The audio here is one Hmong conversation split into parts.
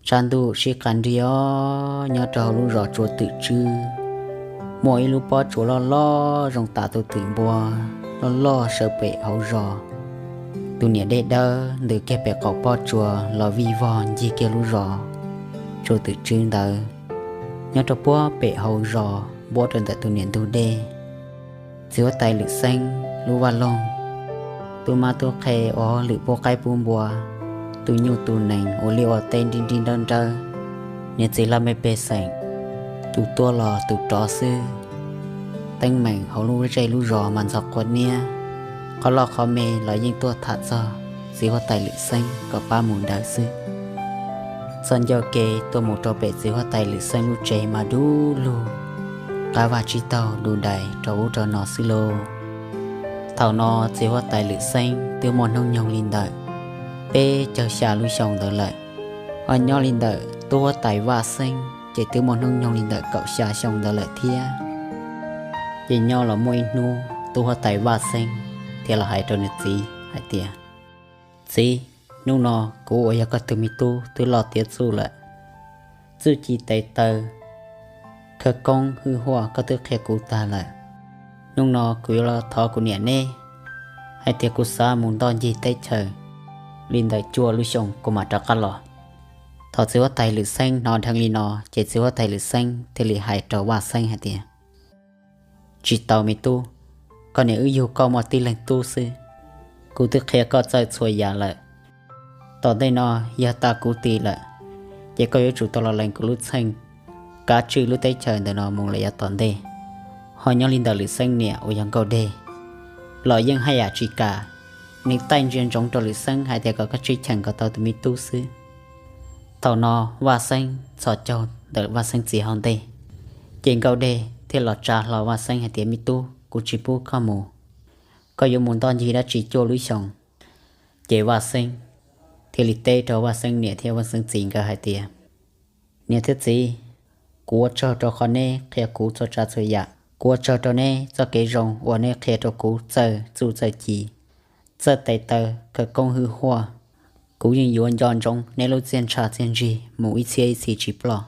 Tsab ntuj sib qab nrig os, nyob rau hauv lub zos Tsua Twm Tswb, muaj ib lub pob tsuas loj loj zoo tas tus twm npua loj loj sawv pem hauv zos. Tus niam dej dawb ntws kiag pem qaum pob tsuas los vij vog ncig kiag lub zos Tsua Twm Tswb ntawd. Nyob rau puag pem hauv zos npuab rau ntawm tus niam ntug dej, txiv huab tais Lwm Xeeb lub vaj loog, tub mab tub qhe ua hauj lwm pub qaib pub npua, tu nyuj tu nees ua liaj ua teb nrib nrib nrawb nrawb, niam txiv laj mej pej xeem, tus tuaj los tus rov xwb. Teeb meem hauv lub zej lub zos mas ntxhov quav niab, qhov loj qhov me los yeej tuaj tham txog txiv huab tais Lwm Xeeb kom pab mus daws xwb. Txoj ncauj ke tuaj mus rau pem txiv huab tais Lwm Xeeb lub tsev mas dub lug, qab vaj tsib taug du dais rau ub rau no xwb lauj. Thaum no txiv huab tais Lwm Xeeb twb muaj hnub nyoog li ntawm peb caug xya lub xyoo ntawd lawm, ho nyob li ntawm tub huab tais Vaj Xeeb ces twb muaj hnub nyoog li ntawm kaum xya xyoo ntawd lawm thiab. Ces nyob los muaj ib hnub tub huab tais Vaj Xeeb thiaj los hais rau nws txiv hais tias, Txiv, hnub no kuv uas yog koj tus me tub twb loj tiav txuj lawm, txuj ci tes taw, khawv koob hwj huaj koj twb qhia kuv tag lawm. Hnub no kuv yuav los thov kuv niam neb hais tias kuv xav mus ntoj ncig teb chaws li ntawm cuaj lub xyoo kuv mam rov qab los. Thaum txiv huab tais Lwm Xeeb hnov dheev li no ces txiv huab tais Lwm Xeeb thiaj li hais rau Vaj Xeeb hais tias, Tsis tau me tub, koj niam wb yug koj muaj tib leeg tub xwb. Kuv twb qhia koj txawj txhua yam lawm. Tom ntej no yog tas kuv tim lawm, ces koj yuav tsum tau los lees kuv lub txheej, kav tswj lub teb chaws ntawm no mus lawm yav tom ntej. Ho nyob li ntawm Lwm Xeeb niam uas yog Nkauj Dej los yeej haj yam tsis kam, nws taij ntsia ntsoov rau Lwm Xeeb hais tias kom koj tsib cheem kom tau tus me tub xwb. Thaum no Vaj Xeeb txhos caug ntawm Vaj Xeeb txiv hauv ntej, ces Nkauj Dej thiaj los tsa hlo Vaj Xeeb hais tias, Me tub, kuv tsis pub koj mus. Koj yuav mus ntoj ncig dab tsi cuaj lub xyoos? Ces Vaj Xeeb thiaj li teb rau Vaj Xeeb niam thiab Vaj Xeeb txiv nkawd hais tias, Niam thiab txiv, kuv ua tsaug rau qhov neb qhia kuv txhua tsav txhua yam. Kuv ua tsaug rau neb txoj kev zoo uas neb qhia rau kuv txawj txuj txawj ci, txawj tes taw, khawv koob hwj huaj. Kuv yeej yuav nco ntsoov neb lub txiaj ntsha txiaj ntsig mus ib txhiab ib txhis tsis ploj.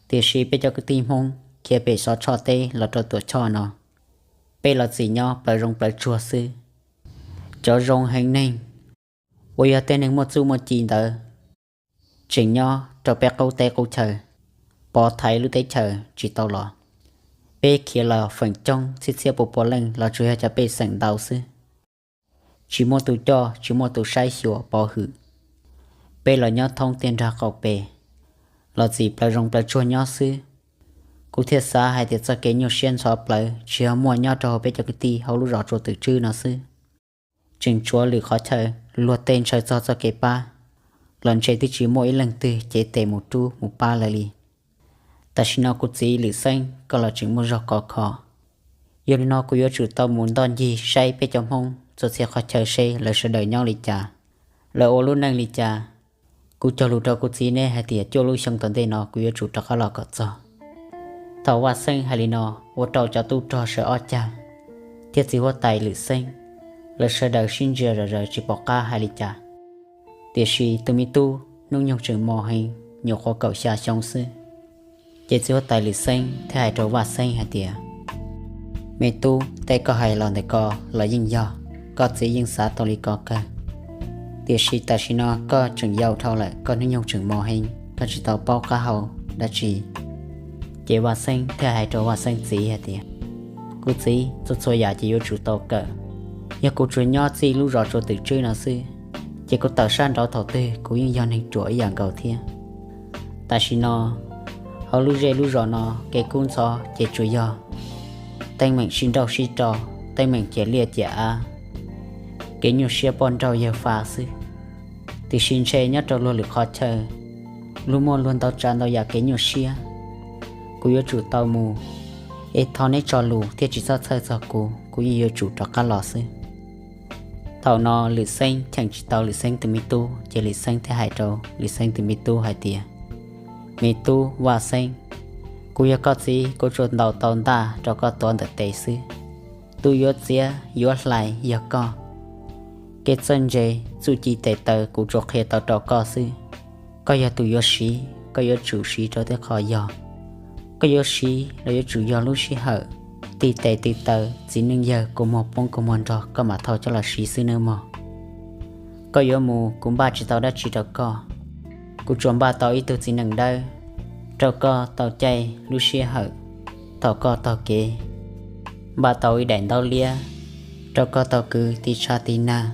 Tiam sis peb cov kwv tij Hmoob khiav pem Xov Tshoj teb los rau Tuam Tshoj no, peb los txim nyob plawv zoov plawv tsuag xwb. Cov zoo heev neeg uas yog tej neeg muaj txuj muaj ci ntawd tseem nyob rau peb qub teb qub chaw, pov thaiv lub teb chaws tsis tau los. Peb khiav los feem coob txhiab txhiab pua pua leej los tsuas yog cov pej xeem ntau xwb, tsis muaj tus coj tsis muaj tus saib xyuas pov hwm. Peb los nyob thoob tiaj nrag qaum pes, los txim plawv zoov plawv tsuag nyob xwb. Kuv thiaj xav hais tias txoj kev nyuaj siab ntxhov plawv tsis yog muaj nyob rau hauv peb cov kwv tij hauv lub zos Tsua Twm Tswb no xwb, tseem tshuav lwm qhov chaw luag tej ntshaw txog txoj kev pab los ntshe twb tsis muaj ib leej twg cev tes mus rub mus pab lawv li. Tam sim no kuv txiv Lwm Xeeb, koj los tseem muaj zog khov kho. Yog li no kuv yuav tsum tau mus ntoj ncig saib peb cov Hmoob txhua txhia qhov chaw seb lawv sawv daws nyob li cas, lawv ua lub neej li cas. Kuv cog lus rau kuv txiv neb hais tias cuaj lub xyoo tom ntej no kuv yuav tsum rov qab los kom txog. Thaum Vaj Xeeb hais li no, ua rau cov tub rog sawv ob cag thiab txiv huab tais Lwm Xeeb, lawv sawv daws sib ntsia zom zaws tsis pom qab hais li cas. Tiam sis tus me tub hnub nyoog tseem mos heev, nyuam qhuav kaum xya xyoo xwb. Ces txiv huab tais Lwm Xeeb thiaj hais rau Vaj Xeeb hais tias, Me tub, tej koj hais los ntawm ko los yeej yog, koj txiv yeej xav tau li ko kawg. Tiam sis tam sim no koj tseem yau dhau lawm, koj hnub nyoog tseem mos heev, koj tsis tau paub qab hau dab tsi. Ces Vaj Xeeb thiaj hais rau Vaj Xeeb txiv hais tias, Kuv txiv, txhua txhua yam ces yuav tsum tau kawm. Yog kuv tsuas nyob txij lub zos Tsua Twm Tswb no xwb, ces kuv tawm sab nraud thaum twg kuv yeej yog neeg ruam ib yam nkaus thiab. Tam sim no hauv lub zej lub zos no kev kub ntxhov ces tsuas yog teeb meem sib nrauj sib rau, teeb meem ciam liaj ciam av, kev nyuaj siab poj nrauj yawg fa xwb. Tiam sis ntshe nyob rau luag lwm qhov chaw, luag muaj luag ntau tsav ntau yam kev nyuaj siab. Kuv yuav tsum tau mus, es thov neb tso lus thiab tsis txhob txhawj txog kuv, kuv yeej yuav tsum rov qab los xwb. Thaum no Lwm Xeeb cheem tsis tau Lwm Xeeb tus me tub, ces Lwm Xeeb thiaj hais rau Lwm Xeeb tus me tub hais tias, Me tub Vaj Xeeb, kuv yog koj txiv, kuv tsuas ntaus tau ntaj rau koj tuav ntawm tes xwb. Tus yuav txiav yuav hlais yog koj. Kev txawj ntse, txuj ci tes taw kuv tsuas qhia tau rau koj xwb. Koj yog tus yuav siv, koj yuav tsum siv rau tej qhov yog. Koj yuav siv los yuav tsum yog lub sij hawm tig tes tig taw, txiv neej yawg kua muag poob kua muag nrog koj mam thau coj los siv xwb nawb mog. Koj yuav mus kuv npaj tsis tau dab tsi rau koj, kuv tsuas npaj tau ib tug txiv neej dawb rau koj tau caij lub sij hawm, thaum koj taug kev, npaj tau ib daim ntaub liab rau koj tau kwv tiv tshav tiv nag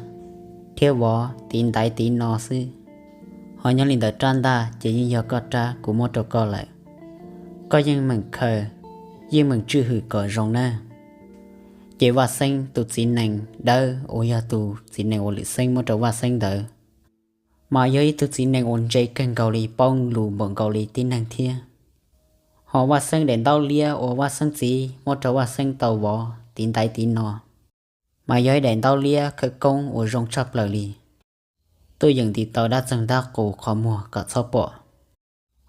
thiab vov tiv ntaiv tiv no xwb. Ho nyob li ntawm rab ntaj ces yeej yog koj rab kuv muab rau koj lawm. Koj yeej meem khaws, yeej meem tswj hwm kom zoo nawb. Ces Vaj Xeeb tus txiv nees dawb uas yog tus txiv nees uas Lwm Xeeb muab rau Vaj Xeeb ntawd, mas yog ib tug txiv nees uas ntse kawg nkaus li, paub lus npaum nkaus li tib neeg thiab. Ho Vaj Xeeb daim ntaub liab uas Vaj Xeeb txiv muab rau Vaj Xeeb tau vov tiv ntaiv tiv no, mas yog ib daim ntaub liab khawv koob uas zoo tshaj plaws li, tuaj yeem ntim tau dab txeeg dab qus qhov muag kom txhob pom.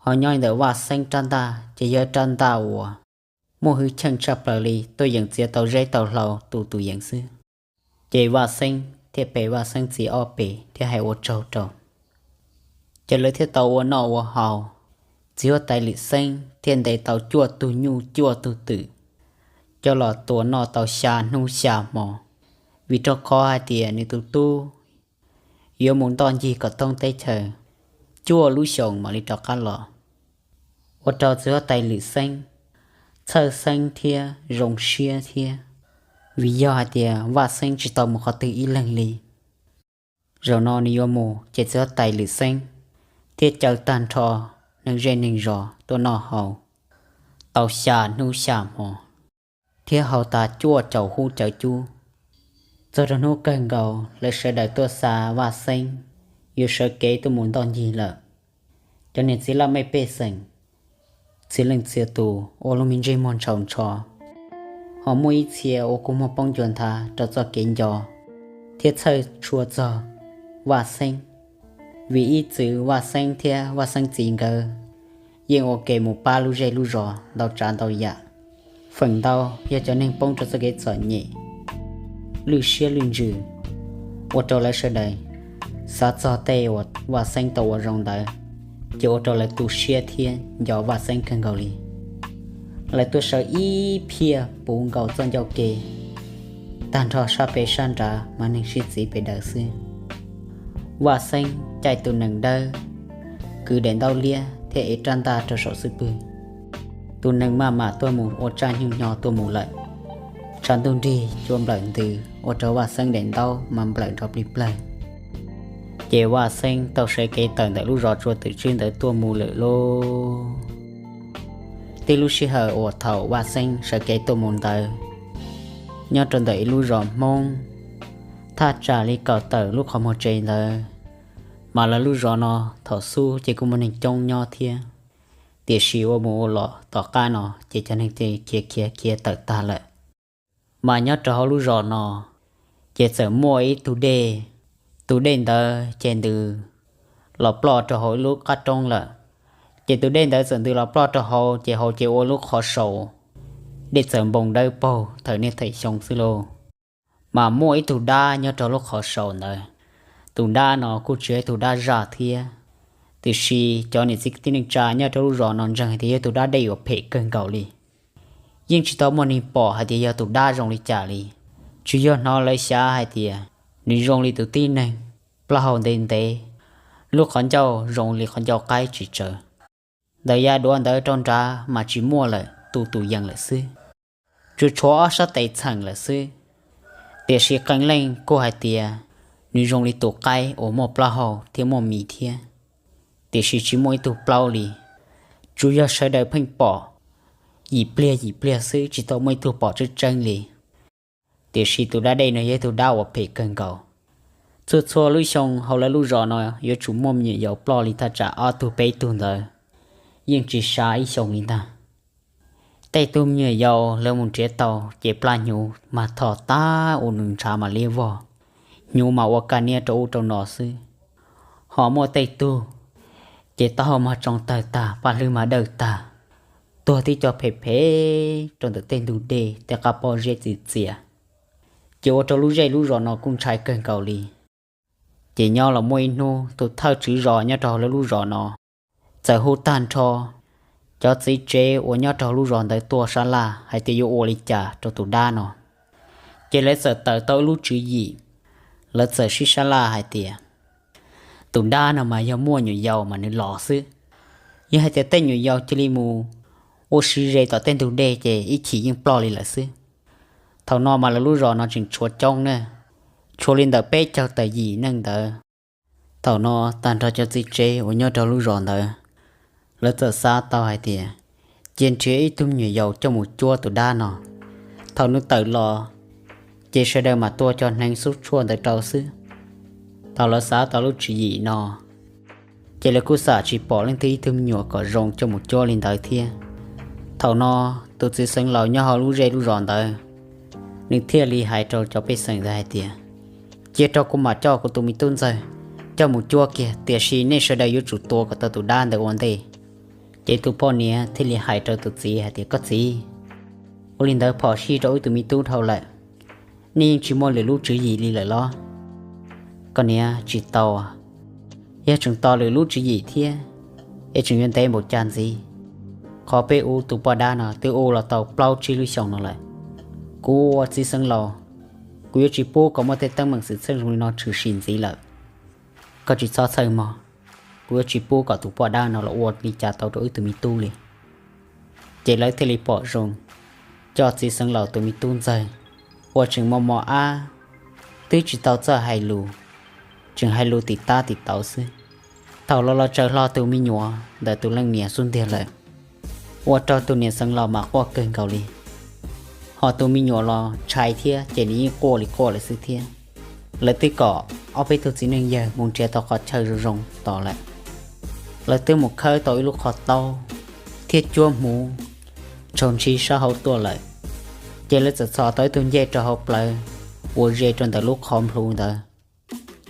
Ho nyob li ntawm Vaj Xeeb rab ntaj ces yog rab ntaj uas muaj hwj chim tshaj plaws li, tuaj yeem txiav tau zeb tau hlau tu tus yees xwb. Ces Vaj Xeeb thiaj pe Vaj Xeeb txiv ob pe thiab hais ua tsaug rau. Ces lawv thiaj tau ua noj ua haus, txiv huab tais Lwm Xeeb thiaj ntes tau cuaj tug nyuj cuaj tug twm coj los tua noj tau xya hnub xya hmo, vim rau qhov hais tias nws tus tub yuav mus ntoj ncig kom thoob teb chaws cuaj lub xyoos mam li rov qab los. Ua rau txiv huab tais Lwm Xeeb txhawj xeeb thiab zoo siab thiab, vim yog hais tias Vaj Xeeb tsis tau mus qhov twg ib leeg li. Zaum no nws yuav mus ces txiv huab tais Lwm Xeeb thiaj caw tag nrho neeg zej neeg zos tuaj noj haus tau xya hnub xya hmo, thiab haus tas cuaj caum hub cawv cub. Txog rau hnub kawg nkaus lawv sawv daws tuaj xa Vaj Xeeb yuav sawv kev tuaj mus ntoj ncig lawm. Cov niam txiv laj mej pej xeem, txhia leej txhia tus ua lub me ntsej muag ntshaus ntsho, ho muaj ib txhia ua kua muag poob ncua nthav rau txoj kev nco thiab txhawj tshua txog Vaj Xeeb, vim ib txwm Vaj Xeeb thiab Vaj Xeeb txiv nkawd yeej ua ke mus pab lub zej lub zos ntau tsav ntau yam. Feem ntau yog cov neeg poob rau txoj kev txom nyem, lwj siab lwj ntsws, ua rau lawv sawv daws xav txog tej uas Vaj Xeeb tau ua zoo ntawd, ces ua rau lawv tu siab thiab nco Vaj Xeeb kawg nkaus li. Lawv tuaj sawv ib phiaj puv nkaus txoj ncauj ke, tag nrho sab pem sab nrad mas neeg sib txiv pes daws xwb. Vaj Xeeb caij tus nees dawb, kwv daim ntaub liab thiab ev rab ntaj rau saum xub pwg. Tus nees maj mam tuaj mus ua tsaj nyuj nyo tuaj mus lawm. Tshav ntuj nrig cua nplawm ntws ua rau Vaj Xeeb daim ntaub mas nplawm nrov plig plawg. Ces Vaj Xeeb tau sawv kev tawm ntawm lub zos tsua twm tswb ntawd tuaj mus lawm lauj. Tib lub sij hawm uas thaum Vaj Xeeb sawv kev tuaj mus ntawd, nyob rau ntawm ib lub zos Hmoob, thaj tsam li kaum tawm lub qhov muag tsev ntawd, mas lawv lub zos no thaum xub ces kuj muaj neeg coob nyob thiab, tiam sis ua mus ua los tom qab no ces cov neeg ces khiav khiav khiav tawm tag lawm. Mas nyob rau hauv lub zos no ces txawm muaj ib tug dej, tus dej ntawd ces ntws los ploj rau hauv ib lub qab roob lawm. Ces tus dej ntawd txawm ntws los ploj rau hauv ces hauv ces ua lub qhov saus, dej txawm npoo dawb paug thawm niaj thawm xyoo xwb lauj. Mas muaj ib tug dab nyob rau lub qhov saus ntawd. Tus dab no kuj tsis yog ib tug dab zaj thiab, tiam sis cov niam txiv kwv tij neej tsa nyob rau lub zos no ntseeg hais tias yog tus dab dej uas phem kawg nkaus li, yeej tsis tau muaj neeg pom hais tias yog tus dab zoo li cas li. Tsuas yog hnov lawv xav hais tias nws zoo li tus tib neeg, plaub hau ntev ntev, lub qhov ncauj zoo li qhov ncauj qaib tsis tsawv. Ntawm yav duav ntawd rau nrad mas tsis muaj lawm, tu tus yees lawm xwb, tsuas tshuav ob sab tes txheem lawm xwb. Tiam sis qee leej kuj hais tias nws zoo li tus qaib uas muaj plaub hau thiab muaj mis thiab, tiam sis tsis muaj ib tug plaub li. Tsuas yog sawv daws pheej pom yim pliag yim pliag xwb, tsis tau muaj ib tug pom tseeb tseeb li. Tiam sis tus dab dej no yog ib tug dab uas phem kawg nkaus. Txhua txhua lub xyoo hauv lawv lub zos no yuav tsum muaj me nyuam yaus ploj li thaj tsam ob tug peb tug ntawd, yeej tsis sab ib xyoos li ntag. Tej tug me nyuam yaus lawv mus nrhiav tau ces plaj hnyuv mas tho tag ua nws ntshav mam liab vog, hnyuv mas ua kaj niab rau ub rau no xwb. Ho muaj tej tug ces taub hau mas tsoo tawg tag, paj hlwb mas dawj tag, tuag tib co phem phem rau ntawm tej ntug dej tej qab pob zeb txias txias. Ces ua rau lub zej lub zos no kuj ntshai kawg nkaus li. Ces nyob los muaj ib hnub tus thawj tswv zos nyob rau hauv lawv lub zos no txawm hu tag nrho cov txiv tsev uas nyob rau hauv lub zos ntawd tuaj sab laj hais tias yuav ua li cas rau tus dab no. Ces lawv txawm tawm tau ib lub tswv yim, lawv txawm sib sab laj hais tias tus dab no mas yog muaj nyuam yaus mas nws los xwb. Yog hais tias tej nyuam yaus cia li mus ua si ze tom tej ntug dej ces ib chim yeej ploj li lawm xwb. Thaum no mas lawv lub zos no tseem tshuav coob ne, tshuav li ntawm peb caug tawm yim neej ntawd. Thaum no tag nrho cov txiv tsev uas nyob rau lub zos ntawd, lawv txawm xav tau hais tias cia nrhiav ib tug me nyuam yaus coj mus cuab tus dab no. Thaum nws tawm los ces sawv daws mam tua cov hneev xub tshuaj ntawd rau xwb. Thaum lawv xav tau lub tswv yim no, ces lawv kuj xam tsis pom leej twg ib tug me nyuam kom zoo coj mus cuab li ntawd thiab. Thaum no tus txiv xeev laus nyob hauv lub zej lub zos ntawd, nws thiaj li hais rau cov pej xeem ntawd hais tias cia rau kuv mam coj kuv tus me tub ntxawg coj mus cuab kiag, tiam sis nej sawv daws yuav tsum tua kom tau tus dab ntawd ua ntej. Ces tus poj niam thiaj li hais rau tus txiv hais tias koj txiv, ua li ntawd phom sij rau wb tus me tub dhau lawm, nej yeej tsis muaj lwm lub tswv yim li lawm los? Koj niam, tsis tau, yog tseem tos lwm lub tswv yim thiab es tseem yuav ntev npaum cas ntxiv. Qhov peb ua tus poj dab no twb ua los tau plaub tsib lub xyoos no lawm. Kuv ua txiv xeev laus, kuv yuav tsis pub kom muaj tej teeb meem xwm txheej zoo li no tshwm sim ntxiv lawm. Koj tsis txhob txhawj mog, kuv yuav tsis pub kom tus poj dab no los ua li cas tau rau wb tus me tub li. Ces lawv thiaj li pom zoo coj txiv xeev laus tus me tub ntxawg uas tseem mos mos ab, twb tsis tau txawj hais lus, tseem hais lus tim tab tim tauv xwb. Thaum los los tsaws hlo tus me nyuam ntawm tus leej niam xub ntiag lawm, ua rau tus niam xeev laus mas quaj kawg nkaus li. Ho tus me nyuam los ntshai thiab ces nws yeej quaj li quaj lawm xwb thiab. Lawv twb kom ob peb tug txiv neej yawg mus nrhiav tau qhov chaw zoo zoo tos lawm. Lawv twb mus khawb tau ib lub qhov taub thiab cuab hmuv tshau ntshis sab hauv tuaj lawm. Ces lawv txawm txhos tau ib tug ncej rau hauv plawv uas ze rau ntawm lub qhov nplhu ntawd.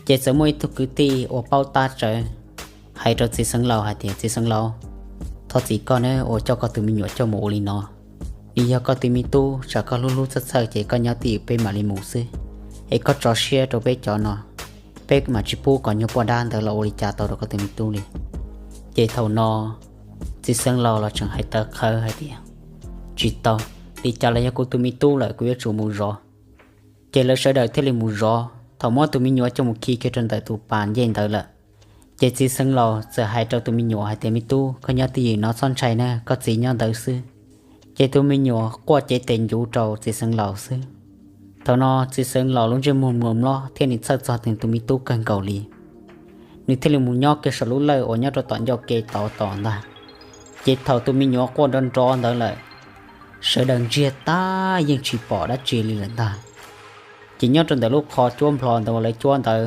Ces txawm muaj ib tug kwv tij uas paub tab tsawv hais rau txiv xeev laus hais tias txiv xeev laus, thov txim koj ne uas coj koj tus me nyuam coj mus ua li no. Nws yog koj tus me tub, tsam koj hlub hlub txhawj txhawj ces koj nyob twj ywm peb mam li mus xwb. Es koj tso siab rau peb cov no, peb mam tsis pub kom nyuag poj dab ntawd los ua li cas tau rau koj tus me tub li. Ces thaum no txiv xeev laus los tseem hais tawv qhawv hais tias tsis tau, li cas los yog kuv tus me tub lawm, kuv yuav tsum mus zov. Ces lawv sawv daws thiaj li mus zov. Thaum muab tus me nyuam coj mus khi kiag rau ntawm tus pas ncej ntawd lawm, ces txiv xeev laus txawm hais rau tus me nyuam hais tias me tub, koj nyob twj ywm no, txhob ntshai na, koj txiv nyob ntawd xwb. Ces tus me nyuam quaj cev tes ncuv rau txiv xeev laus xwb. Thaum no txiv xeev laus lub ntsej muag mluas mlob thiab nws txhawj txog tus me tub kawg nkaus li. Nws thiaj li mus nyob kiag saum lub lawj uas nyob rau tom ncauj ke tod tos ntag. Ces thaum tus me nyuam quaj nrov nrov ntawd lawm, sawv daws ntsiag tag yeej tsis pom dab tsi li lawm ntag. Ces nyob rau ntawm lub qhov cuab nplho ntawd uas lawv cuab ntawd,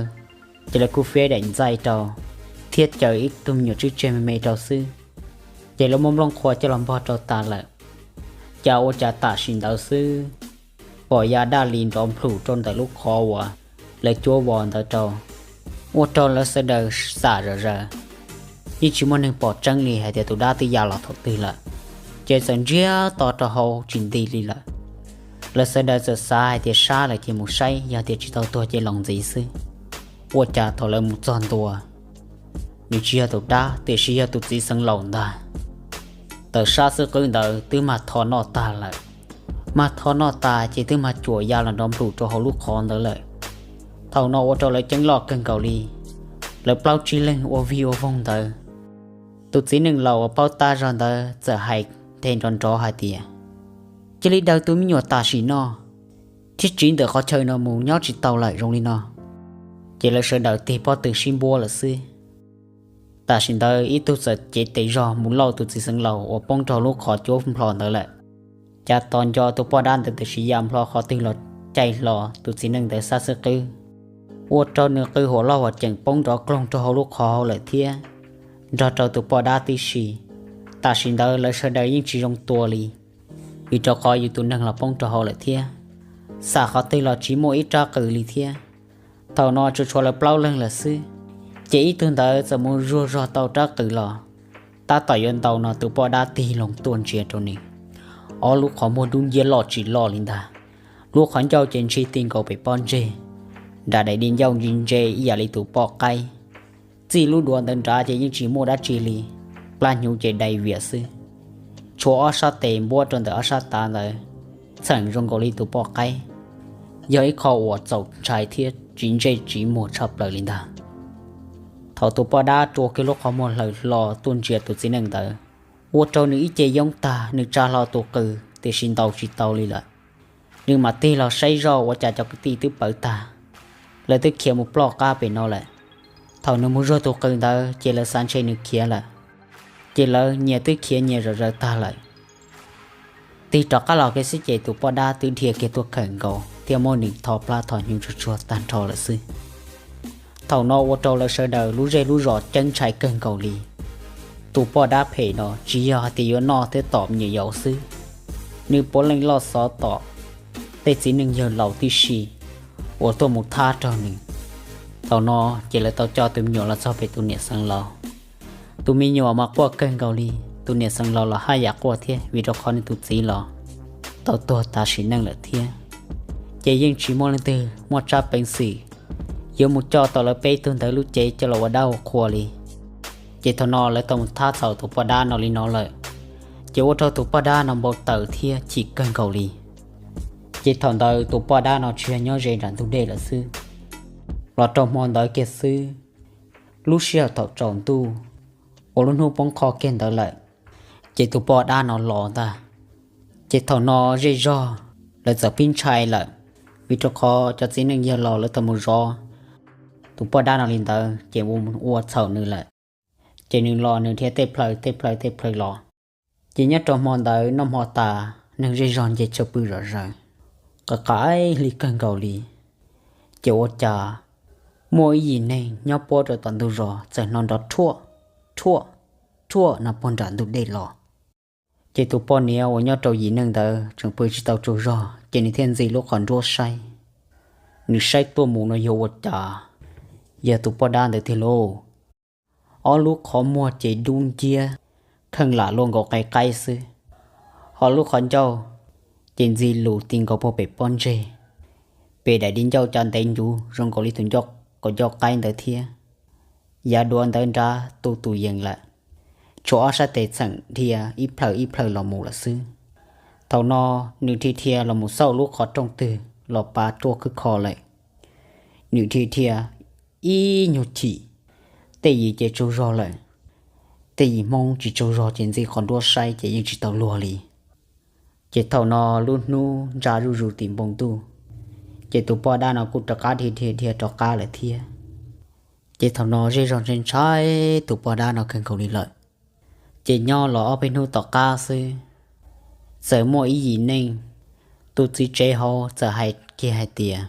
ces lawv kuj fiab daim ntxaij rau thiab caw ib tug me nyuam tswb tseg me me rau xwb. Ces lawv muab nplooj qhuav coj los npog rau tas lawm. Cas ua cas tam sim ntawd xwb, pom ya daj li nrov nplhum rau ntawm lub qhov uas lawv cuab vos ntawd rau. Ua rau lawv sawv daws xam zom zaws, yeej tsis muaj neeg pom tseeb li hais tias tus dab twb ya los thaum twg lawm. Ces txawm ntsiag to rau hauv tsis nti li lawm. Lawv sawv daws txawm xav hais tias sab lawm ces mus saib, yog tias tsis tau tuag ces los ntxiv xwb. Ua cas thaum lawv mus txog ntua, nws tsis yog tus dab tiam sis yog tus txiv xeev laus ntag. Tawm sab xwb qwb ntawd twb mag tho noj tag lawm. Mag tho noj tas ces twb mag cuam ya los nrov nplum rau hauv lub qhov ntawd lawm. Thaum no ua rau lawv ceeb loj kawg nkaus li. Lawv plaub tsib leeg ua vig ua voog ntawd, tus txiv neej laus uas paub tab zog ntawd txawm hais nthe nrov nrov hais tias, cia li daws tus me nyuam tam sim no thiab tsiv ntawm qhov chaw no mus, nyob tsis tau lawm zoo li no. Ces lawv sawv daws tig pob tw sib npuab lawm xwb. Tam sim ntawd ib tug txawm cev tes zog mus lauj tus txiv xeev laus uas poob rau lub qhov cuab nplho ntawd lawm. Cas tos nco tus poj dab ntawd tiam sis ya nplho qhov twg los caij hlo tus txiv neej ntawd sab xwb qwb, ua rau nws qw huam loj huam ceem poob nrov kloog rau hauv lub qhov hauv lawm thiab, nrog rau tus poj dab tib si. Tam sim ntawd lawv sawv daws yeej tsis zoo tua li, vim rau qhov yus tus neeg los poob rau hauv lawm thiab, xam qhov twg los tsis muaj ib rab qws li thiab. Thaum no tsuas tshuav lawv plaub leeg lawm xwb, ces ib tug ntawd txawm mus zuag zog tau rab qws los, tab tom yuav ntaus no tus poj dab tig loo tuaj ntsia rau nws, ob lub qhov muag dub nciab loj tsis loj li ntag, lub qhov ncauj ces ntshis ti nkaus pem pob ntseg, nram daim di ncauj ntse ntse ib yam li tus poj qaib. Txij lub duav ntawd nrad ces yeej tsis muaj dab tsi li, plab hnyuv ces dai vias xwb. Tshuav ob sab tes npuab rau ntawm ob sab tav ntawd, txheem zoo nkaus li tus poj qaib. Yog ib qho uas txaus ntshai thiab tsis ntsej tsis muag tshaj plaws li ntag. Thaum tus poj dab rua kiag lub qhov muag hlaws hlo tuaj ntsia tus txiv neej ntawd, ua rau nws ib ce yoob tag, nws tsa hlo tus qws tiam sis ntaus tsis tau li lawm. Nws mam tig los saib zoj ua cas cov kwv tij twb pawv tag, lawv twb khiav mus ploj qab pem no lawm. Thaum nws mus zuag tus qws ntawd ces lawv xav ntshe nws khiav lawm, ces lawv nyias twb khiav nyias zom zaws tag lawm. Tig rov qab los kiag xwb ces tus poj dab twb dhia kiag tuaj kawg nkaus thiab muab nws tho plab tho hnyuv tsuag tsuag tag nrho lawm xwb. Thaum no ua rau lawv sawv daws lub zej lub zos ceeb ntshai kawg nkaus li. Tus poj dab phem no tsis yog hais tias yuav noj thiab tom me nyuam yaus xwb, nws puav leej loj xov tom tej txiv neej yawg laus tib si uas tuaj mus thab rau nws. Thaum no ces lawv tau coj tus me nyuam los txog pem tus niam xeev laus. Tus me nyuam mas quaj kawg nkaus li, tus niam xeev laus los haj yam quaj thiab vim rau qhov nws tus txiv los tau tuag tas sim neej lawm thiab. Ces yeej tsis muaj leej twg muaj tsab peev xwm yuav mus coj tau lawv peb tug ntawd lub cev coj los ua dab ua qhua li. Ces thaum no lawv tau mus thab txaus tus poj dab no li no lawm, ces ua rau tus poj dab no npau taws thiab chim kawg nkaus li. Ces thaum ntawd tus poj dab no tsis yog nyob ze nram ntug dej lawm xwb. Los rau hmo ntawd kiag xwb, lub sij hawm thaum tsaus ntuj uas lub hnub poob qho kiag ntawd lawm, ces tus poj dab no los ntag. Ces thaum no zej zog lawv txawm pib ntshai lawm, vim rau qhov cov txiv neej yawg laus lawv tau mus zov tus poj dab no li ntawd ces ua txhaum nws lawm. Ces nws los nws dhia tej plhaw tej plhaw tej plhaw los. Ces nyob rau hmo ntawd noj hmo tas neeg zej zog nce chaw pw zom zaws, qas qas li kawg nkaus li. Ces ua cas muaj ib yim neeg nyob puab rau tom ntug zos txawm hnov nrov rhuaj, rhuaj, rhuaj no puag nram ntug dej los. Ces tus poj niam uas nyob rau yim neeg ntawd tseem pw tsis tau tsaug zog ces nws thiaj ntxi lub qhov nruab saib. Nws saib tuaj mus no yog ua cas, yog tus poj dab ntawd tiag lauj. Ob lub qhov muag ces dub nciab, kheej lam luaj nkaus qe qaib xwb, ho lub qhov ncauj ces ntxi lus ti nkaus puag pem pob ntseg, pem daim di ncauj cov ntev ncuv zoo nkaus li tus ncauj qaib ntawd thiab. Yav duav ntawd nrad tu tus yees lawm, tshuav ob sab tes txheem dhia ib plhaw ib plhaw los mus lawm xwb. Thaum no nws dhia dhia los mus xauj lub qhov rooj twg los pav ruaj khwb kho lawm. Nws dhia dhia ib nyuag chim, tej yim ces tsaug zog lawm, tej yim Hmoob tsis tsaug zog ces ntxi qhov nruab saib ces yeej tsis tau luag li. Ces thaum no lub hnub ntsa zuj zus tim npoo ntuj, ces tus poj dab no kuj rov qab dhia dhia dhia rov qab lawm thiab. Ces thaum no zej zog ntshai ntshai tus poj dab no kawg nkaus li lawm. Ces nyob los ob peb hnub tom qab xwb, txawm muaj ib yim neeg, tus txiv tsev hauv txawm hais kiag hais tias,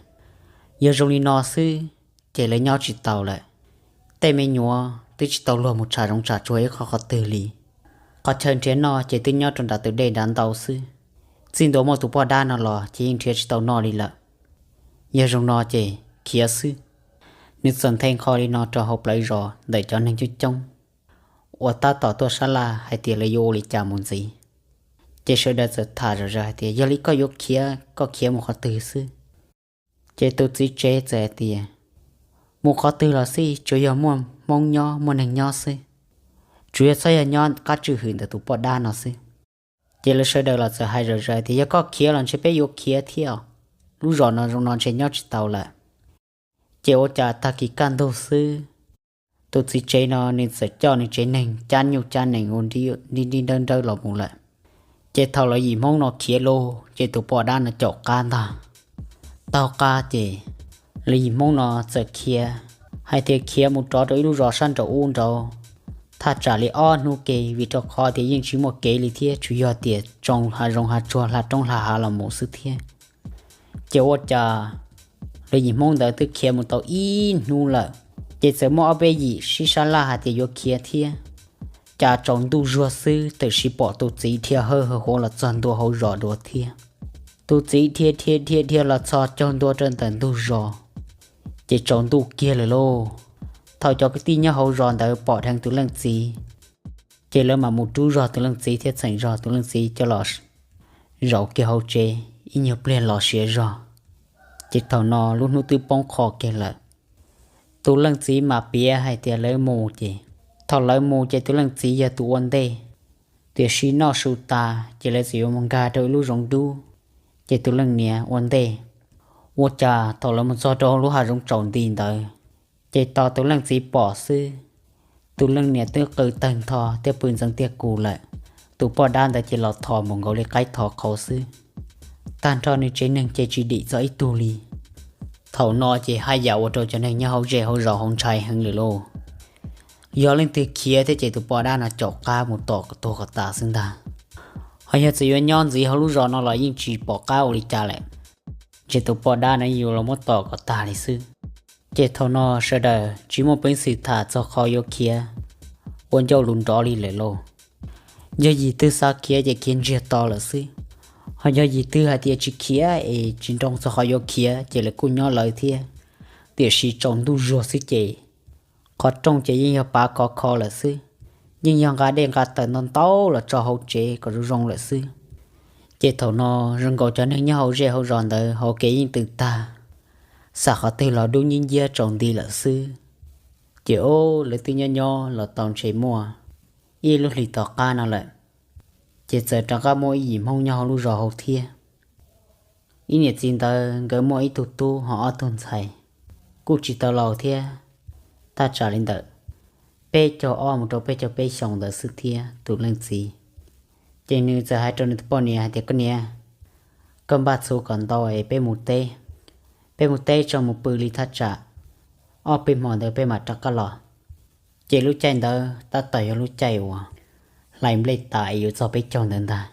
yog zoo li no xwb ces lawv nyob tsis tau lawm. Tej me nyuam twb tsis tau luag mus tsham zoov tsham tsuag ib qho qhov twg li. Qhov chaw nrhiav noj ces twb nyob rau nram tus dej nrad ntau xwb. Txij ntua muaj tus poj dab no los ces yeej nrhiav tsis tau noj li lawm. Yog zoo no ces khiav xwb. Nws txawm nthe nqho li no rau hauv plawv zos ntawm cov neeg coob coob uas tab tom tuaj sab laj hais tias lawv yuav ua li cas mus ntxiv. Ces sawv daws txawm tham zom zaws hais tias, yog li koj yuav khiav, koj khiav mus qhov twg xwb? Ces tus txiv tsev txawm hais tias, mus qhov twg los xij, tsuas yog muaj Hmoob nyob muaj neeg nyob xwb, tsuas yog txhob yog nyob qab tswj hwm ntawm tus poj dab no xwb. Ces lawv sawv daws los txawm hais zom zaws tias, yog koj khiav los ntshe peb yuav khiav thiab, lub zos no zoo no ntshe nyob tsis tau lawm. Ces ua cas tag kis kaj ntug xwb, tus txiv tsev no nws txawm coj nws tsev neeg cab nyuj cab nees ua nrib nrib nrawb nrawb los mus lawm. Ces thaum lawv yim Hmoob no khiav lauj, ces tus poj dab no caum qab ntag. Taug qab ces lawv yim Hmoob no txawm khiav, hais tias khiav mus rov rau ib lub zos sab nraum ub nraud, thaj tsam li ob hnub ke, vim rau qhov tias yeej tsis muaj kev li thiab, tsuas yog tias tsoo hav zoov hav tsuag hla roob hla hav los mus xwb thiab. Ces ua cas lawv yim Hmoob ntawd twb khiav mus tau ib hnub lawm, ces txawm muaj ob peb yim sib sab laj hais tias yuav khiav thiab. Cas tsaus ntuj zuag xwb tawm sim pom tus txiv dhia hawb hawv huav los txog ntua hauv zos dua thiab. Tus txiv dhia dhia dhia dhia los txog caug ntua rau ntawm ntug zos, ces tsaus ntuj kiag lawm lauj. Thaum cov kwv tij nyob hauv zos ntawd pom dheev tus leej txiv, ces lawv mam mus rub zog tus leej txiv thiab txheem zog tus leej txiv coj los zaum kiag hauv tsev ib nyuag pliag los siav zog. Ces thaum no lub hnub twb poob qho kiag lawm. Tus leej txiv mas piav hais tias lawv mus ces, thaum lawv mus ces tus leej txiv yog tus ua ntej, tiam sis noj su tas ces lawv txawm yuav mus nkag rau ib lub zoov dub, ces tus leej niam ua ntej. Ua cas thaum lawv mus txog rau lub hav zoov tsaus nti ntawd, ces tos tus leej txiv pom xwb, tus leej niam twb qw tawg ntho thiab pw ntxeev tiag kus lawm. Tus poj dab ntawd ces los thos npaum nkaus li qaib thos qhauv xwb, tag nrho nws tsev neeg ces tsis dim txog ib tug li. Thaum no ces haj yam ua rau cov neeg nyob hauv zej hauv zos hauv ntshai heev lawm lauj. Yog leej twg khiav thiab ces tus poj dab no caum qab mus tom kom tuag kom tas xwb ntag. Ho yog txawm yuav nyob ntxiv hauv lub zos no los yeej tsis pom qab ua li cas lawm, ces tus poj dab no yuav los muab tom kom tag li xwb. Ces thaum no sawv daws tsis muaj peev xwm tham txog qhov yuav khiav ua ncauj lus nrov li lawm lauj. Yog yim twg xav khiav ces khiav ntsiag to lawm xwb, ho yog yim twg hais tias tsis khiav es tsis nroo txog qhov yuav khiav ces lawv kuj nyob lawv thiab. Tiam sis tsaus ntuj zuag xwb ces qhov rooj ces yeej yog pav khov kho lawm xwb, yeej yog nqa dej nqa taws ntau ntau los tso hauv tsev kom zoo zoo lawm xwb. Ces thaum no zoo nkaus cov neeg nyob hauv zej hauv zos ntawd hauv kev yeej tws tag, xam qhov twg los dub nciab nciab tsaus nti lawm xwb. Ces ob lawv twb nyob nyob los tau ntshe muaj ib lub hlis tom qab no lawm, ces txawm rov qab muaj ib yim Hmoob nyob hauv lub zos hauv thiab. Ib niam txiv ntawd nkawd muaj ib tug tub ho ob tug ntxhais, kuj tsis tau laus thiab, thaj tsam li ntawm peb caug ob mus rau peb caug peb xyoos ntawd xwb thiab tus leej txiv. Ces nws txawm hais rau nws tus poj niam hais tias, koj niam, koj npaj txhuv kom ntau es peb mus teb, peb mus teb tso mus pw li thaj tsam ob peb hmo ntawd peb mam rov qab los. Ces lub caij ntawd tab tom yog lub caij uas hlais nplej tas es yuav txog peb caug ntawd ntag.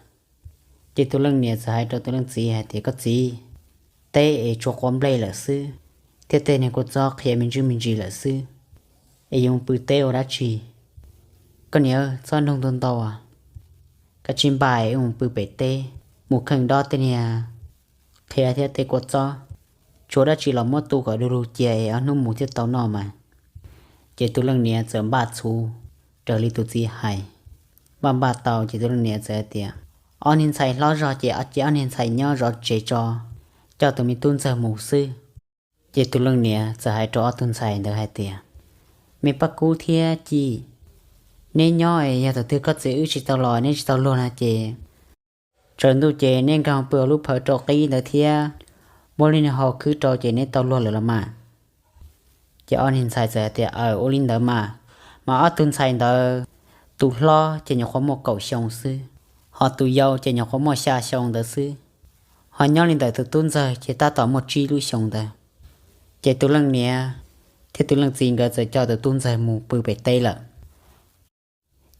Ces tus leej niam txawm hais rau tus leej txiv hais tias, koj txiv, teb es tsuas quav nplej lawm xwb, thiab tej niag kua txob qhia me ntsis me ntsis lawm xwb, es yuav mus pw teb ua dab tsi? Koj niam, txhob nug ntau ntau, koj tsis npaj es wb mus pw pem teb, mus kheej dob tej niag qhia thiab tej kua txob, tshuav dab tsi los muab tu kom du lug cia es ob hnub mus thiaj tau noj mas. Ces tus leej niam txawm npaj txhuv raws li tus txiv hais. Npaj npaj tau ces tus leej niam txawm hais tias, ob niag ntxhais hlob zog ces cia ob niag ntxhais nyob zov tsev tso, coj tus me tub ntxawg mus xwb. Ces tus leej niam txawm hais rau ob tug ntxhais ntawd hais tias, me Paj Kub thiab Ci, neb nyob es yog thaum twg koj txiv wb tsis tau los neb tsis tau luag no ces tsaus ntuj ces neb nkag pw hauv lub phawv rau qib ntawd thiab, muab lub niag hau khwb rau ces neb tau luag lawm los mas. Ces ob niag ntxhais txawm hais tias, aw, ua li ntawd mas. Mas ob tug ntxhais ntawd, tus hlob ces nyuam qhuav muaj kaum xyoo xwb, ho tus yau ces nyuam qhuav muaj xya xyoo ntawd xwb, ho nyob li ntawm tus tub ntxawg ces tab tom muaj tsib lub xyoo ntawd. Ces tus leej niam thiab tus leej txiv nkawd txawm coj tus tub ntxawg mus pw pem teb lawm.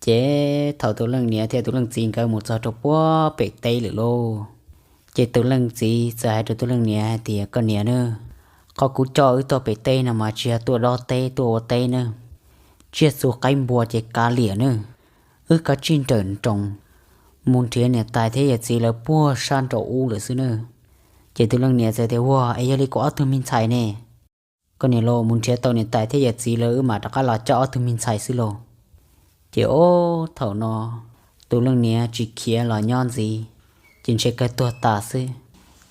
Ces thaum tus leej niam thiab tus leej txiv nkawd mus txog rau puag pem teb lawm lauj, ces tus leej txiv txawm hais rau tus leej niam hais tias, koj niam na, qhov kuv coj wb tuaj pem teb no mas tsis yog tuaj dob teb tuaj ua teb na, tsiaj txhu qaib npua ces kav liam na, wb kav tsij nrawm nroos mus nrhiav niam tais thiab yawm txiv lawv puag sab nraum ub lawm xwb na. Ces tus leej niam txawm tias, ua, es yog li kuv ob tug me ntxhais ne? Koj niam, los mus nrhiav tau niam tais thiab yawm txiv lawv wb mam rov qab los coj ob tug me ntxhais xwb lauj. Ces ob thaum no tus leej niam tsis khiav los nyob ntxiv, ces ntshe kawg tuag tas xwb.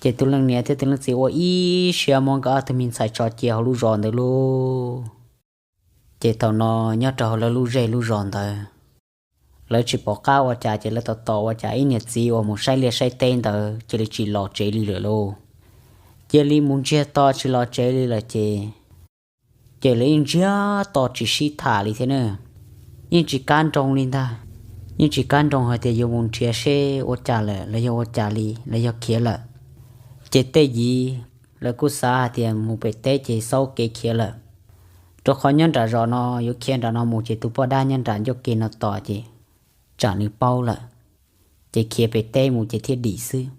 Ces tus leej niam thiab tus leej txiv ua ib siab muab nkawd ob tug me ntxhais tso cia hauv lub zos ntawd lauj. Ces thaum no nyob rau hauv lawv lub zej lub zos ntawd, lawv tsis pom qab ua cas ces lawv tos tos ua cas ib niam txiv uas mus saib liaj saib teb ntawd cia li tsis los tsev li lawm lauj. Cia li mus ntsiag to tsis los tsev li lawm ces, ces lawv yeej ntsiag to tsis sib tham li thiab na. Yeej tsis kam nroo li ntag, yeej tsis kam nroo hais tias yuav mus nrhiav seb ua cas lawm los yog ua cas li los yog khiav lawm. Ces tej yim lawv kuj xav hais tias mus pem teb ces xaub kev khiav lawm, rau qhov nyob nram zos no yuav khiav nram no mus ces tus poj dab nyob nram ncauj ke no tos ces tsam nws paub lawm, ces khiav pem teb mus ces thiaj dim xwb.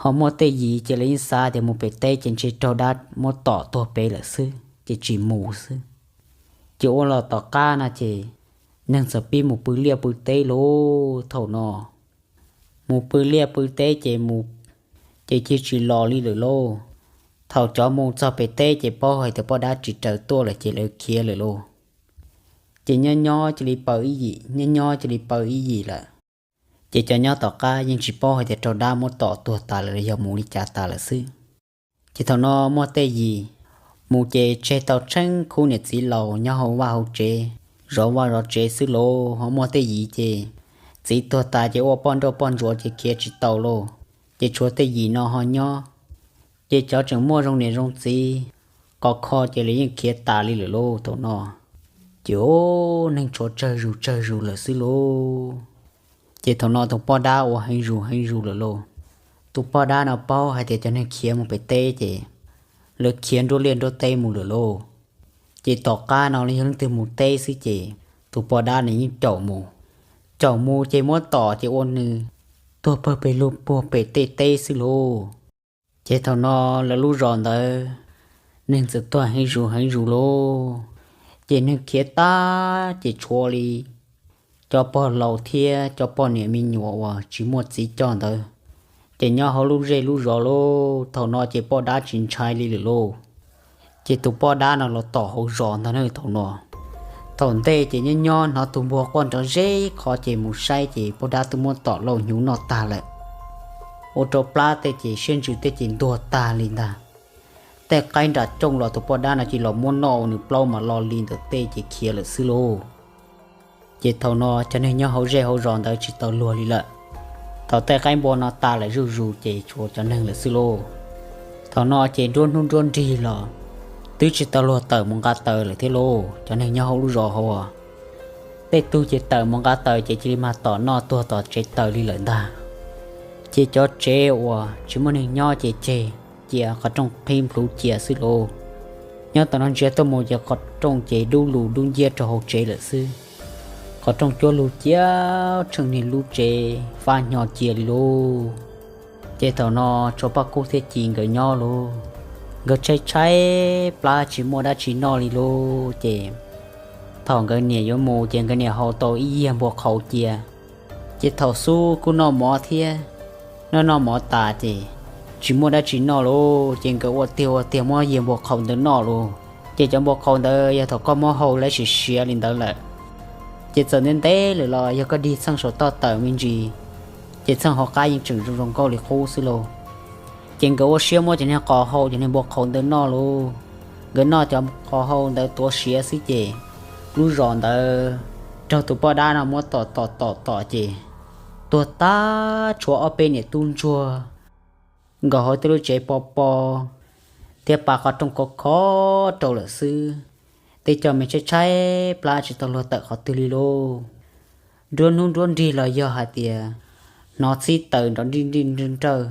Ho muaj tej yim ces lawv yeej xav tias mus pem teb ces ntshe raug dab muab tom tuag pem lawm xwb ces tsis mus xwb. Ces ua los tom qab no ces neeg txawm pib mus pw liaj pw teb lauj. Thaum no mus pw liaj pw teb ces mus, ces cia tsis los li lawm lauj. Thaum cov mus txog pem teb ces paub hais tias poj dab tsis raws tuaj lawm ces lawv khiav lawm lauj. Ces nyob nyob cia li paws ib yim, nyob nyob cia li paws ib yim lawm. Ces cov nyob tom qab yeej tsis paub hais tias raug dab muab tom tuag tas lawm los yog mus li cas tas lawm xwb. Ces thaum no muaj tej yim mus ces tseg tau tsheeb khub niam txiv laus nyob hauv vaj hauv tsev, zov vaj zov tsev xwb lauj. Ho muaj tej yim ces txiv tuag tas ces ua poj nrauj poj ntsuav ces khiav tsis tau lauj. Ces tshuav tej yim no ho nyob, ces cov tseem muaj zoo niam zoo txiv, kov kho ces lawv yeej khiav tas li lawm lauj thaum no. Ces neeg tshuav tsawg zus tsawg zus lawm xwb lauj. Ces thaum no tus poj dab ua heev zus heev zus lawm lauj. Tus poj dab no paub hais tias cov neeg khiav mus pem teb ces lawv khiav nruab liaj nruab teb mus lawm lauj. Ces tom qab no los yog leej twg mus teb xwb ces tus poj dab no yeej caum mus. Caum mus ces muab tom ces ua nws tuag pawg pes lug puag pem tej teb xwb lauj. Ces thaum no lawv lub zos ntawd neeg txawm tuag heev zus heev zus lauj. Ces neeg khiav tag ces tshuav li cov pog laus thiab cov poj niam me nyuam uas tsis muaj txiv coj ntawd, ces nyob hauv lub zej lub zos lauj. Thaum no ces poj dab tsis ntshai li lawm lauj. Ces tus poj dab no los tom hauv zos ntag na thaum no. Thaum ntej ces nyob nyob hnov tus npua quaj nrov zeb qhov ces mus saib ces poj dab twb muab tom lauj hnyuv noj tag lawm. Ua rau plab tej ces siab ntsws tej ces ntuag tag li ntag. Tej qaib nram cooj los tus poj dab no cia li los muab noj ua nws plaub mas lo li ntawm tej ces khiav lawm xwb lauj. Ces thaum no cov neeg nyob hauv zej hauv zos ntawd tsis tau luag li lawm. Thaum tej qaib npua no tas lawm zuj zus ces tshuav cov neeg lawm xwb lauj. Thaum no ces nruab hnub nruab nrig los twb tsis tau luag tawm mus nqa taws lawm thiab lauj. Cov neeg nyob hauv lub zos hauv tej tug ces tawm mus nqa taws ces cia li mag tom noj tuag tom tsev taws li lawm ntag. Ces cov tsev uas tsis muaj neeg nyob ces ceg cia qhov rooj qhib nplhuv cia xwb lauj. Nyob tom no ntsia tuaj mus ces qhov rooj ces dub lug dub nciab rau hauv tsev lawm xwb. Qhov rooj cuab lug cia tsheej niag lub tsev fab hnyo cia li lauj. Ces thaum no tshuav Paj Kub thiab Ci nkawd nyob lauj. Nkawd tshaib tshaib plab tsis muaj dab tsi noj li lauj. Ces thaum nkawd niam yuav mus ces nkawd niam hau tau ib yiag npua qhauv cia. Ces thaum xub kuj noj mov thiab, noj noj mov tas ces tsis muaj dab tsi noj lauj. Ces nkawd ua tiag ua tiag muab yiag npua qhauv ntawd noj lauj. Ces cov npua qhauv ntawd yog thaum koj muab hau lawv siav siav li ntawd lawm. Ces txawm ntev ntev lawm los yog koj dig txheej saum toj tawm me ntsis, ces txheej hauv qab yeej tseem zoo zoo nkauj li qub xwb lauj. Ces nkawd ua siab muab cov niag qos hau cov niag npua qhauv ntawd noj lauj. Nkawd noj cov qos hau ntawd tuav siav xwb ces lub zos ntawd raug tus poj dab no muab tom tom tom tom ces tuag tag tshuav ob peb niam tub ntsuag nkaus hauv tej lub tsev po po thiab pa qhov rooj khov kho rau lawm xwb. Tej coj me tshaib tshaib plab tsis tau luag tawm qhov twg li lauj. Nruab hnub nruab nrig los yog hais tias hnov txhib taws nrov nrij nrij nrawj nrawj,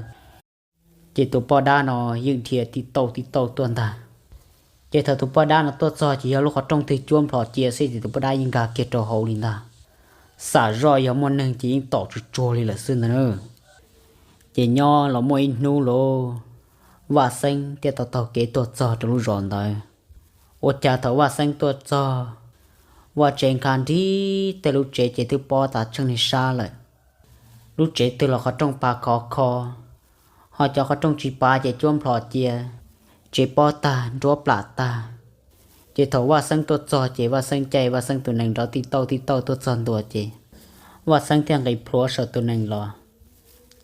ces tus poj dab no yeej dhia tib tauj tib tauj tuaj ntag. Ces thaum tus poj dab no tuaj txog ces yog lub qhov rooj twg cuab nplhos cia xwb ces tus poj dab yeej nkag kiag rau hauv li ntag. Xam zoj yog muaj neeg ces yeej tom tsuag tsuag li lawm xwb ntag na. Ces nyob los muaj ib hnub lauj, Vaj Xeeb thiaj tau taug kev tuaj txog rau lub zos ntawd. Ua cas thaum Vaj Xeeb tuaj txog, vaj tsev nkag nrib tej lub tsev ces twb pob tas tsheej niag sab lawm. Lub tsev twg los qhov rooj pav khov kho, ho cov qhov rooj tsis pav ces cuab nplhos cia, tsev pob tag nruab plam tag. Ces thaum Vaj Xeeb tuaj txog ces Vaj Xeeb caij Vaj Xeeb tus nees nrov tib tauj tib tauj tuaj txog ntua ces Vaj Xeeb thiaj nqis plhuav saum tus nees los,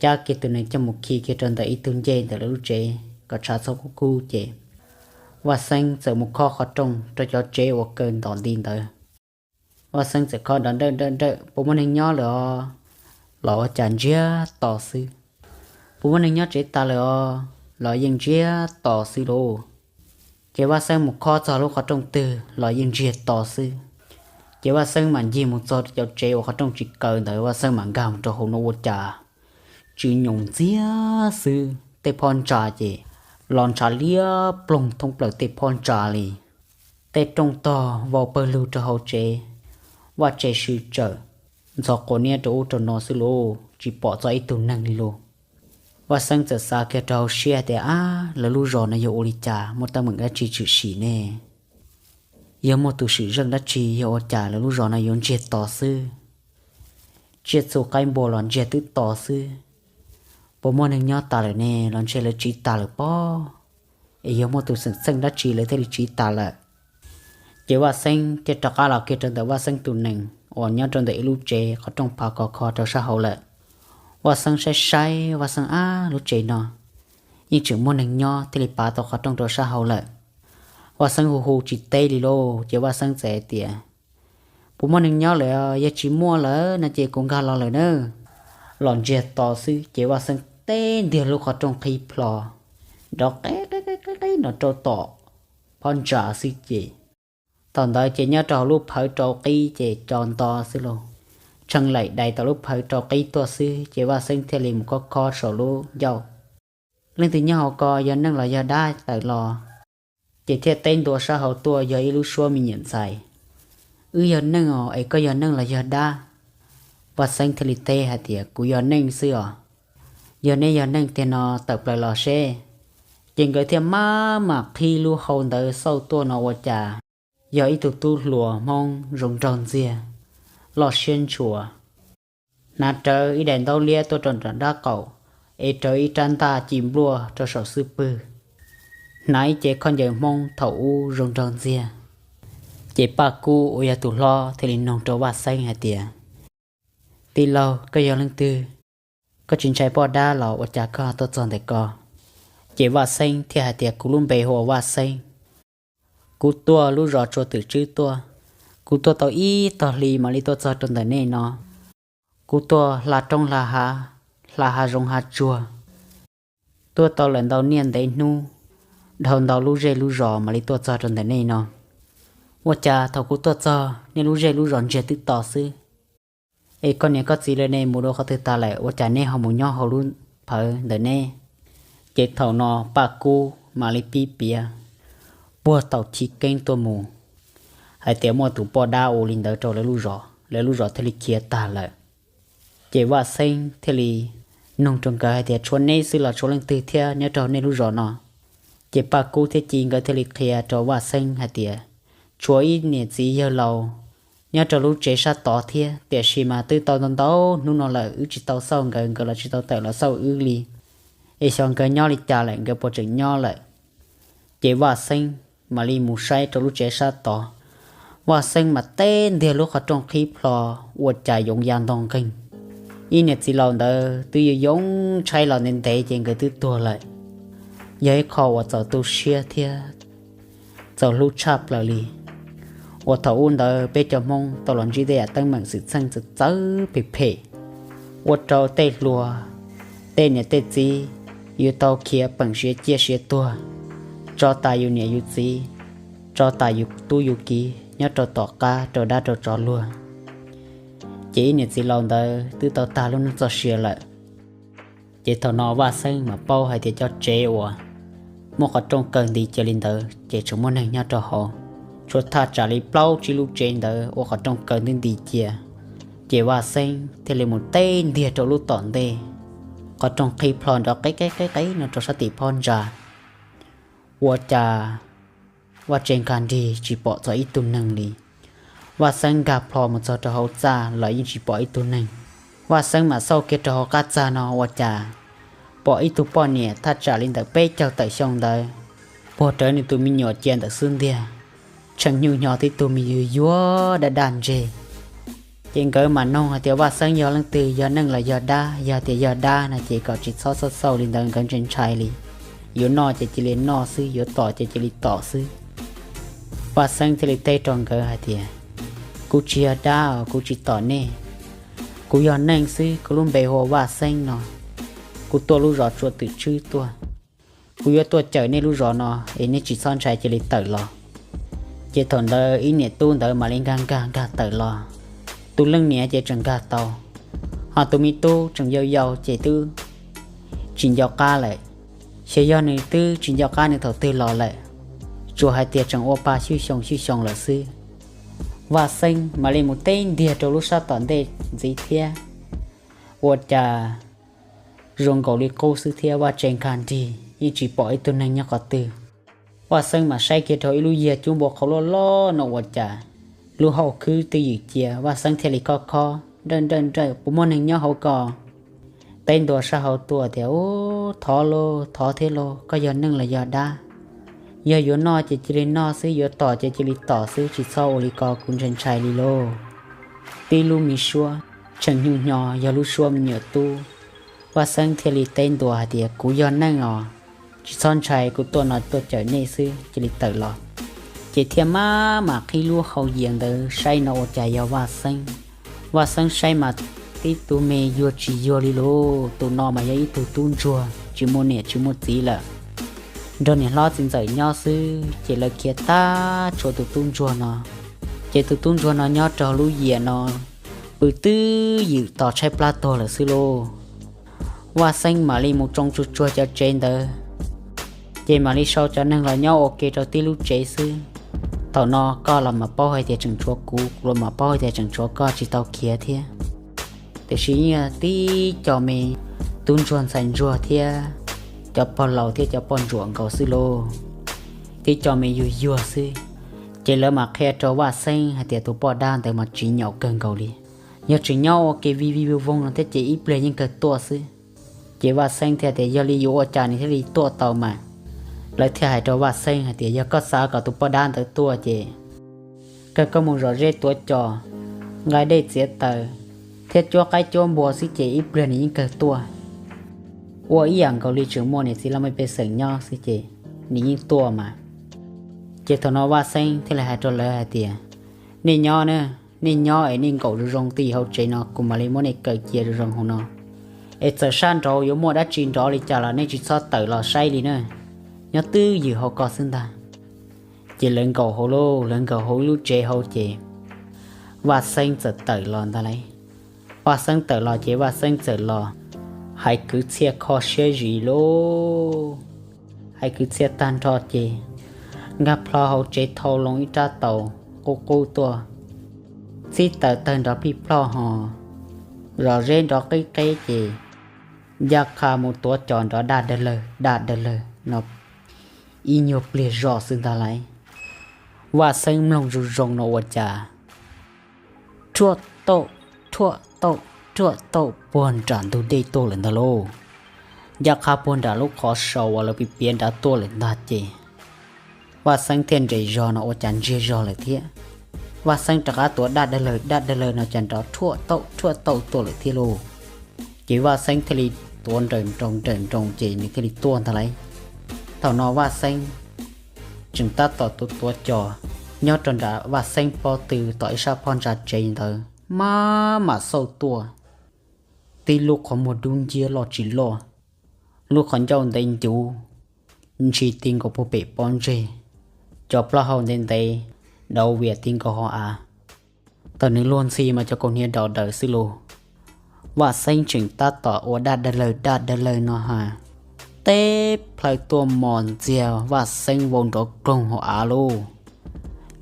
cab kiag tus nees coj mus khi kiag rau ntawm ib tug ncej ntawm lawv lub tsev kom tshav txhob kub kub ces Vaj Xeeb txawm mus khob qhov rooj rau cov tsev uas kaw ntom nti ntawd. Vaj Xeeb txawm khob nrov nrawj nrawj nrawj, puas muaj neeg nyob lawm os? Los ua cas ntsiag to xwb. Puas muaj neeg nyob tsev tas lawm os? Los yeej ntsiag to xwb lauj. Ces Vaj Xeeb mus khob txog lub qhov rooj twg los yeej ntsiag to xwb. Ces Vaj Xeeb mam ncig mus txog cov tsev uas qhov rooj tsis kaw ntawd, Vaj Xeeb mam nkag mus rau hauv no ua cas tsw nyoos ntxiag xwb, tej phab ntsa ces los ntshav liab ploog thoob plaws tej phab ntsa li. Tej rooj tog vau pawg lug rau hauv tsev, vaj tsev sw tsawm, ntxhov quav niab rau ub rau no xwb lauj, tsis pom txog ib tug neeg li lauj. Vaj Xeeb txawm xav kiag rau hauv siab tias, ab, lawv lub zos no yog ua li cas, muaj teeb meem dab tsi tshwm sim ne? Yog muaj tus swm zeej dab tsi yog ua cas lawv lub zos no yuav ntsiag to xwb? Tsiaj txhu qaib npua los ntsiag twb to xwb, puas muaj neeg nyob tas lawm ne? Los ntshe lawv tsiv tas lawm pob. Es yog muaj tus xwm txheej dab tsi lawv thiaj li tsiv tas lawm. Ces Vaj Xeeb thiaj rov qab los kiag rau ntawm Vaj Xeeb tus nees uas nyob rau ntawm ib lub tsev qhov rooj phav khov kho rau sab hauv lawm. Vaj Xeeb saib saib, Vaj Xeeb, ab, lub tsev no yeej tseem muaj neeg nyob thiaj li pav tau qhov rooj rau sab hauv lawm. Vaj Xeeb hu hu tsis teb li lauj, ces Vaj Xeeb txawm hais tias, Puas muaj neeg nyob lawm? Yog tsis muaj lawm no ces kuv nkag los lawm na. Los ntsiag to xwb ces Vaj Xeeb teb ntiag lub qhov rooj qhib plho, nrov qeb qeb qeb qeb no rau tom phab ntsa xwb ces thaum ntawd ces nyob rau hauv lub phawv rau qib ces co nto xwb lauj. Tshee laim dais tom lub phawv rau qib tuaj xwb ces Vaj Xeeb thiaj li mus khob khob saum lub ncauj, Leej twg nyob hauv ko, yog neeg los yog dab tawm los? Ces thiaj teb ntua sab hauv tuaj yog ib lub suab me nyuam ntxhais. Wb yog neeg os, es koj yog neeg los yog dab? Vaj Xeeb thiaj li teb hais tias, Kuv yog neeg xwb os. Yog neb yog neeg tiag no tawm plaws los seb. Ces nkawd thiaj maj mam qhib lub hau ntawd xauj tuaj no ua cas yog ib tug tub hluas Hmoob zoo nraug ntxiag, loj siab ntshua, hnav rawv ib daim ntaub liab tuaj rau nram nraub qaum, ev rawv ib rab ntaj ci npluaj rau saum xub pwg, hnav ib cev khaub ncaws Hmoob thaum ub zoo nraug ntxiag. Ces Paj Kub uas yog tus hlob thiaj li nug rau Vaj Xeeb hais tias, Tij laug, koj yog leej twg? Koj tsis ntshai poj dab los ua cas koj tuaj txog ntawm ko? Ces Vaj Xeeb thiaj hais tias, Kuv lub npe hu ua Vaj Xeeb. Kuv tuaj lub zos Tsua Twm Tswb tuaj. Kuv tuaj tau ib tog hli mam li tuaj txog rau ntawm nej no. Kuv tuaj hla roob hla hav, hla hav zoov hav tsuag, tuaj tau lawm ntau niaj ntev hnub, dhau ntau lub zej lub zos mam li tuaj txog rau ntawm nej no. Ua cas thaum kuv tuaj txog nej lub zej lub zos ntsiag twb to xwb, es koj niam koj txiv lawv ne mus rau qhov twg tas lawm, ua cas neb ho mus nyob hauv lub phawv ntawm neb? Ces thaum no Paj Kub mam li pib piav puag thaum chiv keeb tuaj mus hais tias muaj tus poj dab ua li ntawd rau lawv lub zos, lawv lub zos thiaj li khiav tag lawm. Ces Vaj Xeeb thiaj li nug rau nkawd hais tias, Tshuav neb xwb los tshuav leej twg thiab nyob rau nej lub zos no? Ces Paj Kub thiab Ci nkawd thiaj li qhia rau Vaj Xeeb hais tias, Tshuav ib niam txiv yawg laus nyob rau lub tsev sab tod thiab, tiam sis mas twb tau ntau ntau hnub no lawm wb tsis tau xauj nkawd, nkawd los tsis tau tawm los xauj wb li. Es xyov nkawd nyob li cas lawm, nkawd puas tseem nyob lawm? Ces Vaj Xeeb mam li mus saib rau lub tsev sab tod. Vaj Xeeb mas teb ntiag lub qhov rooj qhib plho, ua cas yoov ya ntog nqeeg. Ib niam txiv laus ntawd twb yuav yoov tshaib los ntev ntev ces nkawd twb tuag lawm. Yog ib qho uas txaus tu siab thiab txaus hlub tshaj plaws li, uas thaum ub ntawd peb cov Hmoob tau los ntsib tej yam teeb meem xwm txheej txawv txawv phem phem, ua rau tej hluas, tej niam tej txiv yuav tau khiav peem siav ciaj siav tuag, tso tas yus niam yus txiv, tso tas yus tub yus kiv nyob rau tom qab rau dab rau tsov luag. Ces ib niam txiv laus ntawd twb tau tag lub neej txoj sia lawm. Ces thaum no Vaj Xeeb mam paub hais tias cov tsev uas muaj qhov rooj kaw nti cia li ntawd ces tseem muaj neeg nyob rau hauv, tshuav thaj tsam li plaub tsib lub tsev ntawd ua qhov rooj kaw nti nti cia. Ces Vaj Xeeb thiaj li mus teb ntiag rau lub tom ntej, qhov rooj qhib plho nrov qeb qeb qeb qeb no rau sab tim phab ntsa. Ua cas vaj tse nkag nrig tsis pom txog ib tug neeg li. Vaj Xeeb nkag plho mus txog rau hauv txaj los yeej tsis pom ib tug neeg. Vaj Xeeb mam xauj kiag rau hauv qab txaj no ua cas pom ib tug poj niam thaj tsam li ntawm peb caug tawm xyoo ntawd, puag rawv nws tus me nyuam cia ntawm xub ntiag, tshee nyuj hnyo tib tug me yuag yuag daj daj ntseg. Ces nkawd mam nug hais tias, Vaj Xeeb yog leej twg, yog neeg los yog dab? Yog tias yog dab no ces kom tsis txhob xauj xauj li ntawd, nkawd ntshai ntshai li. Yuav noj ces cia li noj xwb, yuav tom ces cia li tom xwb. Vaj Xeeb thiaj li teb rau nkawd hais tias, Kuv tsis yog dab os, kuv tsis tom nej. Kuv yog neeg xwb, kuv lub npe hu ua Vaj Xeeb no. Kuv tuaj lub zos Tsua Twm Tswb tuaj. Kuv yuav tuaj cawm nej lub zos no, es nej tsis txhob ntshai, cia li tawm los. Ces thaum ntawd ib niam tub ntawd mam li nkag nkag nkag tawm los. Tus leej niam ces tseem nkag tau, ho tus me tub tseem yau yau ces twb tsis nco qab lawm. Xyov yog nws twb tsis nco qab nws thaum twg los lawm, tsuas hais tias tseem ua pa xyuj xyoo xyuj xyoo lawm xwb. Vaj Xeeb mam li mus teb ntiag rau lub sab tom ntej ntxiv thiab. Ua cas zoo nkaus li qub xwb thiab, vaj tse nkag nrig yeej tsis pom ib tug neeg nyob qhov twg. Vaj Xeeb mam saib kiag rau ib lub yiag cub npua qhauv loj loj no ua cas lub hauj khwb twb ywm cia. Vaj Xeeb thiaj li khob khob, Nrawj nrawj nrawj, puas muaj neeg nyob hauv ko? Teb ntua sab hauv tuaj tias, Ub, thov lauj, thov thiab lauj, koj yog neeg los yog dab? Yog yuav noj ces cia li noj xwb, yuav tom ces cia li tom xwb, tsis txhob ua li ko, kuv ntshai ntshai li lauj. Tib lub me suab tshee nyuj hnyo yog lub suab me nyuam tub. Vaj Xeeb thiaj li teb ntua hais tias, Kuv yog neeg os. Tsis txhob ntshai, kuv tuaj no tuaj cawm nej xwb. Cia li tawm los, ces thiaj maj mam qhib lub hau yias ntawd saib no ua cas yog Vaj Xeeb. Vaj Xeeb saib mas tib tug me yuag tsis yuag li lauj. Tus no mas yog ib tug tub ntsuag tsis muaj niam tsis muaj txiv lawm, nrog niam hlob txiv ntxawm nyob xwb, ces lawv khiav tag tshuav tus tub ntsuag no. Ces tus tub ntsuag no nyob rau lub yias no, pw twb ywm tos tshaib plab tuag lawm xwb lauj. Vaj Xeeb mam li mus tsoo tsuag tsuag cov tsev ntawd, ces mam li sau cov neeg los nyob ua ke rau tib lub tsev xwb. Thaum no koj los mas paub hais tias tseem tshuav kuv, kuv los mas paub hais tias tseem tshuav koj tsis tau khiav thiab. Tiam sis yeej tib co me tub ntsuag ntxhais ntsuag thiab cov pog laus thiab cov poj ntsuam nkaus xwb lauj, tib co me yuag yuag xwb. Ces lawv mam qhia rau Vaj Xeeb hais tias tus poj dab ntawd mas tsis nyaum kawg nkaus li, yog tseem nyob ua ke vij vij voog voog no thiab ces ib pliag yeej kawg tuaj xwb. Ces Vaj Xeeb thiaj tias yog li yuav ua cas nws thiaj li tuaj tau mas. Lawv thiaj hais rau Vaj Xeeb hais tias yog koj xav kom tus poj dab ntawd tuaj ces kawg koj mus zom zeb tuav cos, nqa dej txiav taws, thiab cuab qaib cuab npua xwb ces ib pliag nws yeej kawg tuaj. Ua ib yam nkaus li tseem muaj niam txiv laj mej pej xeem nyob xwb ces nws yeej tuaj mas. Ces thaum no Vaj Xeeb thiaj li hais rau lawv hais tias nej nyob na, nej nyob es nej nkaum zoo zoo twj ywm hauv tsev no, kuv mam li muab nej kaw cia zoo zoo hauv no. Es txawm sab nraud yuav muaj dab tsi nrov li cas los nej tsis txhob tawm los saib li na, nyob twj ywm hauv ko xwb ntag. Ces lawv nkaum hauv lauj, lawv nkaum hauv ib lub tsev hauv ces Vaj Xeeb txawm tawm los ntag lauj. Vaj Xeeb tawm los ces Vaj Xeeb txawm los hais kwv txhiaj kho siab zis lauj. Hais kwv txhiaj tag nrho ces nkag plho hauv tsev thau loo ib rab taus qub qub tuaj, txib taws tawg nrov pij ploj ho, zom zeb nrov qib qeb ces ncaj qha mus tuav cos nrov daj dawg lawg daj dawg lawg no ib nyuag pliag zog xwb ntag lauj. Vaj Xeeb mloog zoo zoo no ua cas rhuaj tauj, rhuaj tauj, rhuaj tauj puag nram ntug dej tuaj lawm ntag lauj. Ncaj qha puag nram lub qhov sau uas lawv piav piav nrad tuaj lawm ntag ces Vaj Xeeb thiaj nres zog no ua cas ntsiag zog lawm thiab. Vaj Xeeb rov qab tuav daj dawg lawg daj dawg lawg no cas nrov rhuaj tauj rhuaj tauj tuaj lawm thiab lauj. Ces Vaj Xeeb thiaj li tuav nrawm nroos nrawm nroos ces nws thiaj li tuaj ntag lauj. Thaum no Vaj Xeeb tseem tab tom tuav tuav cos nyob rau nram Vaj Xeeb pob tw tom ib sab phab ntsa tsev ntawd, maj mam xauj tuaj, tib lub qhov muag dub nciab loj tsis loj, lub qhov ncauj ntev ncuv, ntshis ti nkaus puag pem pob ntseg, cov plaub hau ntev ntev, dauv vias ti nkaus hauv av. Thaum nws luag ntxhi mas cov kaus hniav dov daws xwb lauj. Vaj Xeeb tseem tab tom ua daj dawg lawg daj dawg lawg no ha, teb plhaw tuaj mos ntxiag Vaj Xeeb vau nrov kloog hauv av lauj.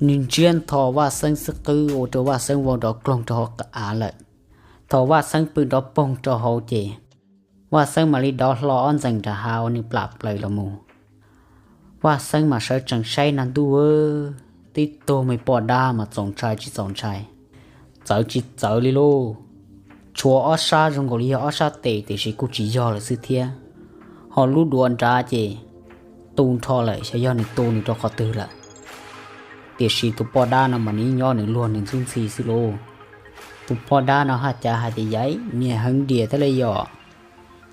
Nws ntsiab ntho Vaj Xeeb xub qwb ua rau Vaj Xeeb vau nrov kloog rau hauv av lawm. Thaum Vaj Xeeb pw nrov poog rau hauv ces Vaj Xeeb mam li dov hlo ob ntxees nram hav uas nws plam plaws los mus. Vaj Xeeb mam sawv tsees saib na ntuj, tib tug me poj dab mas txaus ntshai tsis txaus ntshai, txawv tsis txawv li lauj. Tshuav ob sab zoo nkaus li yog ob sab tes tiam sis kuj tsis yog lawm xwb thiab. Ho lub duav nrad ces tu nrho lawm, xyov yog nws tu nws rau qhov twg lawm. Tiam sis tus poj dab no mas nws yeej nyob nws luag nws ntxub ntxhi xwb lauj. Tus poj dab no haj cav hais tias yaiv niag heev diam thiab li yom,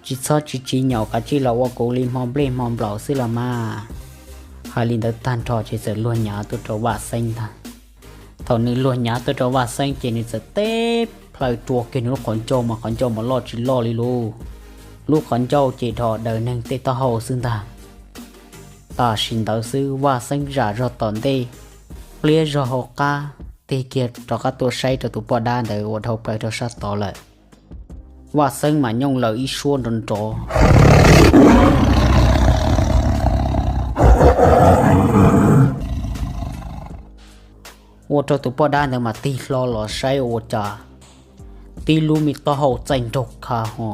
tsis txhob tsis tsis nyaum kav tsij los ua kuv li hmo nplej hmo nplaum xwb los mas. Hais li ntawd tag nrho ces txawm luag nyav tuaj rau Vaj Xeeb ntag. Thaum nws luag nyav tuaj rau Vaj Xeeb ces nws txawm teb plhaw rua kiag nws lub qhov ncauj mas qhov ncauj mas loj tsis loj li lauj. Lub qhov ncauj ces dhos daws neeg tej taub hau xwb ntag. Tam sim ntawd xwb Vaj Xeeb zam zog tom ntej, pliab zog hauv qab, tig kiag rov qab tuaj saib rau tus poj dab ntawd uas dhau plaws rau sab tod lawm. Vaj Xeeb mas nyooj laws ib suab nrov nrov, ua rau tus poj dab ntawd mas tig hlo los saib ua cas tib lub me taub hau txaij nraug kha ho,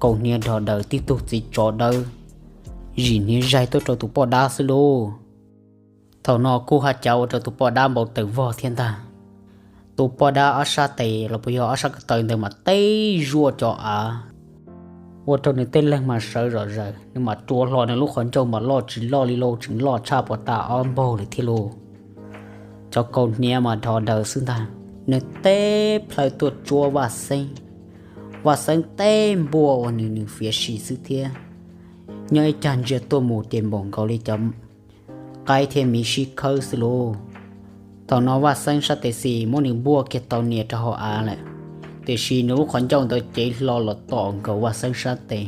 kaus hniav dhos daws tib tug txiv tsov dawb, zim hniav zaig tuaj rau tus poj dab xwb lauj. Thaum no kuj haj cav ua rau tus poj dab npau taws vog thiab ntag. Tus poj dab ob sab tes los puas yog ob sab ko taw ntawd mas teb zuaj cov av, ua rau nws tej leeg mas sawv zom zaws, nws mas rua hlo nws lub qhov ncauj mas loj tsis loj li lauj, tseem loj tshaj puas tas ob npaug lawm thiab lauj. Cov kaus hniav mas dhos daws xwb ntag, nws teb plhaw tuaj tsuab Vaj Xeeb. Vaj Xeeb teb npuaj ua nws nws fiav sim xwb thiab. Nyob ib cag ntsia tuaj mus ces npaum nkaus li cov qaib thiab miv sib khawb xwb lauj. Thaum no Vaj Xeeb sab tes xis muab nws npuaj kiag tau nias rau hauv av lawm, tiam sis nws lub qhov ncauj ntawd cev hlo los tom nkaus Vaj Xeeb sab tes,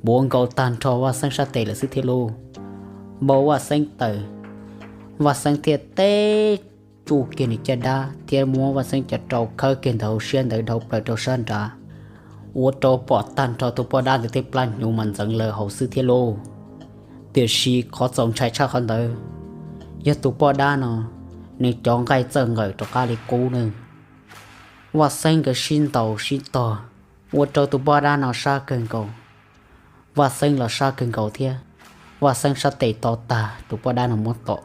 npuav nkaus tag nrho Vaj Xeeb sab tes lawm xwb thiab lauj. Npau Vaj Xeeb tawm, Vaj Xeeb thiaj teb tsuj kiag nws caj dab thiab muab Vaj Xeeb cov rau khawb kiag ntawm hauv siab ntawd dhau plaws rau sab nrad, ua rau pom tag nrho tus poj dab ntawd tej plab hnyuv mas ntxeev lawv hauv xwb thiab lauj. Tiam sis qhov txaus ntshai tshaj qhov ntawd, yog tus poj dab no, nws cov nqaij txawj nqawm rov qab li qub na. Vaj Xeeb nkawd sib ntaus sib tog, ua rau tus poj dab no sab kawg nkaus, Vaj Xeeb los sab kawg nkaus thiab. Vaj Xeeb sab tes to tag tus poj dab no muab tom.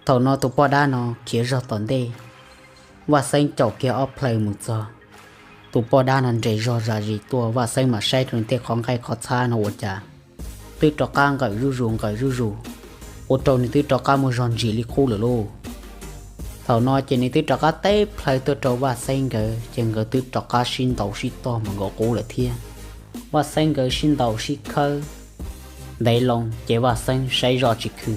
Thaum no tus poj dab no khiav zog tom ntej, Vaj Xeeb caum kiag ob plhaw mus txog, tus poj dab no nres zog zam zis tuaj, Vaj Xeeb mam saib rau nws tej qhov nqaij qhov txhab no ua cas twb rov qab nqawm zuj zus nqawm zuj zus, ua rau nws twb rov qab muaj zog ntsim li qub lawm lauj. Thaum no ces nws twb rov qab teb plhaw tuaj rau Vaj Xeeb nkawd, ces nkawd twb rov qab sib ntaus sib tog mus nkaus qub lawm thiab. Vaj Xeeb nkawd sib ntaus sib khawb ntev loo ces Vaj Xeeb saib zoj tsis khw,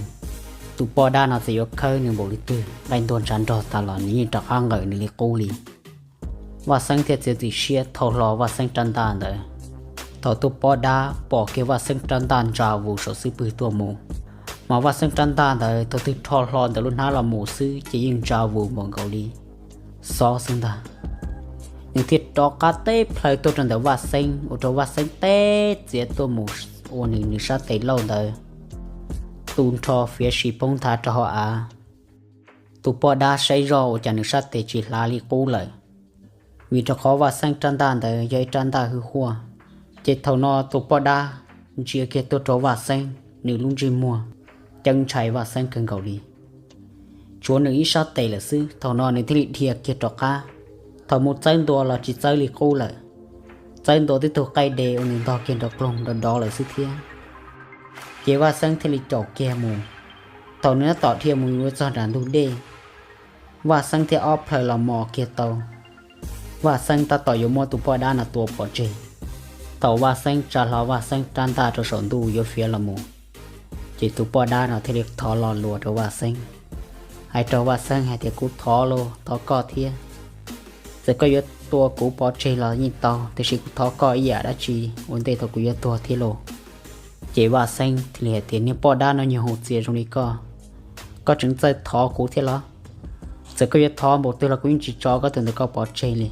tus poj dab no txawm yuav khawb nws npaum li twg, nqaij ntuag ntshav nrog tas los nws yeej rov qab nqawm nws li qub li. Vaj Xeeb thiaj txiav txim siab thau hlo Vaj Xeeb rab ntaj ntawd. Thaum tus poj dab pom kiag Vaj Xeeb rab ntaj ntsa vus saum xub pwg tuaj mus, mas Vaj Xeeb rab ntaj ntawd thaum twg rho hlo ntawm lub hnab los mus xwb ces yeej ntsa vus npaum nkaus li xob xwb ntag. Nws thiaj rov qab teb plhaw tuaj rau ntawm Vaj Xeeb, ua rau Vaj Xeeb teb txiav tuaj mus ua nws nws sab tes lauj ntawd tu nrho fiav sis poob nthav rau hauv av. Tus poj dab saib zoj ua cas nws sab tes tsis hlav li qub lawm, vim rau qhov Vaj Xeeb rab ntaj ntawd yog ib rab ntaj hwj huaj. Ces thaum no tus poj dab ntsia kiag tuaj rau Vaj Xeeb, nws lub ntsej muag ceeb ntshai Vaj Xeeb kawg nkaus li. Tshuav nws ib sab tes lawm xwb, thaum no nws thiaj li dhia kiag rov qab. Thaum mus txawb ntua los tsis txawb li qub lawm, txawb ntua tib tug qaij de ua nws ntog kiag nrov ploog nrov dov lawm xwb thiab. Ces Vaj Xeeb thiaj li caum kiag mus. Thaum nws tab tom dhia mus yuav txog nram ntug dej, Vaj Xeeb thiaj ob plhaw los mos kiag tau. Vaj Xeeb tab tom yuav muab tus poj dab no tua pov tseg. Thaum Vaj Xeeb tsa hlo Vaj Xeeb rab ntaj rau saum ntuj yuav fiav los mus, ces tus poj dab no thiaj li thov lo lus rau Vaj Xeeb, hais rau Vaj Xeeb hais tias, kuv thov los thov koj thiab, txawm koj yuav tua kuv pov tseg los yeej tau, tiam sis kuv thov koj ib yam dab tsi ua ntej thaum kuv yuav tuag thiab lauj. Ces Vaj Xeeb thiaj li hais tias, niag poj dab no nyuag hau txias zoo li koj, koj tseem txawj thov kuv thiab los? Txawm koj yuav thov npaum twg los kuv yeej tsis tso koj tus ntawm koj pov tseg li.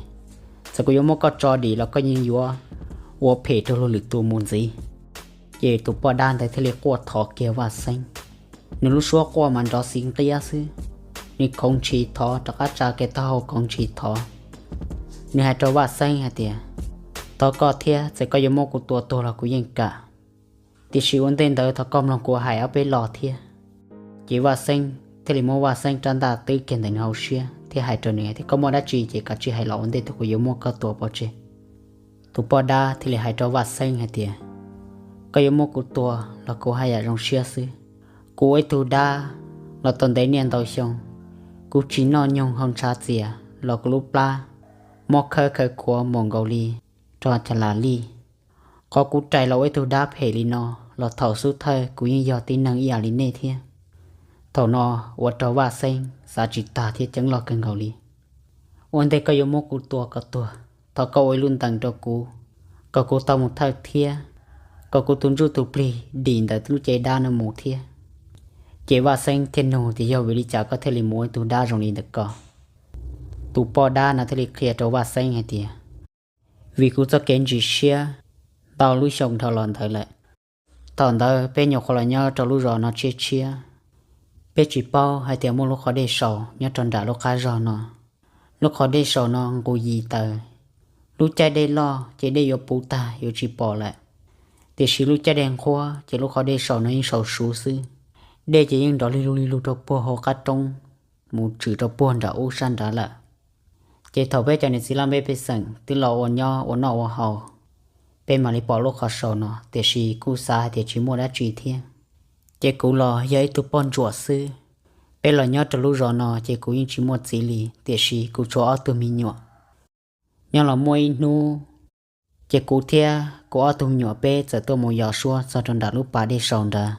Txawm kuv yuav muab koj tso dim los koj yeej yuav ua phem rau luag lwm tus mus ntxiv. Ces tus poj dab ntawd thiaj li quaj thov kiag Vaj Xeeb. Nws lub suab quaj mas nrov xis nqiab xwb. Nws khoov ntshis thov, rov qab tsa kiag taub hau khoov ntshis thov. Nws hais rau Vaj Xeeb hais tias, thov koj thiab, txawm koj yuav muab kuv tua tuag los kuv yeej kam, tiam sis ua ntej ntawd thov koj mloog kuv hais ob peb lo thiab. Ces Vaj Xeeb thiaj li muab Vaj Xeeb rab ntaj twb kiag ntawm nws hauv siab thiab hais rau nws hais tias, koj muaj dab tsi ces kav tsij hais los ua ntej thaum kuv yuav muab koj tua pov tseg. Tus poj dab thiaj li hais rau Vaj Xeeb hais tias, koj yuav muab kuv tua los kuv haj yam zoo siab xwb. Kuv ua ib tug dab los tau ntev niaj ntau xyoo, kuv tsis noj nyoog hau ntshav txias los kuv lub plab mob khawb khaws khuav npaum nkaus li rog cas las lij. Qhov kuv rais los ua ib tug dab phem li no los thaum xub thawj kuv yeej yog tib neeg ib yam li nej thiab. Thaum no ua rau Vaj Xeeb xav tsis tag thiab ceeb loj kawg nkaus li. Ua ntej koj yuav muab kuv tua kom tuag, thov koj ua ib lub ntees rau kuv, kom kuv tau mus thawj thiab, kom kuv tus ntsuj tus plig dim ntawm lub cev dab no mus thiab. Ces Vaj Xeeb thiaj nug tias, yog vim li cas koj thiaj li mus ua ib tug dab zoo li ntawm ko? Tus poj dab no thiaj li qhia rau Vaj Xeeb hais tias, vim kuv txoj kev ntsis siab ntau lub xyoo dhau los ntawd lawm. Thaum ntawd peb nyuam qhuav los nyob rau lub zos no tshiab tshiab, peb tsis paub hais tias muaj lub qhov dej saus nyob rau nram lub qab zog no. Lub qhov dej saus no nqus yis taws, lub caij dej loj ces dej yuav puv tag yuav tsis pom lawm. Tiam sis lub caij dej nqhuab ces lub qhov dej saus no yeej saus suv xwb. Dej ces yeej nrov lig lug lig lug rau puag hauv qab roob mus tshwm rau puag nram ub sab nrad lawm. Ces thaum peb cov niam txiv laj mej pej xeem twb los ua nyob ua noj ua haus, peb mam li pom lub qhov saus no, tiam sis kuj xav hais tias tsis muaj dab tsi thiab. Ces kuv los yog ib tug poj ntsuam xwb, peb los nyob rau lub zos no ces kuv yeej tsis muaj txiv li, tiam sis kuv tshuav ob tug me nyuam. Nyob los muaj ib hnub, Ces kuv thiab kuv ob tug me nyuam peb txawm tuaj mus yos suab txog rau nram lub pas dej saud ntawd.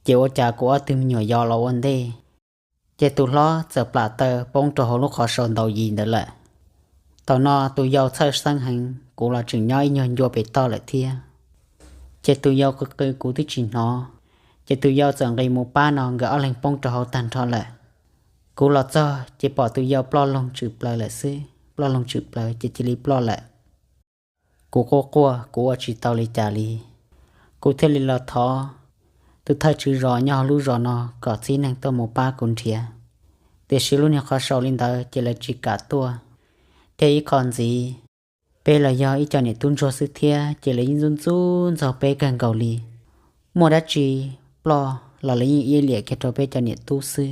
Ces ua cas kuv ob tug me nyuam yos los ua ntej, ces tus hlob txawm plam taw poob rau hauv lub qhov saud ntaus yis ntawd lawm. Thaum no tus yau txhawj xeeb heev, kuv los tseem nyob ib nyuag ncua pem toj lawm thiab. Ces tus yau qw qw kuv twb tsis hnov, ces tus yau txawm nqis mus pab no nkawd ob leeg poob rau hauv tag nrho lawm. Kuv los txog ces pom tus yau ploj loog tswm plaws lawm xwb, ploj loog tswm plaws ces cia li ploj lawm. Kuv quaj quaj, kuv ua tsis tau li cas li. Kuv thiaj li los thov tus thawj tswv zos nyob hauv lub zos no kom txib neeg tuaj mus pab kuv nrhiav. Tiam sis lub niag qhov saud li ntawd ces lawv tsis kam tuaj, thiab ib qho ntxiv, peb los yog ib co niam tub ntsuag xwb thiab ces lawv yeej ntxub ntxub ntxaug peb kawg nkaus li. Muaj dab tsi ploj los lawv yeej iab liam kiag rau peb cov niam tub xwb.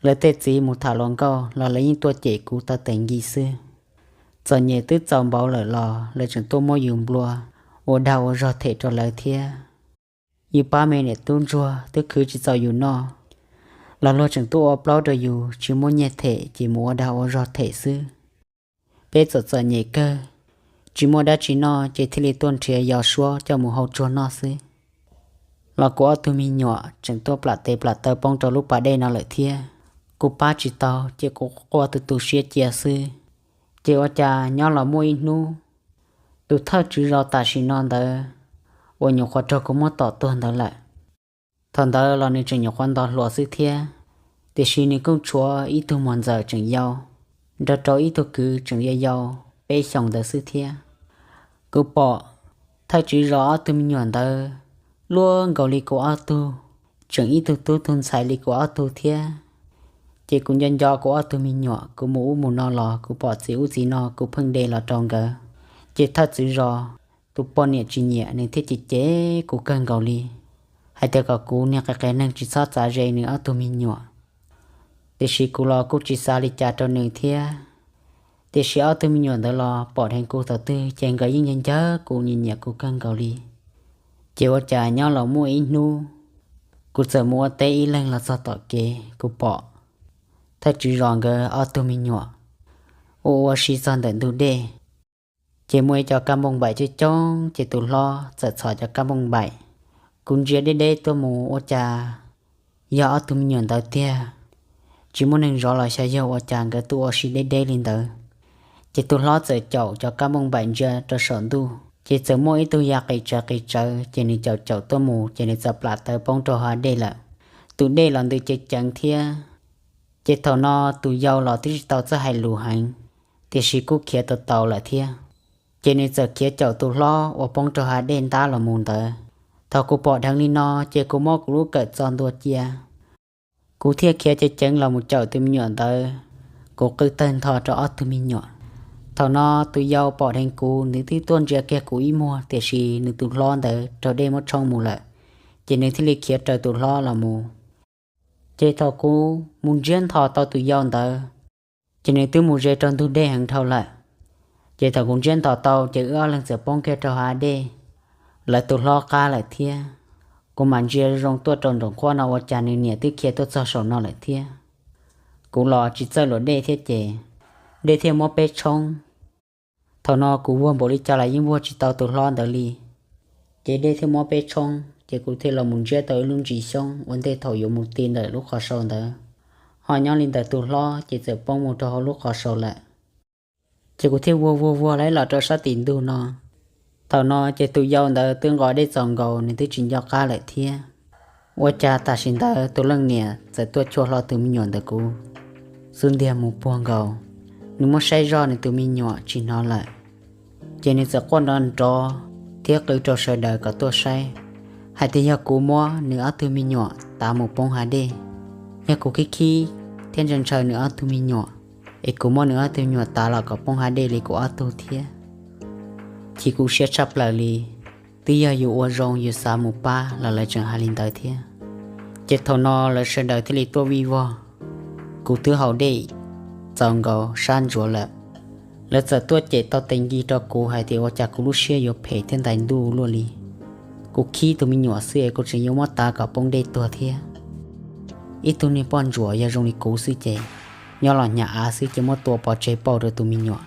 Lawv tej txiv mus tham hluas nkauj los lawv yeej tuaj cem kuv tau tes nkis xwb. Txom nyem twb txaus npaum lawm los lawv tseem tuaj muab yus nplua ua dag ua zog them rau lawv thiab. Yus pab me niam tub ntsuag twb khwv tsis txaus yus noj, los luag tseem tuaj ua plaub rau yus tsis muaj nyiaj them ces mus ua dag ua zog them xwb. Peb txom txom nyem kawg, tsis muaj dab tsi noj ces thiaj li tuaj nrhiav yos suab coj mus hau tsuag noj xwb. Los kuv ob tug me nyuam tseem tuaj plam tes plam taw poob rau lub pas dej no lawm thiab. Kuv pab tsis tau ces kuv quaj tu tu siab cia xwb. Ces ua cas nyob los muaj ib hnub, tus thawj tswv zos tam sim no ntawd uas nyuam qhuav raug kuv muab tom tuag ntawd lawm, thaum ntawd los nws tseem nyuam qhuav nto hluas xwb thiab, tiam sis nws kuj tshuav ib tug muam ntxawm tseem yau, nrog rau ib tug kwv tseem yau yau peb xyoos ntawd xwb thiab. Kuv pom thawj tswv zos ob tug me nyuam ntawd luaj nkaus li kuv ob tug, tseem ib tug tub tug ntxhais li kuv ob tug thiab. Ces kuv nco nco kuv ob tug me nyuam, kuv mus ub mus no los kuv pom txiv ub txiv no kuv pheej de los rau nkawd. Ces thawj tswv zos tus poj niam tsis nyiam nws thiaj cem cem kuv kawg nkaus li, hais tias kom kuv niag qias qias neeg tsis txhob txav ze nws ob tug me nyuam. Tiam sis kuv los kuj tsis xav li cas rau nws thiab. Tiam sis ob tug me nyuam ntawd los pom dheev kuv thaum twg ces nkawd yeej ncawg ncawg kuv, nyiam nyiam kuv kawg nkaus li. Ces ua cas nyob los muaj ib hnub, kuv txawm mus ua teb ib leeg los txog tom kev, kuv pom thawj tswv zos nkawd ob tug me nyuam ua ua si txog ntawm ntug dej. Ces muaj ib co kab npoo npaim coob coob, ces tus hlob txawm txhom cov kab npoo npaim. Kuv ntsia deb deb tuaj mus ua cas yog ob tug me nyuam ntawd tiag. Tsis muaj neeg zov los xyov yog ua cas nkawd tuaj ua si deb deb li ntawd. Ces tus hlob txawm caum cov kab npoo npaim ntsia rau saum ntuj, ces txawm muaj ib tug ya qis tsawv qis tsawv, ces nws caum caum tuaj mus, ces nws txawm plam taw poob rau hav dej lawm. Tus dej los ntws ceev ceev thiab. Ces thaum no tus yau los twb tsis tau txawj hais lus heev, tiam sis kuj khiav tau tau lawm thiab. Ces nws txawm khiav caum tus hlob uas poob rau hav dej ntab los mus ntawd. Thaum kuv pom dheev li no, ces kuv muab kuv lub kawm txo ntua cia, kuv thiaj khiav ceev ceev los mus caum tus me nyuam ntawd. Kuv qw tawg ntho rau ob tug me nyuam. Thaum no tus yau pom dheev kuv, nws twb tuaj ntsia kiag kuv ib muag, tiam sis nws tus hlob ntawd raug dej muab tshoob mus lawm, ces nws thiaj li khiav raws tus hlob los mus. Ces thaum kuv mus ntsiab nthos tau tus yau ntawd, ces nws twb mus ze rau ntug dej heev dhau lawm. Ces thaum kuv ntsiab nthos tau, ces wb ob leeg txawm poob kiag rau hav dej, lawv tus hlob qab lawm thiab. Kuv mam ntsia zoo tuaj rau nraum qhuab no ua cas nws niam twb khiav tuaj txog saum no lawm thiab. Kuv los tsis txawj luam dej thiab ces dej thiaj muab peb tshoob. Thaum no kuv vuag npaum li cas los yeej vuag tsis tau tus hlob ntawd li. Ces dej thiaj muab peb tshoob, ces kuv thiaj los mus ntsiab tau ib lub ntsis xyoob ua ntej thaum yuav mus ti ntawm lub qhov sau ntawd. Ho nyob li ntawd tus hlob ces txawm poob mus rau hauv lub qhov sau lawm. Ces kuv thiaj vuag vuag vuag los rau sab tim ntug no. Thaum no ces tus yau ntawd twb nqos dej txaus nkaus, nws twb tsis nco qab lawm thiab. Ua cas tam sim ntawd tus leej niam txawm tuaj chua hlo tus me nyuam ntawm kuv xub ntiag mus puag nkaus. Nws muab saib zoj nws tus me nyuam tsis hnov lawm, ces nws txawm quaj nrov nrov thiab qw rau sawv daws kom tuaj saib, hais tias yog kuv muab nws ob tug me nyuam tav mus poob hav dej. Yog kuv khib khib thiab ntshaw ntshaw nws ob tug me nyuam, es kuv muab nws ob tug me nyuam tav los kom poob hav dej li kuv ob tug thiab. Chim kuv siab tshaj plaws li, twb yog yus ua zoo yus xav mus pab los lawv tseem hais li ntawd thiab. Ces thaum no lawv sawv daws thiaj li tuaj vij vog, kuv twb haus dej txaus nkaus sab ntsuav lawm. Lawv txawm tuaj cem tau tes nkis rau kuv hais tias ua cas kuv lub siab yuav phem thiab ntais ntuj luaj li. Kuv khib tus me nyuam xwb es kuv tseem yuav muab tav kom poob dej tuag thiab. Ib tug niag poj ntsuam yog zoo li kuv xwb ces nyob los hnyav av xwb ces muab tua pov tseg pauj rau tus me nyuam.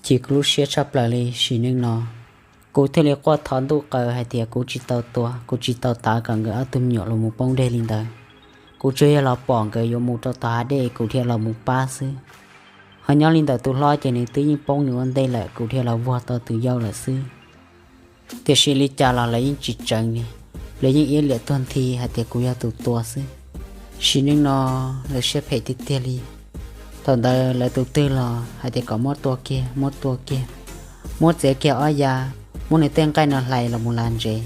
Chim kuv lub siab tshaj plaws li sim neej no. Kuv thiaj li quaj thov ntuj qawm hais tias kuv tsis tau tua, kuv tsis tau tav kom nkawd ob tug me nyuam los mus poob dej li ntawd. Kuv tsuas yog los pom nkawd yuav mus rau tom hav dej kuv thiaj los mus pab xwb. Ho nyob li ntawm tus hlob ces nws twb yeej poob nws ua ntej lawm, kuv thiaj los vuag tau tus yau lawm xwb. Tiam sis li cas los lawv yeej tsis tseev li, lawv yeej iab liam tuag nthi hais tias kuv yog tus tua xwb. Sim neej no lawv siab phem tiag tiag li. Thaum ntawd lawv tus twg los hais tias kom muab tua kiag, muab tua kiag, muab txiav kiag ob ya, muab nws tej nqaij no hlais los mus la ntsev.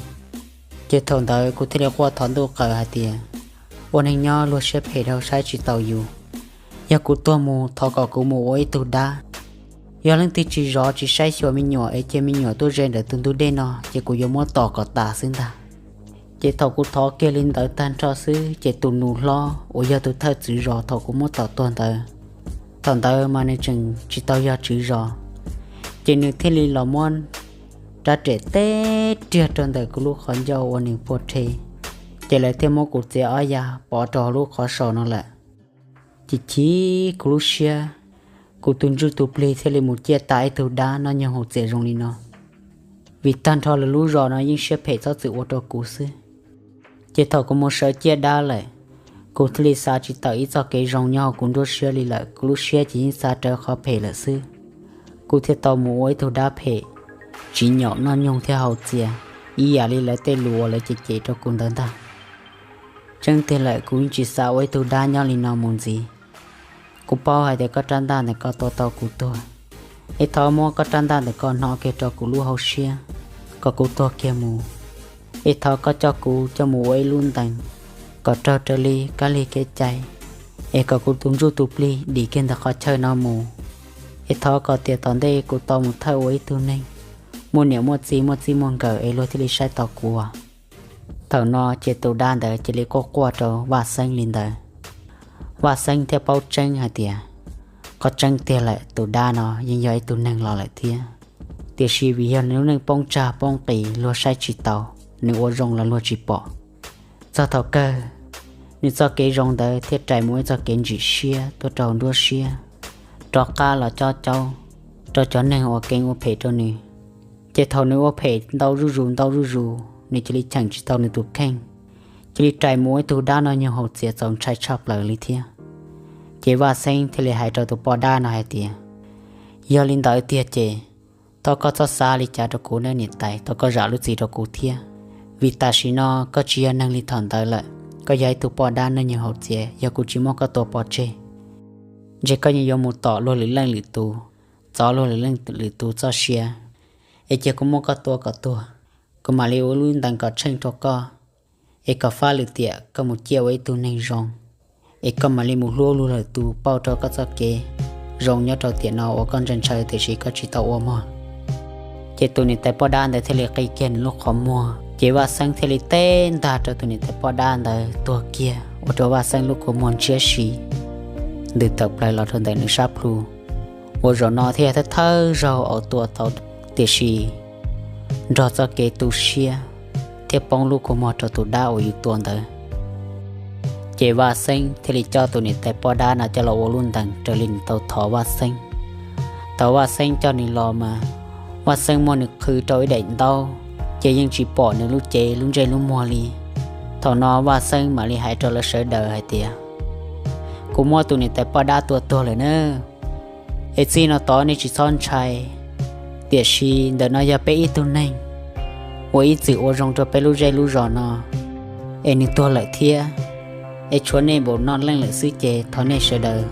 Ces thaum ntawd kuv thiaj li quaj thov ntuj qawm hais tias, ua neeg nyob luag siab phem dhau saib tsis taus yus. Yog kuv tuag mus thov kom kuv mus ua ib tug dab. Yog leej twg tsis zov tsis saib xyuas me nyuam es cia me nyuam tuaj ze ntawm tus ntug dej no ces kuv yuav muab tom kom tas xwb ntag. Ces thaum kuv thov kiag li ntawd tag nrho xwb ces tus nus hlob uas yog tus thawj tswv zos thaum kuv muab tom tuag ntawd, thaum ntawd mas nws tseem tsis tau yog tswv zos, ces nws thiaj li los muab rab riam teb riag rau ntawm kuv lub qhov ncauj uas nws puag rhe, ces lawv thiaj muab kuv txiav ob ya pov rau hauv lub qhov saus no lawm. Ces chim kuv lub siab, kuv tus ntsuj tus plig thiaj li mus ciaj tas ib tug dab noj nyoog haus txias zoo li no. Vim tag nrho lawv lub zos no yeej siab phem txhob txwm ua rau kuv xwb. Ces thaum kuv mus sawv ciaj dab lawm, kuv thiaj li xav tsis tawm ib txoj kev zoo nyob hauv kuv nruab siab li lawm, kuv lub siab ces yeej xav rawv qhov phem lawm xwb. Kuv thiaj tau mus ua ib tug dab phem, tsis nyaum noj nyoog thiab haus txias, ib yam li lawv tej lus uas lawv cem cem rau kuv ntawd ntag. Tseeb tiag lawm kuv yeej tsis xav ua ib tug dab nyob li no mus ntxiv. Kuv paub hais tias koj rab ntaj ntawm koj tua tau kuv tuag, es thov muab koj rab ntaj ntawm koj hno kiag rau kuv lub hauv siab, kom kuv tuag kiag mus. Es thov koj coj kuv coj mus ua ib lub ntees, kom raug raws li kab lig kev cai, es kom kuv tus ntsuj tus plig dim kiag ntawm qhov chaw no mus. Es thov kom tias tom ntej kuv tau mus thawj ua ib tug neeg, muaj niam muaj txiv muaj txij muaj nkawm es luag thiaj li saib taus kuv. Thaum no ces tus dab ntawd cia li quaj quaj rau Vaj Xeeb li ntawd. Vaj Xeeb thiaj paub tseeb hais tias, qhov tseeb tiag lawm tus dab no yeej yog ib tug neeg los lawm thiab, tiam sis vim yog nws lub neej poob tsag poob qis luag saib tsis taus, nws ua zoo los luag tsis pom. Txog thaum kawg, nws txoj kev zoo ntawd thiaj rais mus ib txoj kev ntsim siab tuaj rau nruab siab, rov qab los cob caub rau cov neeg uas keev ua phem rau nws. Ces thaum nws ua phem ntau zuj zus ntau zuj zus, nws cia li cheem tsis tau nws tus kheej, cia li rais mus ua ib tug dab noj nyoog haus txias txaus ntshai tshaj plaws li thiab. Ces Vaj Xeeb thiaj li hais rau tus poj dab no hais tias, yog li ntawd tiag ces, thov koj txhob xav li cas rau kuv nawb niam tais, thov koj zam lub txim rau kuv thiab, vim tam sim no koj tsis yog neeg li thaum ntawd lawm, koj yog ib tug poj dab noj nyoog haus txias, yog kuv tsis muab koj tua pov tseg, ntshe koj yeej yuav mus tom luag lwm leej lwm tus, txov luag lwm leej lwm tus txoj sia, es cia kuv muab koj tua kom tuag, kuv mam li ua lub ntees kom tsheej rau koj, es kom fab lwm tiam koj mus ciaj ua ib tug neeg zoo, es koj mam li mus hlub luag lwm tus pauj rau koj txoj kev zoo nyob rau tiam no uas koj ntshaw ntshaw tiam sis koj tsis tau ua mog. Ces tus niam tais poj dab ntawd thiaj li qi kiag nws lub qhov muag, ces Vaj Xeeb thiaj li teb ntag rau tus niam tais poj dab ntawd tuag kiag ua rau Vaj Xeeb lub kua muag ntshiab si ntws tawm plaws los rau ntawm nws sab plhu. Ua zaum no thiaj yog thawj thawj zaug uas tua tau, tiam sis nrog txoj kev tu siab thiab poob lub kua muag rau tus dab uas yus tua ntawd. Ces Vaj Xeeb thiaj li coj tus niam tais poj dab no coj los ua lub ntees raws li nws tau thov Vaj Xeeb. Thaum Vaj Xeeb coj nws los mas, Vaj Xeeb muab nws qhwv rau ib daim ntaub, ces yeej tsis pom nws lub cev lub ntsej lub muag li. Thaum no Vaj Xeeb mam li hais rau lawv sawv daws hais tias, kuv muab tus niam tais poj dab tua tuag lawm na, es txij no tod nej tsis txhob ntshai, tiam sis ntawm no yog peb ib tug neeg uas ib txwm ua zoo rau peb lub zej lub zos no, es nws tuag lawm thiab, es tshuav nej npaum no leej lawm xwb ces thov nej sawv daws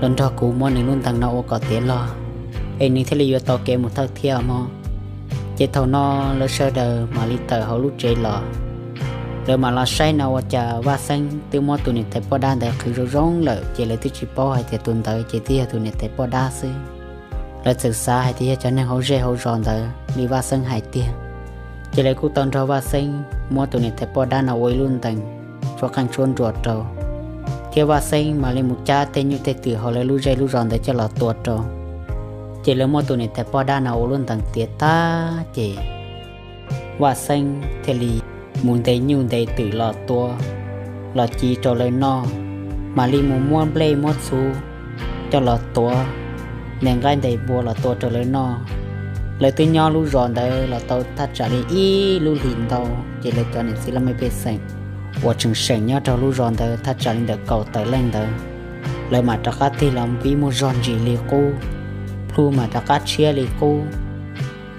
los nrog kuv muab nws lub ntees no ua kom tiav log, es nws thiaj li yuav tau kev mus thawj thiab mog. Ces thaum no lawv sawv daws mam li tawm hauv lub tsev los. Lawv mam los saib no ua cas Vaj Xeeb twb muab tus niam tais poj dab ntawd qhwv zoo zoo lawm, ces lawv twb tsis paub hais tias tus ntawd ces twb yog tus niam tais poj dab xwb. Lawv txawm xav hais tias yog cov neeg hauv zej hauv zos ntawd li Vaj Xeeb hais tiag. Ces lawv kuj tau nrog Vaj Xeeb muab tus niam tais poj dab no ua ib lub ntees tshuab qeej tshuab nruas rau, thiab Vaj Xeeb mam li mus cab tej nyuj tej twm hauv lawv lub zej lub zos ntawd coj los tua rau. Ces lawv muab tus niam tais poj dab no ua lub ntees tiav tag ces Vaj Xeeb thiaj li mus ntes nyuj ntes twm los tua, los ci rau lawv noj, mam li mus muab nplej muab txhuv coj los tuav, ntes nqaij ntes npua los tua rau lawv noj. Lawv twb nyob lub zos ntawd los tau thaj tsam li ib lub hlis ntau, ces lawv cov niam txiv laj mej pej xeem uas tseem seem nyob rau lub zos ntawd thaj tsam li ntawm kaum tawm leej ntawd, lawv mam rov qab tig los pib muaj zog ntsis li qub, plhu mas rov qab tshiab li qub.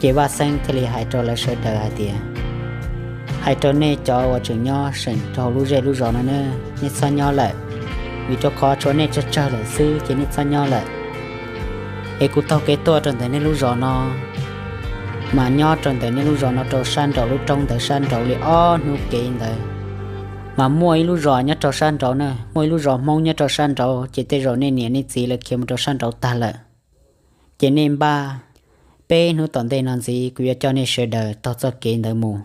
Ces Vaj Xeeb thiaj li hais rau lawv sawv daws hais tias, hais rau nej cov uas tseem nyob seem rau lub zej lub zos no na, nej txhob nyob lawm, vim rau qhov tshuav nej tsawg tsawg lawm xwb ces nej txhob nyob lawm. Es kuv taug kev tuaj rau ntawm nej lub zos no, mas nyob rau ntawm nej lub zos no rau sab nraum lub roob ntawd sab nraud li ob hnub kev ntawd, mas muaj ib lub zos nyob rau sab nraud na, muaj ib lub zos Hmoob nyob rau sab nraud, ces tej zaum nej niam nej txiv lawv khiav mus rau sab nraud tag lawm. Ces nej npaj peb hnub tom ntej no ntxiv, kuv yuav coj nej sawv daws taug txoj kev ntawd mus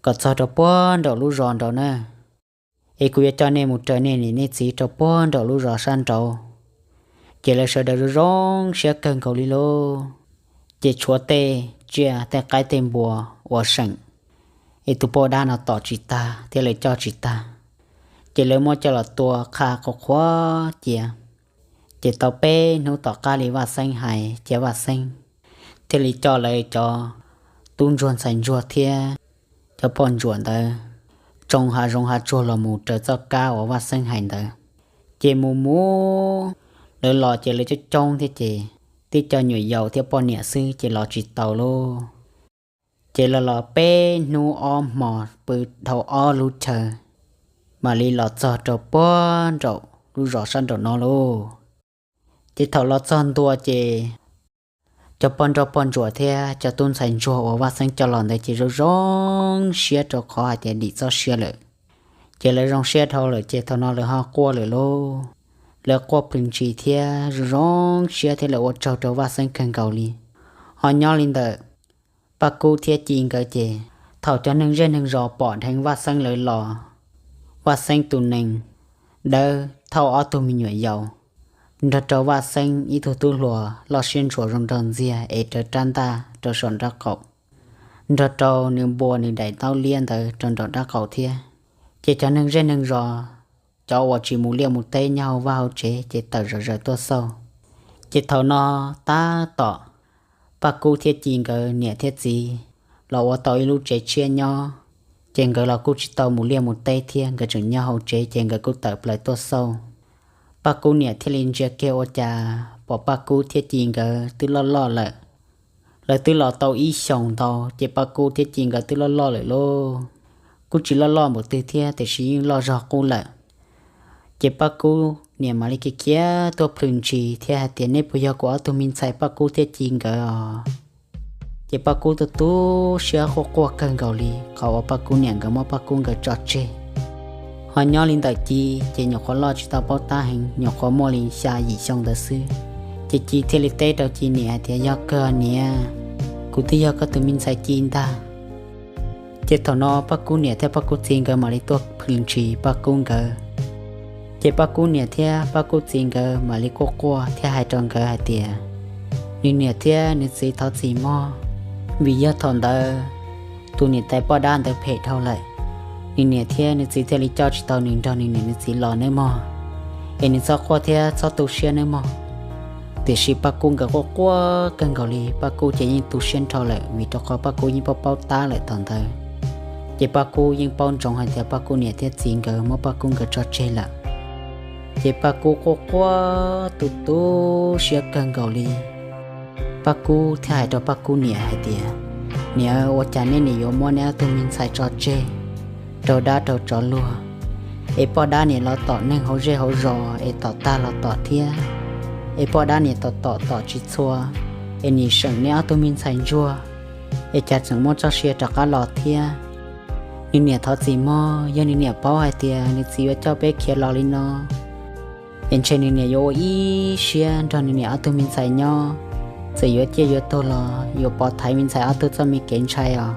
kom txog rau puag nraum lub zos nraud na. Es kuv yuav coj nej mus raws nej niam nej txiv rau puag nraum lub zos sab nraud. Ces lawv sawv daws zoo zoo siab kawg nkaus li lauj. Ces tshuav tej tsiaj tej qaib tej npua uas seem es tus poj dab no tom tsis tag thiab lawv coj tsis tag, ces lawv muab coj los tua qha qhuav qhuav cia. Ces tau peb hnub tom qab li Vaj Xeeb hais, ces Vaj Xeeb thiaj li coj lawv cov tub ntsuag ntxhais ntsuag thiab cov poj ntsuam ntawd tsoo hav zoov hav tsuag los mus raws txoj kab uas Vaj Xeeb hais ntawd. Ces mus mus lawv los ces lawv coob coob thiab, ces tib co nyuam yaus thiab poj niam xwb ces los tsis tau lauj. Ces lawv los peb hnub ob hmos pw dhau ob lub chaw, mam li los txog rau puag nraum lub zos sab nraum no lauj. Ces thaum los txog ntua ces cov poj nrauj poj ntsuam thiab cov tub ntxhais ntsuag uas Vaj Xeeb coj los ntawd ces zoo zoo siab rau qhov hais tias dim txoj sia lawm. Ces lawv zoo siab dhau lawm ces thaum no lawv ho quaj lawm lauj. Lawv quaj plhws ntshis thiab zoo zoo siab thiab lawv ua tsaug rau Vaj Xeeb kawg nkaus li. Ho nyob li ntawm Paj Kub thiab Ci nkawd ces thaum cov neeg zej neeg zos pom dheev Vaj Xeeb lawv los, Vaj Xeeb tus nees dawb thauj ob tug me nyuam yaus, nrog rau Vaj Xeeb ib tug tub hluas loj siab ntshua zoo nraug ntxiag es rawv rab ntaj rau saum nraub qaum, nrog rau nws npua nws daim ntaub liab ntawd rau nraum nraub qaum thiab. Ces cov neeg zej neeg zos, cov uas tsis mus liaj mus teb nyob hauv vaj hauv tsev ces tawm zom zaws tuaj xauj. Ces thaum no tab tom Paj Kub thiab Ci nkawd niam thiab txiv los ua tau ib lub tsev tshiab nyob, ces nkawd los kuj tsis tau mus liaj mus teb thiab, nkawd tseem nyob hauv tsev ces nkawd kuj tawm plaws tuaj xauj. Paj Kub niam thiaj li ntsia kiag ua cas pom Paj Kub thiab Ci nkawd twb loj loj lawm. Lawv twb los tau ib xyoos ntau ces Paj Kub thiab Ci nkawd twb loj loj lawm lauj. Kuj tsis loj loj npaum twg thiab tiam sis yeej loj zog qub lawm. Ces Paj Kub niam mam li khiav khiav tuaj plhws ntshis thiab hais tias, nej puas yog kuv ob tug me ntxhais Paj Kub thiab Ci nkawd os? Ces Paj Kub tu tu siab quaj quaj kawg nkaus li qhov uas Paj Kub niam nkawd muab Paj Kub nkawd tso tseg. Ho nyob li ntawm Ci ces nyuam qhuav loj tsis tau paub tab heev, nyuam qhuav muaj li xya yim xyoo ntawd xwb. Ces Ci thiaj li teb rau Ci niam hais tias, yog kawg niam, kuv twb yog koj tus me ntxhais Ci ntag. Ces thaum no Paj Kub niam thiab Paj Kub txiv nkawd mam li tuaj plhws ntshis Paj Kub nkawd. Ces Paj Kub niam thiab Paj Kub txiv nkawd mam li quaj quaj thiab hais rau nkawd hais tias, nws niam thiab nws txiv thov txim mog, vim yog thaum ntawd tus niam tais poj dab ntawd phem dhau lawm, nws niam thiab nws txiv thiaj li coj tsis tau nws nrog nws niam nws txiv los nawb mog. Es nws txhob quaj thiab txhob tu siab nawb mog. Tiam sis Paj Kub nkawd quaj quaj kawg nkaus li, Paj Kub ces yeej tu siab nrho lawm vim rau qhov Paj Kub yeej paub paub tab lawm thaum ntawd. Ces Paj Kub yeej paub ntsoov hais tias Paj Kub niam thiab txiv nkawd muab Paj Kub nkawd tso tseg lawm. Ces Paj Kub quaj quaj tu tu siab kawg nkaus li. Paj Kub thiaj hais rau Paj Kub niam hais tias, niam, ua cas nej niam yuav muab nej ob tug me ntxhais tso tseg rau dab rau tsov luag? Es poj dab niam los tom neeg hauv zej hauv zos es tom tag los tom thiab, es poj dab niam tom tom tom tsis txhua, es nim seem nej ob tug me ntxhais ntsuag, es cas tseem muaj txoj sia rov qab los thiab. Nws niam thov txim mog, yog nws niam paub hais tias nws txiv yuav coj peb khiav los li no, es ntshe nws niam yuav ua ib siab nrog nws niam ob tug me ntxhais nyob, txawm yuav ciaj yuav tuag los yuav pov thaiv me ntxhais ob tug txoj me kev ntshai os.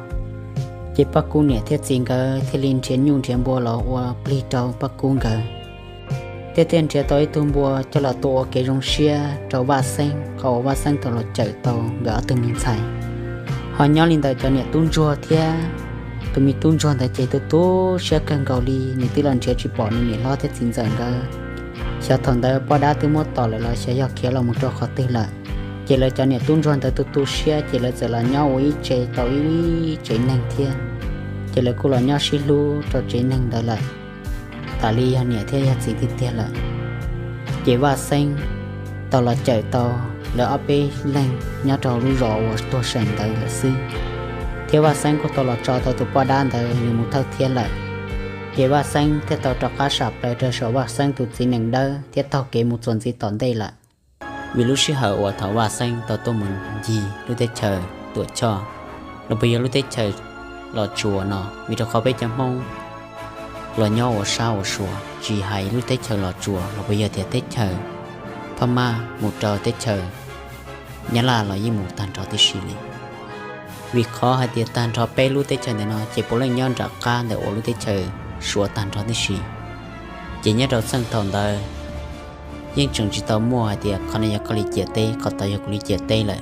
Ces Paj Kub niam thiab txiv nkawd thiaj li nrhiav nyuj nrhiav npua los ua plig rau Paj Kub nkawd, thiab thiaj nrhiav tau ib tug npua coj los tua ua kev zoo siab rau Vaj Xeeb, qhov uas Vaj Xeeb tau los cawm tau nkawd ob tug me ntxhais. Ho nyob li ntawm cov niam tub ntsuag thiab tus me tub ntsuag ntawd ces tu tu siab kawg nkaus li, nws twb los nrhiav tsis pom nws niam hlob thiab txiv ntxawm nkawd. Xyov thaum ntawd poj dab twb muab tom lawm los xyov yog khiav los mus rau qhov twg lawm. Ces lawv cov niam tub ntsuag ntawd tu tu siab ces lawv txawm los nyob ua ib tsev tau ib tsev neeg thiab. Ces lawv kuj los nyob sib hlub rau tsev neeg ntawd lawm, tas li yog niam thiab yog txiv tiag tiag lawm. Ces Vaj Xeeb tau los cawm tau lawv ob peb leeg nyob rau lub zos uas tuag seem ntawd lawm xwb, thiab Vaj Xeeb kuj tau los tso tau tus poj dab ntawd nws mus thawj thiab lawm. Ces Vaj Xeeb thiaj tau rov qab sam plaws rau saum Vaj Xeeb tus txiv nees dawb thiab taug kev mus txuas ntxiv tom ntej lawm. Vim lub sij hawm uas thaum Vaj Xeeb tau tuaj mus ncig lub teb chaws Tuam Choj los puas yog lub teb chaws Los Tsuas no, vim rau qhov peb cov Hmoob los nyob ua sab ua sua, tsis hais lub teb chaws Los Tsuas los puas yog tias teb chaws Phab Mab mus rau teb chaws Nyab Laj los yeej mus tag nrho tib si li. Vim qhov hais tias tag nrho peb lub teb chaws ntawm no ces puav leej nyob nram qab ntawm uas lub teb chaws Suav tag nrho tib si. Ces nyob rau txheej thaum ntawd yeej tseem tsis tau muaj hais tias qhov no yog koj li ciam teb, qhov tod yog kuv li ciam teb lawm.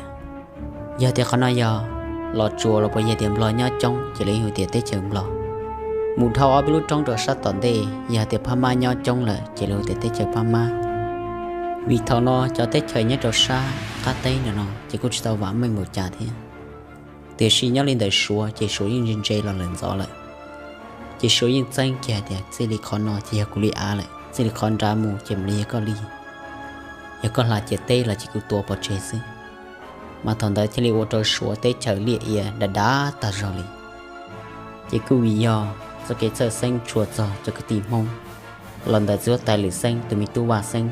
Yog tias qhov no yog Los Tsuas los puas yog tias Nplog nyob coob ces lawv yeej hu tias teb chaws Nplog. Mus dhau ob peb lub roob rau sab tom ntej yog tias Phab Mab nyob coob lawm ces lawv hu tias teb chaws Phab Mab. Vim thaum no cov teb chaws nyob rau sab qab teb no no ces kuj tsis tau vam meej npaum cas thiab. Tiam sis nyob li ntawm Suav ces Suav yeej ntse ntse los lawm ntxov lawm. Ces Suav yeej txeeb kiag hais tias txij li qhov no ces yog kuv li av lawm, txij li qhov nrad mus ces mam li yog koj li. Yog koj hla ciam teb los ces kuv tua pov tseg xwb. Mas thaum ntawd thiaj li ua rau Suav teb chaws liaj ia dav dav tag zog li. Ces kuj vim yog txoj kev txhawj xeeb tshua txog cov kwv tij Hmoob los ntawm txiv huab tais Lwm Xeeb tus me tub Vaj Xeeb,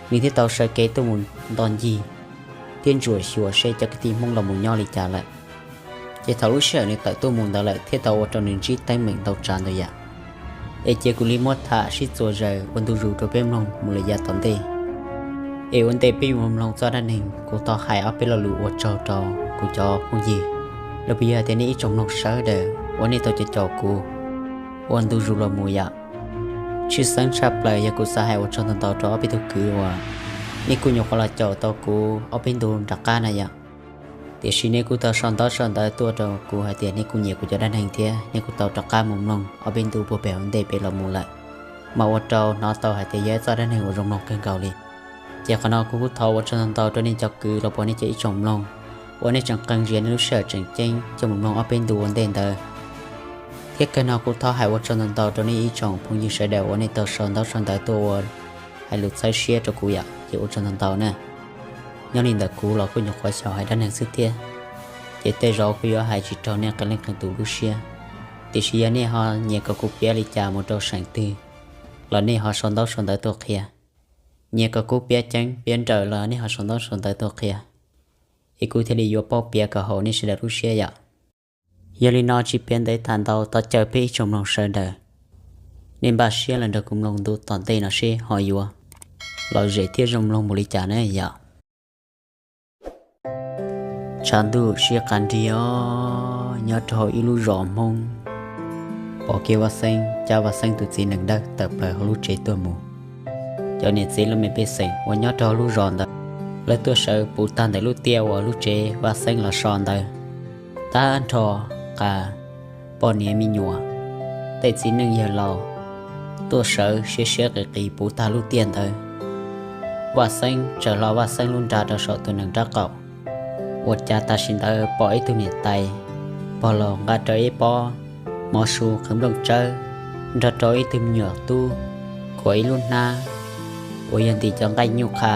nws thiaj tau sawv kev tuaj mus nto ncig thiab ntsuam xyuas seb cov kwv tij Hmoob los mus nyob li cas lawm. Ces thaum lub sij hawm nws tawm tuaj mus ntawd lawm thiaj tau ua rau nws ntsib teeb meem ntau tsav ntau yam. Es cia kuv li muab tham sib txuas zaws ua ntu zus rau peb mloog mus lawm yav tom ntej. Es ua ntej peb yuav mloog txoj dab neeg kuv thov hais ob peb lo lus ua tsaug rau kuv cov phooj ywg los puas yog tias nej ib tsoom mloog sawv daws uas nej tau caum caum kuv ua ntu zus los mus yom. Tshwj xeeb tshaj plaws yog kuv xav hais ua tsaug ntau ntau rau ob peb tug kwv uas nej kuj nyuam qhuav los caum tau kuv ob peb ntu nram qab na yom. Tiam sis nej kuj tau sau ntaub sau ntawv tuaj rau kuv hais tias nej kuj nyiam kuv cov dab neeg thiab nej kuj tau rov qab mus mloog ob peb ntu puag pem hauv ntej pem los mus lawm, mas ua rau hnov tau hais tias yog ib txoj dab neeg uas zoo mloog kawg nkaus li. Ces qhov no kuv kuj thov ua tsaug ntau ntau rau nej cov kwv los puas nej cov ib tsoom mloog uas nej tseem qee zias nej lub sij hawm tseem ceeb coj mus mloog ob peb ntu ua ntej ntawd. Thiab kawg no kuv thov hais ua tsaug ntau ntau rau nej ib tsoom phooj ywg sawv daws uas nej tau sau ntaub sau ntawv tuaj ua hais lus txhawb siab rau kuv yom, ces ua tsaug ntau ntau na. Nyob li ntawm kuv los kuj nyuam qhuav xyaum hais dab neeg xwb thiab, ces tej zaum kuj yuav hais tsis raug nej qee leej qee tus lub siab. Tiam sis yog nej ho nyiam kom kuv piav li cas mus rau seem twg los nej ho sau ntaub sau ntawv tuaj qhia. Nyiam kom kuv piav ceev piav nrawm los nej ho sau ntaub sau ntawv tuaj qhia, es kuv thiaj li yuav paub piav kom haum nej sawv daws lub siab yom. Yog li no tsis piav ntev tham ntau, thov caw peb ib tsoom mloog sawv daws nej npaj siab los nrog kuv mloog ntu tom ntej no seb ho yuav lom zem thiab zoo mloog mus li cas na yom. Tshav ntuj sib qab nrig os, nyob rau hauv ib lub zos Hmoob, pom kiag Vaj Xeeb, cab Vaj Xeeb tus txiv nees dawb tawm plaws hauv lub tsev tuaj mus. Cov niam txiv laj mej pej xeem uas nyob rau hauv lub zos ntawd, lawv tuaj sawv puv tag ntawm lub tiaj uas lub tsev Vaj Xeeb los so ntawd, tag nrho qas poj niam me nyuam, tej txiv neej yawg laus tuaj sawv siab siab qis qis puv tag lub tiaj ntawd. Vaj Xeeb tsaws hlo Vaj Xeeb lub nra rau saum tus nees rab qaum, ua cas tam sim ntawd pom ib tug niam tais pog laus nqa rau ib pob mov su qhwv nplooj tsawb, nrog rau ib tug me nyuam tub khuam ib lub hnab uas yog ntim cov nqaij nyuj qha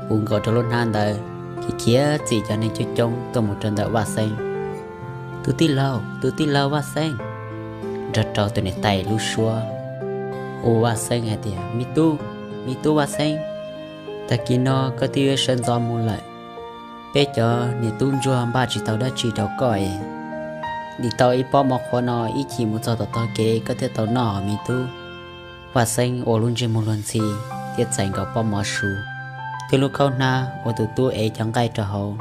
puv nkaus rau lub hnab ntawd, khiav khiav txim cov neeg coob coob tuaj mus rau ntawm Vaj Xeeb. Tus tij laug, tus tij laug Vaj Xeeb! Nrog rau tus niam tais lub suab hu Vaj Xeeb hais tias, Me tub, me tub Vaj Xeeb, tag kis no koj twb yuav sawv ntxov mus lawm, peb cov niam tub ntsuag npaj tsis tau dab tsi rau koj es, ntim tau ib pob mov qhuav no ib chim mus txog tom tog kev koj thiaj tau noj me tub. Vaj Xeeb ua lub ntsej muag luag ntxhi thiab txais nkaus pob mov su thiab lub khaub hnab uas tus tub ev cov nqaij rau hauv,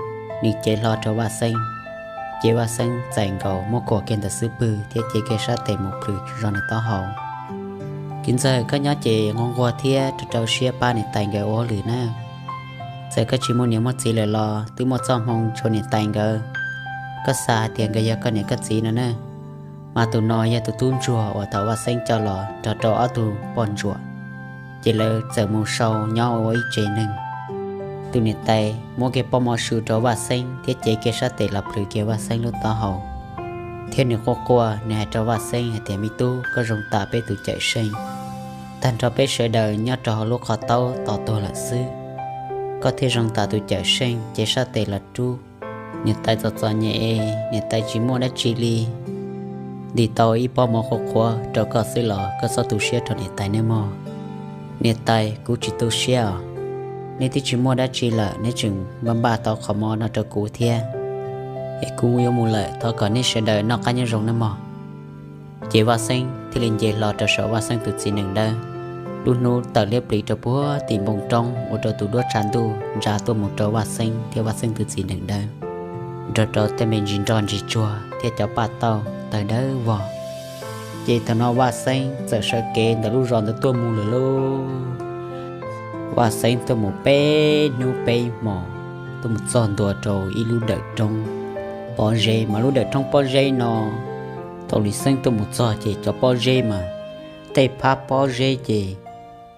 nws cev hlo rau Vaj Xeeb. Ces Vaj Xeeb txais nkaus muab kuam kiag ntawm xub pwg thiab cev kiag sab tes mus plhws zog nws taub hau. Txiv ntxawm, koj nyob ces nquag nquag thiab rau rau siab pab niam tais nkawd ua hauj lwm na. Txawm koj tsis muaj niam muaj txiv lawm los twb muaj txoj hmoo tshuav niam tais nkawd, koj xav hais tias nkawd yog koj niam koj txiv no na. Mas tus no yog tus tub ntsuag uas thaum Vaj Xeeb coj los nrog rau ob tug poj ntsuam, ces lawv txawm mus sau nyob ua ib tsev neeg. Tus niam tais muab kiag pob mov su rau Vaj Xeeb thiab cev kiag sab tes los plhws kiag Vaj Xeeb lub taub hau, thiab nws quaj quaj, nws hais rau Vaj Xeeb hais tias, Me tub, koj zoo tam peb tus cawm seej. Tag nrho peb sawv daws nyob rau hauv lub qhov taub tos tuag lawm xwb, koj thiaj zoo tam tus cawm seej. Cev sab tes los rub, niam tais txom txom nyem, niam tais tsis muaj dab tsi li. Ntim tau ib pob mov qhuav qhuav rau koj xwb los koj txhob tu siab rau niam tais nawb mog. Niam tais, kuv tsis tu siab os. Nej twb tsis muaj dab tsi lawm, nej tseem npaj npaj tau qhov mov no rau kuv thiab. Es kuv yuav mus lawm, thov kom nej sawv daws noj qab nyob zoo nawb mog. Ces Vaj Xeeb thiaj li nce hlo rau saum Vaj Xeeb tus txiv nees dawb. Lub hnub tawm liab pliv rau puag tim npoo roob, ua rau tus duab tshav ntuj ntsa tuaj mus rau Vaj Xeeb thiab Vaj Xeeb tus txiv nees dawb, nrog rau tej me ntsis nroj ntsis tsuag thiab cov paj tauj tawg dawb vog. Ces thaum no Vaj Xeeb txawm sawv kev ntawm lub zos ntawd tuaj mus lawm lauj. Vaj Xeeb tuaj mus peb hnub peb hmos, tuaj mus txog ntua rau ib lub dawm roob pob zeb, mas lub dawm roob pob zeb no, thaum Vaj Xeeb tuaj mus txog ces cov pob zeb mas tej phab pob zeb ces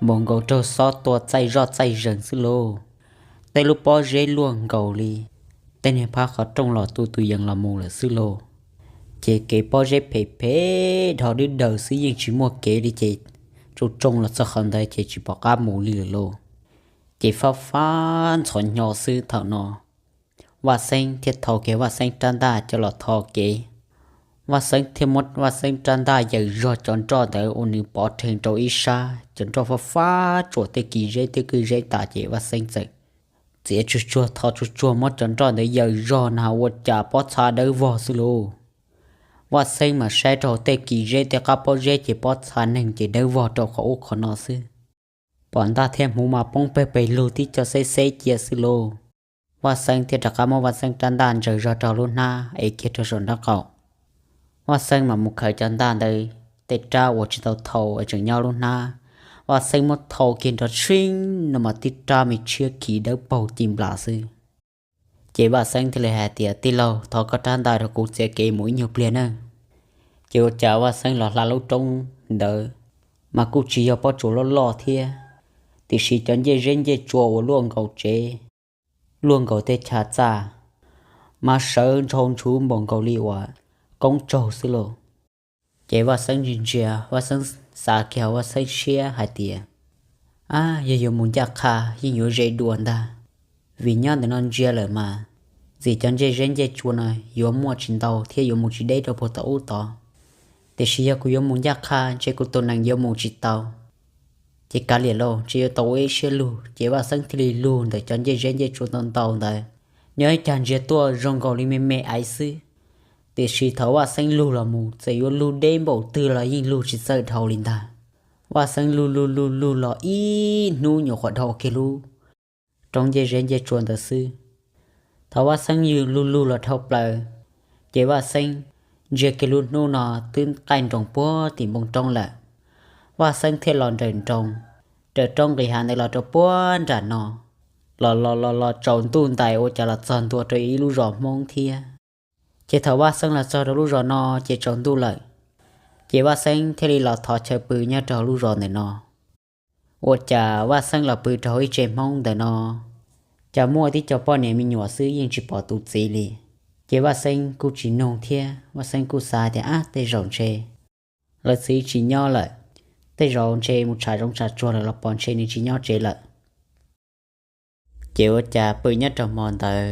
npaum nkaus raug xob tua txaij zoj txaij zees xwb lauj. Tej lub pob zeb luaj nkaus li tej niag phab qhov rooj los tu tus yees los mus lawm xwb lauj. Ces kev pob zeb phem phem dhau dwb daws xwb, yeej tsis muaj kev li ces tsoo tsoo los txog qhov ntawd ces tsis pom qab mus li lawm lauj. Ces fab fab ntxhov hnyo xwb thaum no, Vaj Xeeb thiaj thau kiag Vaj Xeeb rab ntaj coj los tho kev. Vaj Xeeb thiaj muab Vaj Xeeb rab ntaj yaws zog cov nroj ntawd ua nws pov rhees rau ib sab, cov nroj fab fab tsuam tej kis zeb tej kwj zeb tas ces Vaj Xeeb txawm txiav tsuag tsuag tho tsuag tsuag muab cov nroj ntawd yaws zog na ua cas pob txha dawb vog xwb lauj. Vaj Xeeb mas saib rau hauv tej kis zeb tej qab pob zeb ces pob txha neeg ces dawb vog rau qhov ub qhov no xwb. Pom ntaj thiab hmuv mas poob pawg pes lug tib co xeb xeb cia xwb lauj. Vaj Xeeb thiaj rov qab muab Vaj Xeeb rab ntaj ntsaws zog rau lub hnab ev kiag rau saum nraub qaum. Vaj Xeeb mas mus khaws cov ntaj ntawd tej rab uas tsis tau thau es tseem nyob lub hnab, Vaj Xeeb muab thau kiag nrov tsheej no mas tib rab me tshiab khiv dawb paug ci nplas xwb. Ces Vaj Xeeb thiaj li hais tias, Tij laug, thov koj rab ntaj rau kuv txiav kev mus ib nyuag pliag nawb. Ces ua cas Vaj Xeeb los hla lub roob ntawd mas kuj tsis yog pob tsuas loj loj thiab, tiam sis cov ncej zeb ncej tsua uas luaj nkaus tsev, luaj nkaus tej chav txaj, mas sawv ntsau ntshuv npaum nkaus li uas koob tsaug xwb lauj. Ces Vaj Xeeb ntsia ntsia, Vaj Xeeb xav kiag hauv Vaj Xeeb siab hais tias, Ab, yog yuav mus ncaj qha yeej yuav ze dua ntag, vim nyob ntawm no ntsia lawm mas ntxim cov ncej zeb ncej tsua no yuav muaj tsis ntau thiab yuav mus tsis deb rau puag tom ub tod. Tiam sis yog kuv yuav mus ncaj qha ntshe kuv tus nees yuav mus tsis tau. Ces kav liam lauj, ntshe yuav tau ua ib siab lug. Ces Vaj Xeeb thiaj li lug ntawm cov ncej zeb ncej tsua ntau ntau ntawd, nyob ib cag ntsia tuaj zoo nkaus li me me aiv xwb. Tiam sis thaum Vaj Xeeb lug los mus, txawm yuav lug deb npaum twg los yeej lug tsis txawj dhau li ntag. Vaj Xeeb lug lug lug lug los ib hnub nyuam qhuav dhau kiag lub roob ncej zeb ncej tsua ntawd xwb. Thaum Vaj Xeeb yug lug lug los dhau plaws, ces Vaj Xeeb ntsia kiag lub hnub no twb qaij nroos puag tim npoo roob lawm. Vaj Xeeb thiaj los nrawm nroos, raws roob nqis hav ntawd los rau puag nram no, los los los los tsaus ntuj ntais ua cas los txog ntua rau ib lub zos Hmoob thiab. Ces thaum Vaj Xeeb los txog rau lub zos no ces tsaus ntuj lawm. Ces Vaj Xeeb thiaj li los thov chaw pw nyob rau lub zos ntawm no. Ua cas Vaj Xeeb los pw rau hauv ib tsev Hmoob ntawm no, cas muaj tib co poj niam me nyuam xwb yeej tsis pom tus txiv li. Ces Vaj Xeeb kuj tsis nug thiab, Vaj Xeeb kuj xav tias, Ab, tej zaum ntshe lawv txiv tsis nyob lawm, tej zaum ntshe mus tshav zoov tshav tsuag lawm los pom ntshe nws tsis nyob tsev lawm. Ces ua cas pw nyob rau hmo ntawd,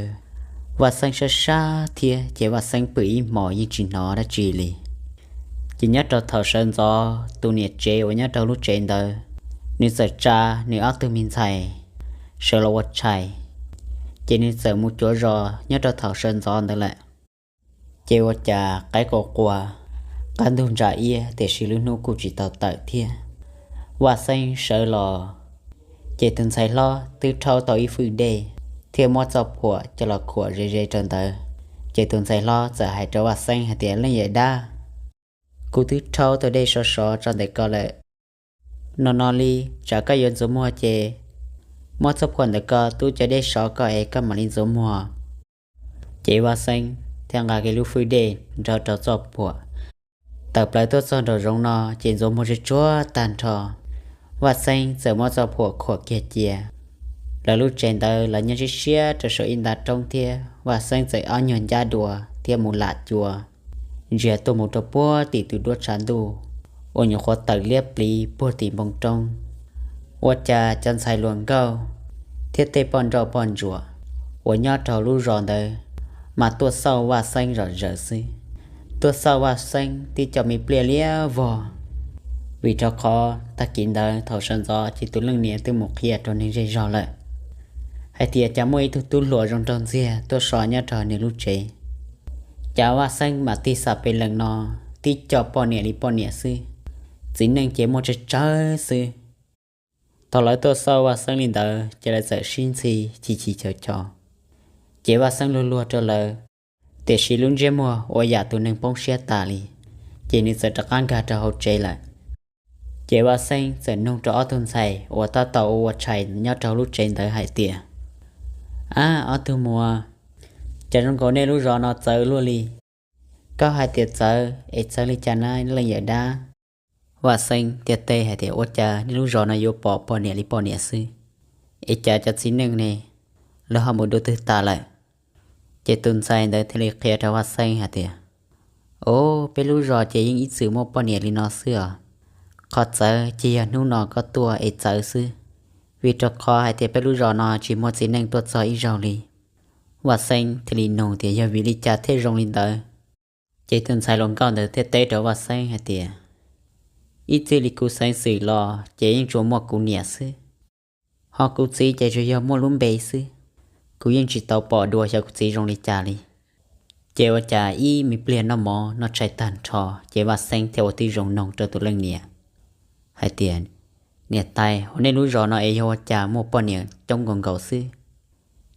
Vaj Xeeb sab sab thiab, ces Vaj Xeeb pw ib hmos yeej tsis hnov dab tsi li. Ces nyob rau thaum sawv ntxov, tus niam tsev uas nyob rau lub tsev ntawd, nws txawm tsa nws ob tug me ntxhais sawv los ua tshais, ces nws txawm mus cuav zos nyob rau thaum sawv ntxov ntawd lawm. Ces ua cas qaib qua qua, qab ntug ntsa iab tiam sis lub hnub kuj tsis tau tawm thiab. Vaj Xeeb sawv los, ces tus ntxhais hlob twb rhaub tau ib fwj dej thiab muab txoj phuam coj los khuam ze ze rau ntawd. Ces tus ntxhais hlob txawm hais rau Vaj Xeeb hais tias, Leej yawm dab, kuv twb rhaub tau dej sov sov tso ntawm ko lawm, no no li, tsam koj yuav ntxuav muag ces muab txoj phuam ntawm ko tub cov dej sov koj es koj mam li ntxuav muag. Ces Vaj Xeeb thiaj nqa kiag lub fwj dej nrog rau txoj phuam tawm plaws tuaj txog nraum zoov no ces ntxuav muag tsuag tsuag tag nrho. Vaj Xeeb txawm muab txoj phuam khuam kiag cia, Lawv lub tsev ntawd lawv nyob siab siab rau saum ib nta roob thiab Vaj Xeeb txawm ob nyuag ncab dua thiab mus lam cua ntsia tuaj mus rau puag tim tus duab tshav ntuj uas nyuam qhuav tawm liab pliv puag tim npoo roob. Ua cas cov ntxhais hluas nkauj thiab tej poj nrauj poj ntsuam uas nyob rau lub zos ntawd mas tuaj xauj Vaj Xeeb zom zaws xwb. Tuaj xauj Vaj Xeeb tib co me pliaj liab vog, vim rau qhov tag kis ntawd thaum sawv ntxov ces tus leej niam twb mus qhia rau neeg zej zog lawm hais tias cas muaj ib tug tub hluas zoo nraug ntxiag tuaj so nyob rau nws lub tsev. Cas Vaj Xeeb mas tig xam pes lees no tib co poj niam li poj niam xwb, txiv neej ces muaj tsawg tsawg xwb. Thaum lawv tuaj xauj Vaj Xeeb li ntawd ces lawv txawm sib ntxhi chis chis chos chos, ces Vaj Xeeb luag luag rau lawv, tiam sis lub ntsiab muag ua yam tus neeg poob siab tas li, ces nws txawm rov qab nkag rau hauv tsev lawm. Ces Vaj Xeeb txawm nug rau ob tug ntxhais uas tab tom ua ua tshais nyob rau hauv lub tsev ntawd hais tias, Ab, ob tug muam, cas zoo nkaus nej lub zos no txawv luaj li? Koj hais tias txawv es txawv li cas na leej yawm dab? Vaj Xeeb thiaj teb hais tias, Ua cas nej lub zos no yuav pom poj niam li poj niam xwb, es cas cov txiv neej ne, lawv ho mus dua twg tas lawm? Ces tus ntxhais ntawd thiaj li qhia rau Vaj Xeeb hais tias, Au, peb lub zos ces yeej ib txwm muaj poj niam li no xwb os. Qhov txawv ces yog hnub no koj tuaj es txawv xwb, vim rau qhov hais tias peb lub zos no tsis muaj txiv neej tuaj txog ib zaug li. Vaj Xeeb thiaj li nug tias, Yog vim li cas thiaj zoo li ntawd? Ces tus ntxhais hluas nkauj ntawd thiaj teb rau Vaj Xeeb hais tias, Ib txwm li kuv xeev xwm los ces yeej tsuas muaj kuv niam xwb, ho kuv txiv ces tsuas yog muaj lub npe xwb. Kuv yeej tsis tau pom dua xyov kuv txiv zoo li cas li. Ces ua cas ib me pliag noj mov noj tshais tag nrho, ces Vaj Xeeb thiaj ua tib zoo noog rau tus leej niam hais tias, Niam tais, hauv nej lub zos no es yog ua cas muaj poj niam coob nkaus nkaus xwb?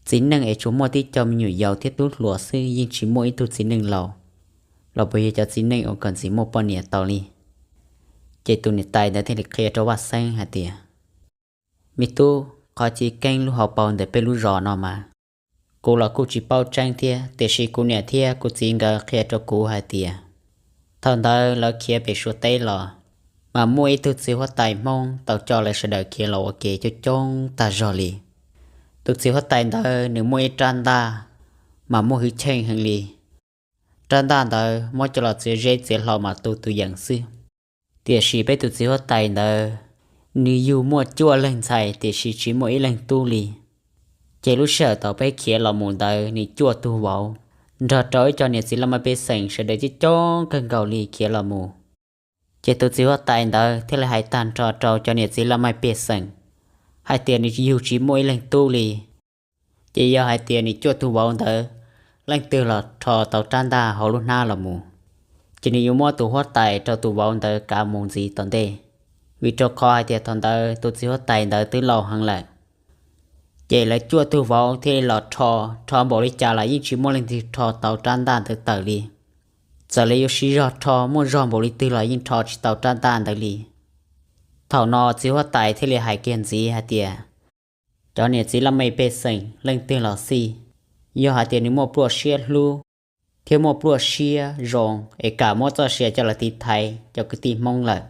Txiv neej es tsuas muaj tib co me nyuam yaus thiab tub hluas xwb, yeej tsis muaj ib tug txiv neej laus, los puas yog cov txiv neej uas kom ntxiv muaj poj niam tau li? Ces tus niam tais ntawd thiaj li qhia rau Vaj Xeeb hais tias, Me tub, qhov ci keeb lub hauv paus ntawm peb lub zos no mas kuv los kuj tsis paub tseeb thiab, tiam sis kuv niam thiab kuv txiv nkawd qhia rau kuv hais tias, thaum ntawd lawv khiav pem Suav teb los, mas muaj ib tug txiv huab tais Hmoob tau coj lawv sawv daws khiav los ua ke coob coob tag zog li. Tus txiv huab tais ntawd nws muaj ib rab ntaj, mas muaj hwj chim heev li. Rab ntaj ntawd muab coj los txiav zeb txiav hlau mas tu tus yees xwb. Tiam sis peb tus txiv huab tais ntawd, nws yug muaj cuaj leeg ntxhais tiam sis tsis muaj ib leeg tub li. Ces lub sij hawm thaum peb khiav los mus ntawd nws cuaj tug vauv, nrog rau ib co niam txiv laj mej pej xeem sawv daws coob coob kawg nkaus li khiav los mus. Ces tus txiv huab tais ntawd thiaj li hais tag nrho rau cov niam txiv laj mej pej xeem hais tias nws yug tsis muaj ib leeg tub li. Ces yog hais tias nws cuaj tug vauv ntawd leej twg los rho tau rab ntaj hauv lub hnab los mus, ces nws yuav muab tus huab tais rau tus vauv ntawd kav mus ntxiv tom ntej. Vim rau qhov hais tias thaum ntawd tus txiv huab tais ntawd twb laus heev lawm. Ces lawv cuaj tug vauv thiaj li los rho, rho npaum li cas los yeej tsis muaj leej twg rho tau rab ntaj ntawd tawm li. Txawm lawv yuav siv zog rho muaj zog npaum li twg los yeej rho tsis tau rab ntaj ntawd li. Thaum no txiv huab tais thiaj li hais kiag ntxiv hais tias, cov niam txiv laj mej pej xeem leej twg los xij, yog hais tias nws muaj pluaj siab hlub thiab muaj pluaj siab zoo es kam muab txoj sia coj los tiv thaiv cov kwv tij Hmoob lawm,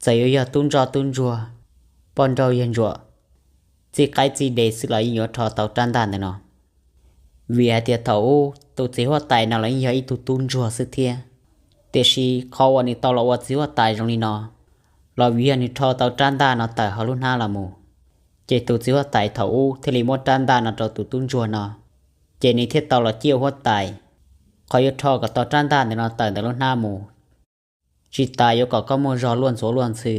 txawm yuav yog tub ntsoj tub ntsuag, poj nrauj yawg ntsuam, txij qaib txij dev xwb los yeej yuav rho tau rab ntaj ntawm no. Vim hais tias thaum ub tus txiv huab tais no los yeej yog ib tug tub ntsuag xwb thiab, tiam sis qhov uas nws tau los ua txiv huab tais zoo li no los vim yog nws rho tau rab ntaj no tawm hauv lub hnab los mus. Ces tus txiv huab tais thaum ub thiaj li muab rab ntaj no rau tus tub ntsuag no, ces nws thiaj tau los ciaj huab tais. Qhov yuav rho kom tau rab ntaj ntawm no tawm ntawm lub hnab mus, tsis tas yuav kom koj muaj zog luaj ntxhuav luaj ntxhw,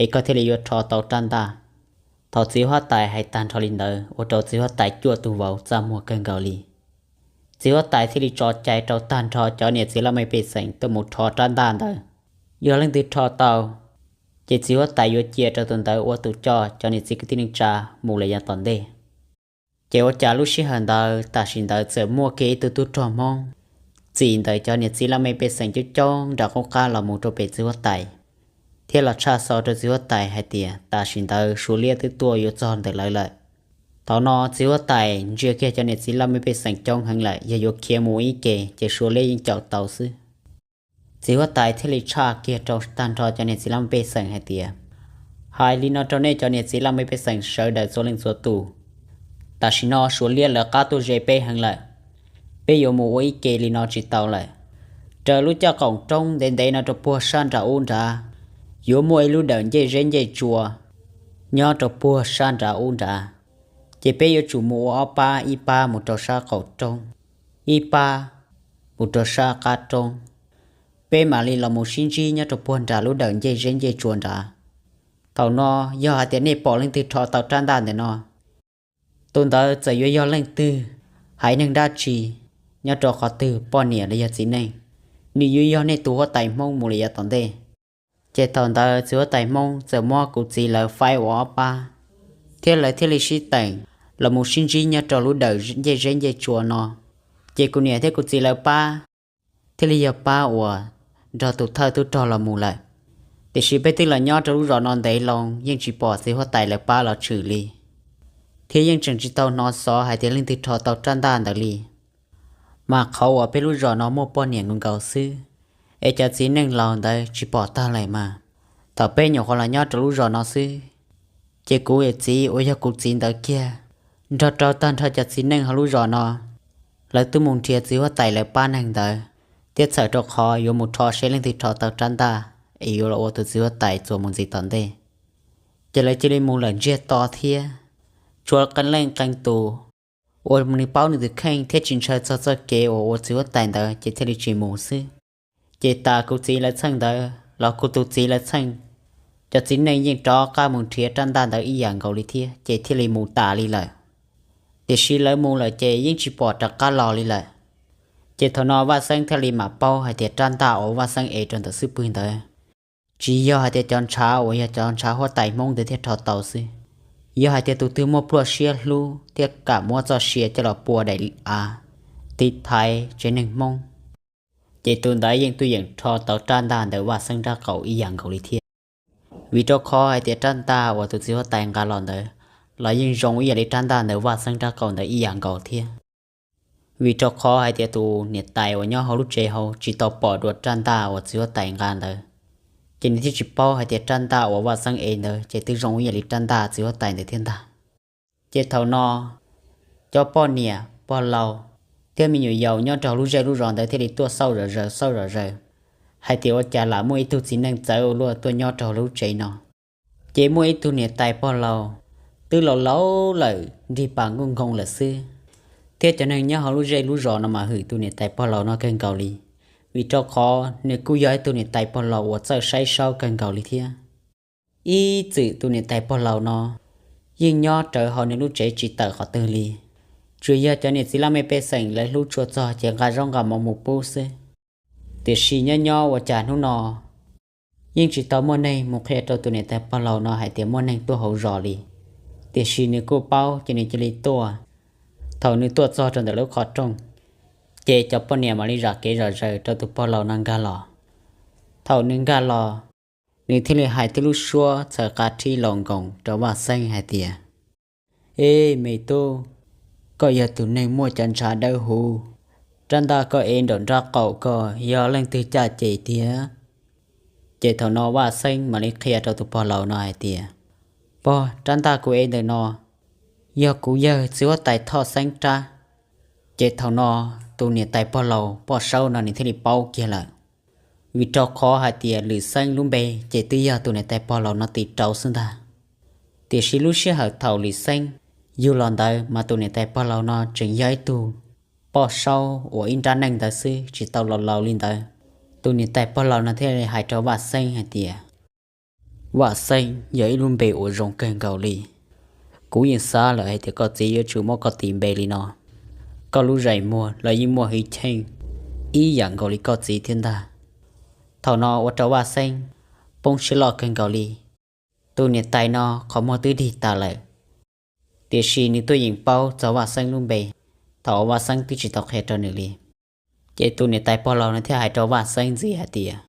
es koj thiaj li yuav rho tau rab ntaj. Thaum txiv huab tais hais tag nrho li ntawd ua rau txiv huab tais cuaj tug vauv txaj muag kawg nkaus li. Txiv huab tais thiaj li tso cai rau tag nrho cov niam txiv laj mej pej xeem tuaj mus rho rab ntaj ntawd. Yog leej twg rho tau, ces txiv huab tais yuav cia rau tus ntawd ua tus coj cov niam txiv kwv tij neej tsa mus lawm yav tom ntej. Ces ua cas lub sij hawm ntawd tam sim ntawd txawm muaj kiag ib tug tub rog Hmoob txim ntawm cov niam txiv laj mej pej xeem coob coob nram qub qab los mus rau pem txiv huab tais, thiab los tshaj xov rau txiv huab tais hais tias tam sim ntawd Suav liab twb tuaj yuav txog ntawm lawv lawm. Thaum no txiv huab tais ntsia kiag cov niam txiv laj mej pej xeem coob heev lawm, yog yuav khiav mus ib ke ces Suav liab yeej caum tau xwb. Txiv huab tais thiaj li tshaj kiag rau tag nrho cov niam txiv laj mej pej xeem hais tias, Hais li no rau nej cov niam txiv laj mej pej xeem sawv daws txhua leej txhua tus, tam sim no Suav liab lawv qab tuaj ze peb heev lawm, peb yuav mus ua ib ke li no tsis tau lawm. Raws lub caj qaum roob ntev ntev no rau puag sab nram ub nrad, yuav muaj ib lub dawm ncej zeb ncej tsua nyob rau puag sab nram ub nrad, ces peb yuav tsum mus ua ob pab, ib pab mus rau sab qaum roob, ib pab mus rau sab qab roob. Peb mam li los mus sib ntsib nyob rau puag nram lub dawm ncej zeb ncej tsua nrad. Thaum no yog hais tias nej pom leej twg rho tau rab ntaj ntawm no, tus ntawd txawm yuav yog leej twg, haiv neeg dab tsi, nyob rau qhov twg, poj niam los yog txiv neej, nws yuav yog nej tus huab tais Hmoob mus li yav tom ntej. Ces thaum ntawd txiv huab tais Hmoob txawm muab kuv txiv lawv faib ua ob pab, thiab lawv thiaj li sib teem los mus sib ntsib nyob rau lub dawm ncej zeb ncej tsua no. Ces kuv niam thiab kuv txiv lawv pab thiaj li yog pab uas nrog tus thawj tub rog los mus lawm. Tiam sis peb twb los nyob rau lub zos no ntev loo yeej tsis pom txiv huab tais lawv pab los tshwm li, thiab yeej tseem tsis tau hnov xov hais tias leej twg rho tau rab ntaj ntawd li. Mas qhov uas peb lub zos no muaj poj niam nkaus nkaus xwb, es cov txiv neej laus ntawd tsis pom tag lawm mas. Thaum peb nyuam qhuav los nyob rau lub zos no xwb, ces kuv yawm txiv uas yog kuv txiv ntawd kiag, nrog rau tag nrho cov txiv neej hauv lub zos no, lawv twb mus nrhiav txiv huab tais lawv pab neeg ntawd, thiab txhawm rau qhov yuav mus rho seb leej twg rho tau rab ntaj es yuav los ua tus txiv huab tais txuas mus ntxiv tom ntej. Ces lawv cia li mus lawm ntsiag to thiab. Tshuav qee leej qee tus uas nws paub nws tus kheej thiab tsis ntshaw txog txoj kev uas ua txiv huab tais ntawd ces thiaj li tsis mus xwb. Ces tas kuv txiv lawv txheej ntawd los kuv tus txiv lawv txheej, cov txiv neej yeej rov qab mus nrhiav rab ntaj ntawd ib yam nkaus li thiab, ces thiaj li mus tas li lawm. Tiam sis lawv mus lawm ces yeej tsis pom rov qab los li lawm. Ces thaum no Vaj Xeeb thiaj li mam paub hais tias rab ntaj uas Vaj Xeeb ev rau ntawm xub pwg ntawd tsis yog hais tias cov ntshav uas yog cov ntshav huab tais Hmoob ntawd thiaj rho tau xwb, yog hais tias tus twg muaj pluaj siab hlub thiab kam muab txoj sia coj los pua daim av tiv thaiv tsev neeg Hmoob, ces tus ntawd yeej tuaj yeem rho tau rab ntaj ntawm Vaj Xeeb nrab qaum ib yam nkaus li thiab. Vim rau qhov hais tias rab ntaj uas tus txiv huab tais nqa los ntawd los yeej zoo ib yam li rab ntaj ntawm Vaj Xeeb nrab qaum ntawd ib yam nkaus thiab. Vim rau qhov hais tias tus niam tais uas nyob hauv lub tsev hauv tsis tau pom dua rab ntaj uas txiv huab tais nqa ntawd, ces nws thiaj tsis paub hais tias rab ntaj uas Vaj Xeeb ev ntawd ces twb zoo ib yam li rab ntaj txiv huab tais ntawd thiab ntag. Ces thaum no cov poj niam pog laus thiab me nyuam yaus nyob rau hauv lub zej lub zos ntawd thiaj li tuaj xauj zom zaws xauj zom zaws hais tias ua cas lam muaj ib tug txiv neej txawv ua luaj tuaj nyob rau hauv lub tsev no. Ces muaj ib tug niam tais pog laus twb laus laus lawm nrig pas nkuj nkoos lawm xwb, thiab cov neeg nyob hauv lub zej lub zos no mas hwm tus niam tais pog laus no kawg nkaus li, vim rau qhov nws kuj yog ib tug niam tais pog laus uas txawj saib saub kawg nkaus li thiab. Ib txwm tus niam tais pog laus no yeej nyob rawv hauv nws lub tsev tsis tawm qhov twg li, tsuas yog cov niam txiv laj mej pej xeem lawv hlub tshua txog ces nqa zaub nqa mov mus pub xwb. Tiam sis nyob nyob ua cas hnub no yeej tsis tau muaj neeg mus qhia rau tus niam tais pog laus no hais tias muaj neeg tuaj hauv zos li. Tiam sis nws kuj paub ces nws cia li tuaj. Thaum nws tuaj txog rau ntawm lub qhov rooj, ces cov poj niam mam li zam kev zom zaws rau tus pog laus no nkag los. Thaum nws nkag los, nws thiaj li hais tib lub suab txhawv qa rhib los nkoos rau Vaj Xeeb hais tias, Eb me tub, koj yog tus neeg muaj cov ntshav dawb huv, rab ntaj koj ev nraum nraub qaum koj yog leej twg caj ces tiag? Ces thaum no Vaj Xeeb mam li qhia rau tus pog laus no hais tias, Pog, rab ntaj kuv ev ntawm no yog kuv yawg txiv huab tais Thoj Xeeb rab. Ces thaum no tus niam tais pog laus Poj Saub no nws thiaj li paub kiag lawm, vim rau qhov hais tias Lwm Xeeb lub npe ces twb yog tus niam tais pog laus no tis rau xwb ntag. Tiam sis lub sij hawm thaum Lwm Xeeb yug los ntawd mas tus niam tais pog laus no tseem yog ib tug Poj Saub uas ib nrab neej ntawd xwb tsis tau laus laus li ntawd. Tus niam tais pog laus no thiaj li hais rau Vaj Xeeb hais tias, Vaj Xeeb yog ib lub npe uas zoo kawg nkaus li. Kuv yeej xav lawm hais tias koj txiv yuav tsum muab koj tis npe li no. Koj lub zeem muag los yeej muaj hwj chim ib yam nkaus li koj txiv thiab ntag. Thaum no ua rau Vaj Xeeb poob siab loj kawg nkaus li. Tus niam tais no qhov muag twb dig tas lawm, tiam sis nws tuaj yeem paub txog Vaj Xeeb lub npe, thaum uas Vaj Xeeb twb tsis tau qhia rau nws li. Ces tus niam tais pog laus no thiaj hais rau Vaj Xeeb ntxiv hais tias,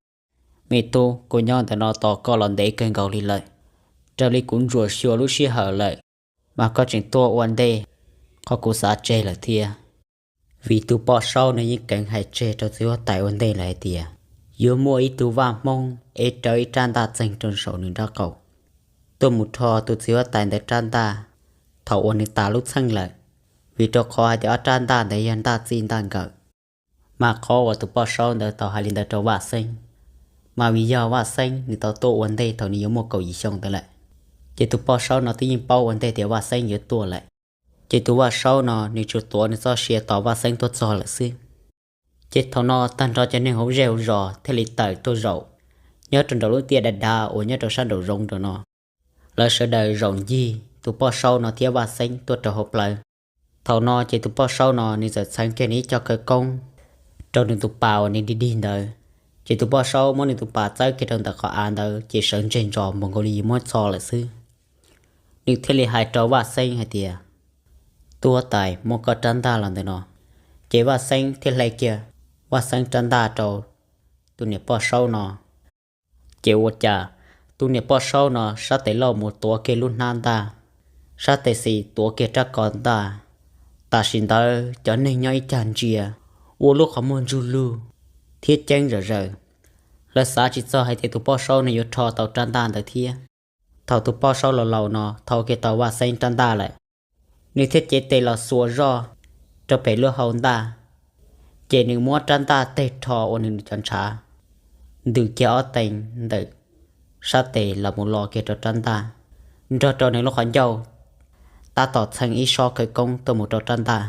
Me tub, kuv nyob ntawm no tos koj los ntev kawg nkaus li lawm. Raws li kuv ntsuam xyuas lub sij hawm lawm, mas koj tseem tuaj ua ntej qhov kuv xav tseg lawm thiab. Vim tus Poj Saub no yeej keev hais tseg rau txiv huab tais ua ntej lawm hais tias yuav muaj ib tug vaj Hmoob ev rawv ib rab ntaj txeeg rau saum nws nraub qaum. tuaj mus rho tus txiv huab tais ntawd rab ntaj thaum uas nws tas lub txheej lawm, vim rau qhov hais tias ob rab ntaj ntawd yog ntaj txij ntaj nkawm. Mas qhov uas tus poj saub ntawd tau hais li ntawd rau Vaj Xeeb, mas vim yog Vaj Xeeb nws tau tuaj ua ntej thaum nws yuav muaj kaum yim xyoo ntawd lawm, ces tus poj saub no twb yeej paub ua ntej tias Vaj Xeeb yuav tuaj lawm. Ces tus Vaj Saub no nws tsuas tuav nws txoj sia tos Vaj Xeeb tuaj txog lawm xwb. Ces thaum no tag nrho cov neeg hauv zej hauv zos thiaj li tawm tuaj zaum nyob rau nraum lub tiaj dav dav uas nyob rau sab nraum zoov nraum no. Lawv sawv daws zaum ncig tus poj saub no thiab Vaj Xeeb tuaj rau hauv plawv. Thaum no ces tus poj saub no nws txawm txheev kiag nws ib co khawv koob rau nws tus pas uas nws dig dig ntawd. Ces tus poj saub muab nws tus pas txawb kiag rau ntawm qhov av ntawd ces sawv ntseg ntsos npaum nkaus li yuav muab txho lawm xwb. Nws thiaj li hais rau Vaj Xeeb hais tias, Tub huab tais, muab koj rab ntaj los ntawm no. Ces Vaj Xeeb thiaj hle kiag Vaj Xeeb rab ntaj rau tus niam poj saub no. Ces ua cas tus niam poj saub no sab tes loj mus tuav kiag lub hnab ntaj, sab tes xis tuav kiag rab ko ntaj. Tam sim ntawd cov neeg nyob ib cag ntsia ua lub qhov muag ntsug lug thiab ceeb zom zaws. Lawv xav tsis txog hais tias tus poj saub no yuav rho tau rab ntaj ntawd thiab. Thaum tus poj saub laus laus no thau kiag tau Vaj Xeeb rab ntaj lawm, nws thiaj cev tes los xuas zoj rau pem lub hau ntaj, ces nws muab rab ntaj teg rho ua nws cov ntshav ntws kiag ob teev ntawm sab tes los mus lo kiag rau rab ntaj, nrog rau nws lub qhov ncauj tab tom txheev ib sob khawv koob tuaj mus rau rab ntaj.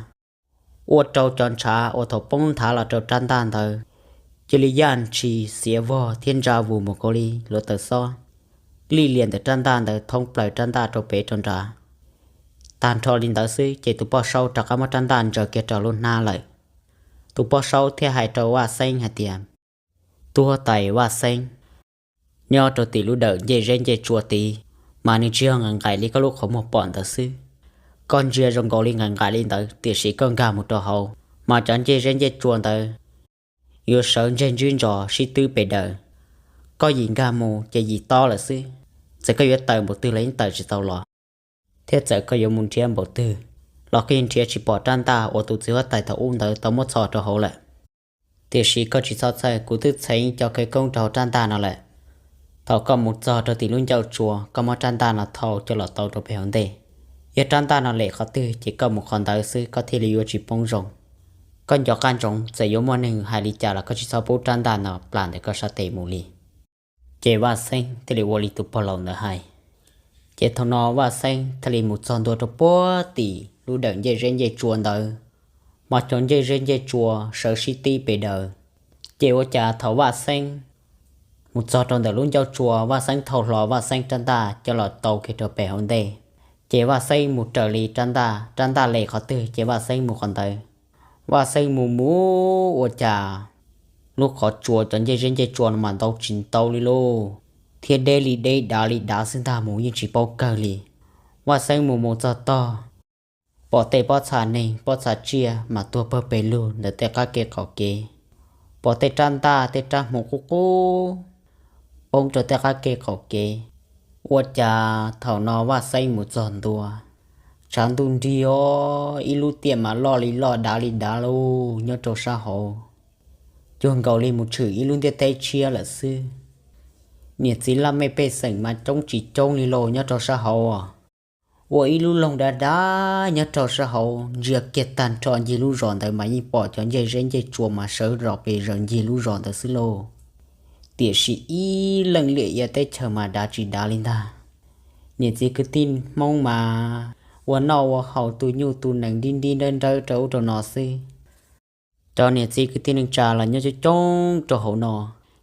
Ua rau cov ntshav uas thaum poob nthav los rau rab ntaj ntawd cia li yaj ntshis xiav vog thiab ntsa vus mus nkaus li hluav taws xob, lij lias ntawm rab ntaj ntawd thoob plaws rab ntaj rau pem rau nrad. Tag nrho li ntawd xwb ces tus poj saub rov qab muab rab ntaj ntsaws kiag rau lub hnab lawm. Tus poj saub thiaj hais rau Vaj Xeeb hais tias, Tub huab tais Vaj Xeeb, nyob rau tim lub dawm ncej zeb ncej tsua tid, mas nws tsis yog nqaim nqaim li koj lub qhov muag pom ntawd xwb. Koj ntsia zoo nkaus li nqaim nqaim li ntawd tiam sis koj nkag mus rau hauv mas cov ncej zeb ncej tsua ntawd yuav sawv ntseg ntswb ntsos sib twb pes daws. Koj yim nkag mus ces yim tob lawm xwb. Txawm koj yuav tawm npaum twg los yeej tawm tsis tau los, thiab txawm koj yuav mus nrhiav npaum twg los koj yeej nrhiav tsis pom rab ntaj uas tus txiv huab tais thaum ub ntawd tau muab txhos rau hauv lawm. Tiam sis koj tsis txhob txhawj, kuv twb txheev cov khawv koob rau hauv rab ntaj no lawm. Thaum koj mus txog rau tim lub ncauj tsua, koj muab rab ntaj no thau coj los tau rau pem hauv ntej. Yog rab ntaj no lem qhov twg ces koj mus qhov ntawd xwb, koj thiaj li yuav tsis poob zoo. Koj nco qab ntsoov, txawm yuav muaj neeg hais li cas los koj tsis txhob pub rab ntaj no plam ntawm koj sab tes mus li. Ces Vaj Xeeb thiaj li ua li tus pog laus ntawd hais. Ces thaum no Vaj Xeeb thiaj li mus txog ntua rau puag tim lub dawm ncej zeb ncej tsua ntawd, mas cov ncej zeb ncej tsua sawv sib tib pes daws. Ces ua cas thaum Vaj Xeeb mus txog rau ntawm lub ncauj tsua, Vaj Xeeb thau hlo Vaj Xeeb rab ntaj coj los tau kiag rau pem hauv ntej. Ces Vaj Xeeb mus raws li rab ntaj, rab ntaj lem qhov twg ces Vaj Xeeb mus qhov ntawd. Vaj Xeeb mus mus ua cas lub qhov tsua cov ncej zeb ncej tsua no mas ntau tsis ntau li lauj, thiab deb li deb dav li dav xwb ntag, mus yeej tsis paub kawg li. Vaj Xeeb mus mus txog tog, pom tej pob txha neeg pob txha tsiaj mas tuag pawg pes lug ntawm tej qab ke qaum kev, pom tej rab ntaj tej rab hmuv qub qub poob rau tej qab ke qaum kev. Ua cas thaum no Vaj Xeeb mus txog ntua, tshav ntuj nrig os, ib lub tiaj mas loj li loj dav li dav lauj nyob rau sab hauv, cuag nkaus li mus tshwm ib lub ntiaj teb tshiab lawm xwb. Niam txiv laj mej pej xeem mas coob tsis coob li lauj nyob rau sab hauv. Ua ib lub loog dav dav nyob rau sab hauv, ntsia kiag tag nrho ncig lub zos ntawd mas yeej pom cov ncej zeb ncej tsua mas sawv zom pes zaws ncig lub zos ntawd xwb lauj. Tiam sis ib leej liaj ia teb chaws mas dav tsis dav li ntag. Niam txiv kwv tij Hmoob mas ua noj ua haus tu nyuj tu nees nrib nrib nrawb nrawb rau ub rau no xwb. Cov niam txiv kwv tij neej tsa los nyob coob coob rau hauv no,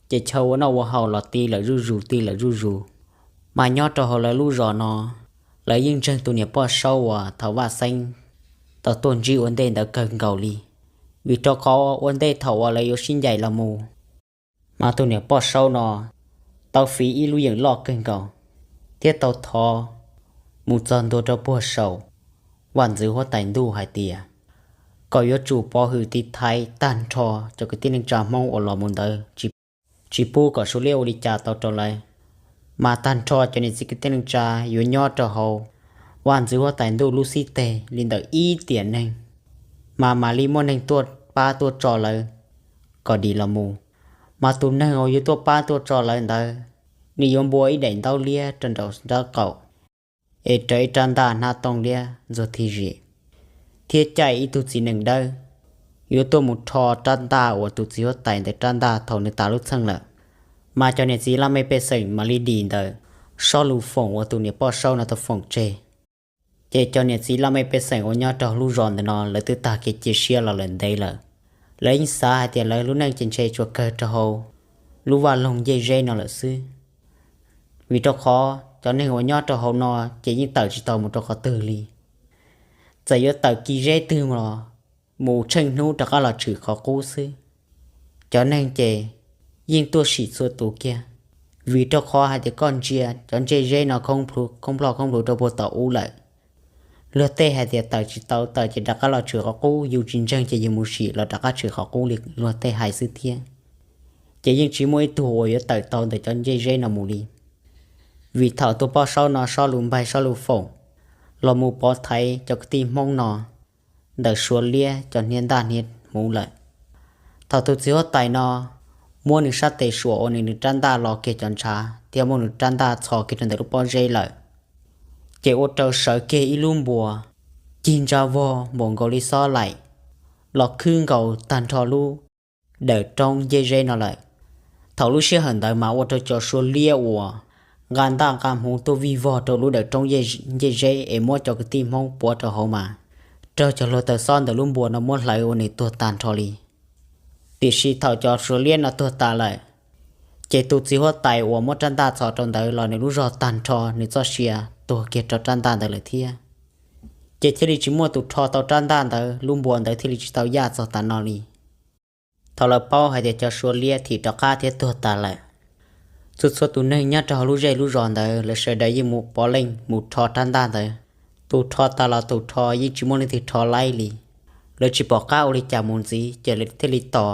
ces chaw ua noj ua haus los ti lawm zuj zus ti lawm zuj zus. Mas nyob rau hauv lawv lub zos no, lawv yeej ntseeg tus niam poj saub uas thaum Vaj Xeeb tau tuaj ntsib ua ntej ntawd kawg nkaus li, vim rau qhov ua ntej thaum uas lawv yuav sib ncaim los mus, mas tus niam poj saub no tau fiv ib lub yeem loj kawg nkaus, thiab tau thov mus txog ntua rau puag saum vaj ntxwv huab tais ntuj hais tias kom yuav tsum pov hwm tiv thaiv tag nrho cov kwv tij neej tsa Hmoob uas los mus ntawd, tsis pub kom suav liab ua li cas tau rau lawv. Mas tag nrho cov niam txiv kwv tij neej tsa yuav nyob rau hauv vaj ntxwv huab tais ntuj lub xib teg li ntawm ib tiam neeg, mas mam li muaj neeg tuaj pab tuaj tso lawv kom dim los mus. Mas tus neeg uas yuav tuaj pab tuaj tso lawv ntawd, nws yuav npua ib daim ntaub liab rau nraum nraub qaum, es raws ib rab ntaj hnab tooj liab ntxuag thi zim, thiab caij ib tug txiv nees dawb yuav tuaj mus rho rab ntaj uas tus txiv huab tais ntawd rab ntaj thaum nws tas lub txheej lawm. Mas cov niam txiv laj mej pej xeem mam li dim ntawm Sob Lus foom uas tus niam poj saub no tau foom tseg. Ces cov niam txiv laj mej pej xeem uas nyob rau lub zos ntawm no lawv twb tag kev cia siab los lawm ntev lawm. Lawv yeej xav hais tias lawv lub neej ces ntshe tsuas kawg rau hauv lub vaj loog ncej zeb no lawm xwb, vim rau qhov cov neeg uas nyob rau hauv no ces yeej tawm tsis tau mus rau qhov twg li. Txawm yuav tawm kis zeb twg los mus tsheej hnub rov qab los tshwm qhov qub xwb. Cov neeg ces yeej tuaj sim txhua tus kiag, vim rau qhov hais tias koj ntsia cov ncej zeb no khoob plho khoob plhws rau puag tom ub lawm. Luag tej hais tias tawm tsis tau, tawm ces rov qab los tshwm qhov qub, yus tsis ntseeg ces yus mus sim los rov qab tshwm qhov qub li luag tej hais xwb thiab. Ces yeej tsis muaj ib tug uas yuav tawm tau ntawm cov ncej zeb no mus li. Vim thaum tus poj saub no Sob Lus npaig Sob Lus foom los mus pov thaiv cov kwv tij Hmoob no ntawm Suav liab cov hniav ntaj hniav hmuv lawm, thaum tus txiv huab tais no muab nws sab tes suam uas nws nws rab ntaj los kiag cov ntshav thiab muab nws rab ntaj txhos kiag rau ntawm lub pob zeb lawm, ces ua rau sawv kiag ib lub npua cig ntsa vog npaum nkaus li xob laim los khwb nkaus tag nrho lub dawm roob ncej zeb no lawm. Thaum lub sij hawm ntawd mas ua rau cov Suav liab uas nqa ntaj nqa hmuv tuaj vij vog rau lub dawm roob ncej zeb es muab cov kwv tij Hmoob puav rau hauv mas raug cov hluav taws xob ntawm lub npua no muab hlawv ua nws tuag tag nrho li. Tiam sis thaum cov Suav liab no tuag tas lawm, ces tus txiv huab tais uas muab rab ntaj txhos rau ntawd los nws lub zog tag nrho nws txoj sia tuag kiag rau rab ntaj ntawd lawm thiab. Ces thiaj li tsis muaj tus rho tau rab ntaj ntawd, lub npua ntawd thiaj li tsis tau yaj txog tav no li. Thaum lawv paub hais tias cov Suav liab thim rov qab thiab tuag tas lawm, txhua txhua tus neeg nyob rau hauv lub zej lub zos ntawd lawv sawv daws yeej mus pov leej mus rho rab ntaj ntawd. Tus rho tas los tus rho yeej tsis muaj leej twg rho laib li. Lawv tsis pom qab ua li cas mus ntxiv ces lawv thiaj li tos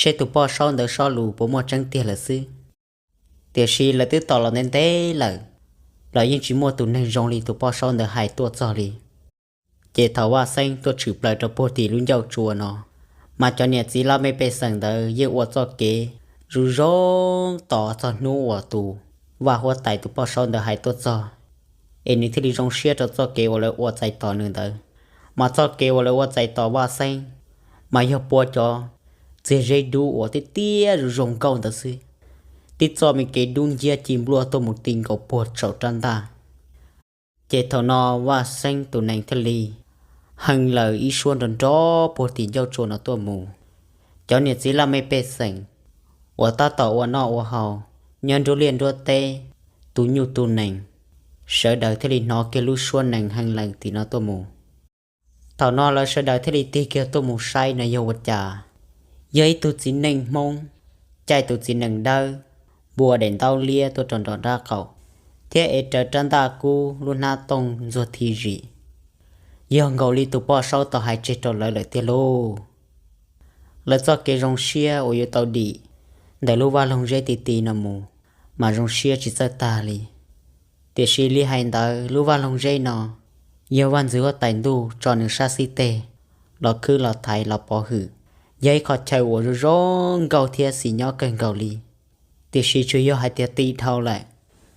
seb tus poj saub ntawd Sob Lus puas muaj tseeb tiag lawm xwb. Tiam sis lawv twb tos los ntev ntev lawm, los yeej tsis muaj tus neeg zoo li tus poj saub ntawd hais tuaj txog li. Ces thaum Vaj Xeeb tuaj tshwm plaws rau puag tim lub ncauj tsua no, mas cov niam txiv laj mej pej xeem ntawd yeej ua txoj kev zoo zoo tos txog hnub uas tus vaj huab tais tus poj saub ntawd hais tuaj txog, es nws thiaj li zoo siab rau txoj kev uas lawv ua txais tos nws ntawd. Mas txoj kev uas lawv ua txais tos Vaj Xeeb mas yog pua cov txiag zeb dub uas tiaj tiaj zoo zoo nkauj ntawd xwb, tib txoj me kev dub nciab ci npluaj tuaj mus ti nkaus puag saum rab ntaj. Ces thaum no Vaj Xeeb tus nees thiaj li hee laws ib suab nrov nrov puag tim ncauj tsua no tuaj mus. Cov niam txiv laj mej pej xeem uas tab tom ua noj ua haus nyob nruab liaj nruab teb, tus nyuj tus nees, sawv daws thiaj li hnov kiag lub suab nees hee laws tim no tuaj mus. Thaum no lawv sawv daws thiaj li tig kiag tuaj mus saib no yog ua cas, yog ib tug txiv neej Hmoob caij tus txiv nees dawb, npua daim ntaub liab tuaj rau nram nraub qaum, thiab ev rawv rab ntaj kub lub hnab tooj ntxuag thi zim, yog nkaus li tus poj saub tau hais tseg rau lawv lawm tiag lauj. Lawv txoj kev zoo siab uas yuav tau dim ntawm lub vaj loog zeb ti ti no mus, mas zoo siab tsis txawj tag li. Tiam sis li hais ntawd lub vaj loog zeb no yog vaj ntxwv huab tais ntuj tso nws sab xib teg los khwb los thaiv los pov hwm, yog ib qho chaw uas zoo zoo nkauj thiab xis nyob kawg nkaus li. Tiam sis tsuas yog hais tias ti dhau lawm,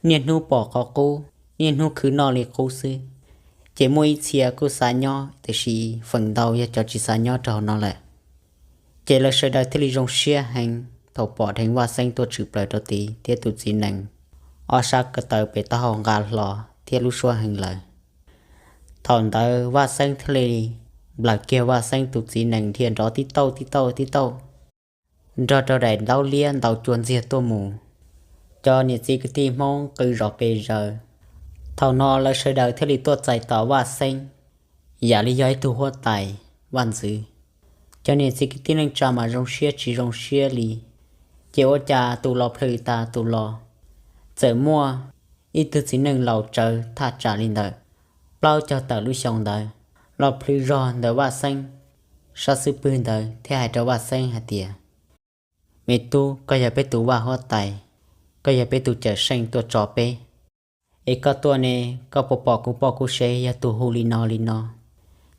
niaj hnub pom qhov qub, niaj hnub khwv noj li qub xwb, ces muaj ib txhia kuj xav nyob tiam sis feem ntau yog cov tsis xav nyob rau hauv no lawm. Ces lawv sawv daws thiaj li zoo siab heev thaum pom dheev Vaj Xeeb tuaj tshwm plaws rau tid thiab tus txiv nees ob sab ko taw pem taub hau nqa hlo thiab lub suab hee laws. Thaum ntawd Vaj Xeeb thiaj li nplawm kiag Vaj Xeeb tus txiv nees dhia nrov tib tauj tib tauj tib tauj nrog rau daim ntaub liab ntaus cua ntxiag tuaj mus. Cov niam txiv kwv tij Hmoob qw zom pes zaws. Thaum no lawv sawv daws thiaj li tuaj txais tos Vaj Xeeb yam li yog ib tug huab tais vaj ntxwv. Cov niam txiv kwv tij neej tsa mas zoo siab tsis zoo siab li, ces ua cas tus los plhws tas tus los, txawm muaj ib tug txiv neej laus tsawv thaj tsam li ntawm plaub caug tawm lub xyoo ntawd los plhws zog ntawm Vaj Xeeb sab xub pwg ntawd thiab hais rau Vaj Xeeb hais tias, Me tub, koj yog peb tus vaj huab tais, koj yog peb tus cawm seej tuaj tso peb. Es koj tuaj ne, koj puas pom kuv poj kuv sev yog tus hu li no li no?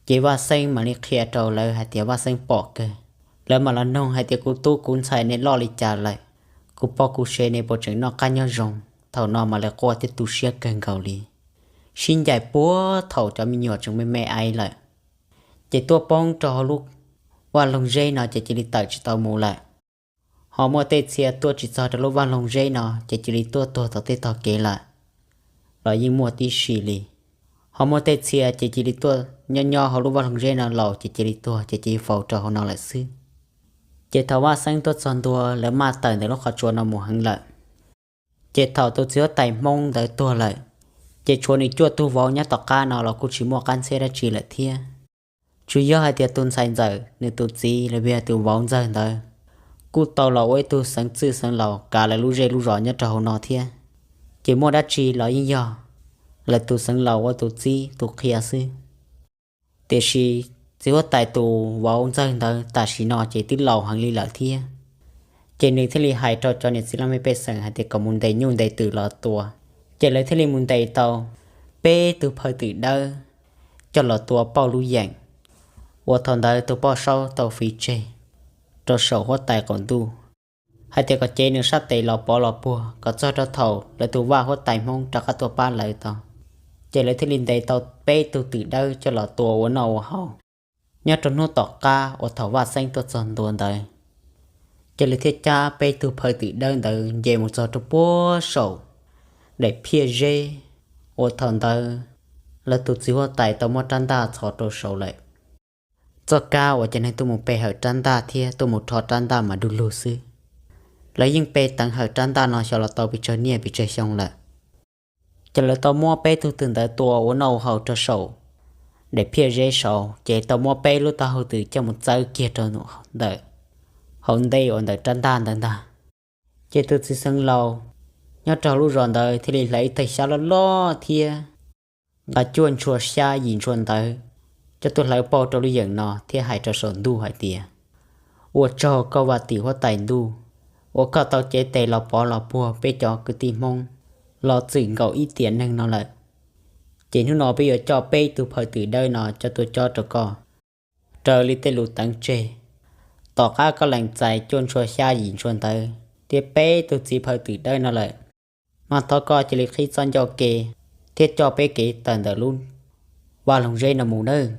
Ces Vaj Xeeb mam li qhia rau lawv hais tias Vaj Xeeb pom kawg. Lawv mam los noog hais tias, Kuv tub kuv ntxhais ne loj li cas lawm? Kuv poj kuv sev, nej puas tseem noj qab nyob zoo? Thaum no mas lawv quaj thiab tu siab kawg nkaus li, sib ncaim puag thaum cov me nyuam tseem me me aiv lawm. Ces tuaj poob rau hauv lub vaj loog zeb no ces cia li tawm tsis tau mus lawm. Ho muaj tej txhia tuaj tsis txog rau lub vaj loog zeb no ces cia li tuaj tuag tom tej tog kev lawm los yeej muaj tib si li. Ho muaj tej txhia ces cia li tuaj nyob nyob hauv lub vaj loog zeb no laus ces cia li tuag ces cia li faus rau hauv no lawm xwb. Ces thaum Vaj Xeeb tuaj txog ntua, lawv maj tawm ntawm lub qhov tsua no mus heev lawm. Ces thaum tus txiv huab tais Hmoob ntawd tuag lawm, ces tshuav nws cuaj tug vauv nyob tom qab no los kuj tsis muaj qab ntxhiab dab tsi lawm thiab. Tsuas yog hais tias tus ntxhais ntxawm, nws tus txiv los yog tus vauv ntxawg ntawd kuj tau los ua ib tug xeev txwj xeev laus kav lawv lub zej lub zos nyob rau hauv no thiab. Ces muaj dab tsi los yeej yog lawv tus xeev laus ua tus txib tus qhia xwb. Tiam sis txiv huab tais tus vauv ntxawg ntawd tam sim no ces twb laus heev li lawm thiab. Ces nws thiaj li hais rau cov niam txiv laj mej pej xeem hais tias kom mus ntes nyuj ntes twm los tua. Ces lawv thiaj li mus ntes tau peb tug phaw twm dawb coj los tua pauj lub yeem, uas thaum ntawd tus poj saub tau fiv tseg rau saum huab tais qaum ntuj, hais tias kom cev nws sab tes los pov los puag kom txog rau thaum lawv tus vaj huab tais Hmoob rov qab tuaj pab lawv tau. Ces lawv thiaj li ntes tau peb tug twm dawb coj los tua ua noj ua haus. Nyob rau hnub tom qab uas thaum Vaj Xeeb tuaj txog ntua ntawd, ces lawv thiaj cab peb tug phaw twm dawb ntawd nce mus txog rau puag saum daim phiaj zeb uas thaum ntawd lawv tus txiv huab tais tau muab rab ntaj txhos rau saud lawm. Txoj kab uas cov neeg tuaj mus pe hawm rab ntaj thiab tuaj mus rho rab ntaj mas du lug xwb. Lawv yeej pe teev hawm rab ntaj no xyov los tau pes tsawg niaj pes tsawg xyoo lawm. Ces lawv tau muab peb tug twm ntawd tua ua noj ua haus rau saum daim phiaj zeb saud, ces tau muab peb lub taub hau twm coj mus txawb kiag rau ntawm hauv ntej uas ntawm rab ntaj ntawd ntag. Ces tus txiv xeev laus nyob rau hauv lub zos ntawd thiaj li hlawv ib tawg xyab loj loj thiab nqa cuaj ntshua xyab yim ntshua ntawv coj tuaj hlawv pauj rau lub yeem no thiab hais rau saum ntuj hais tias, ua tsaug koj vaj tim huab tais ntuj, uas koj tau cev tes los pov los puag peb cov kwv tij Hmoob los txwm nkaus ib tiam neeg no lawm. Ces hnub no peb yuav coj peb tug phaw twm dawb no coj tuaj cob rau koj raws li tej lus teev tseg. Tom qab koj lees txais cuaj ntshua xyab yim ntshua ntawv thiab peb tug txiv phaw twm dawb no lawm, mas thov koj cia li qhib txoj ncauj ke thiab coj peb kev tawm ntawm lub vaj loog zeb no mus nawb.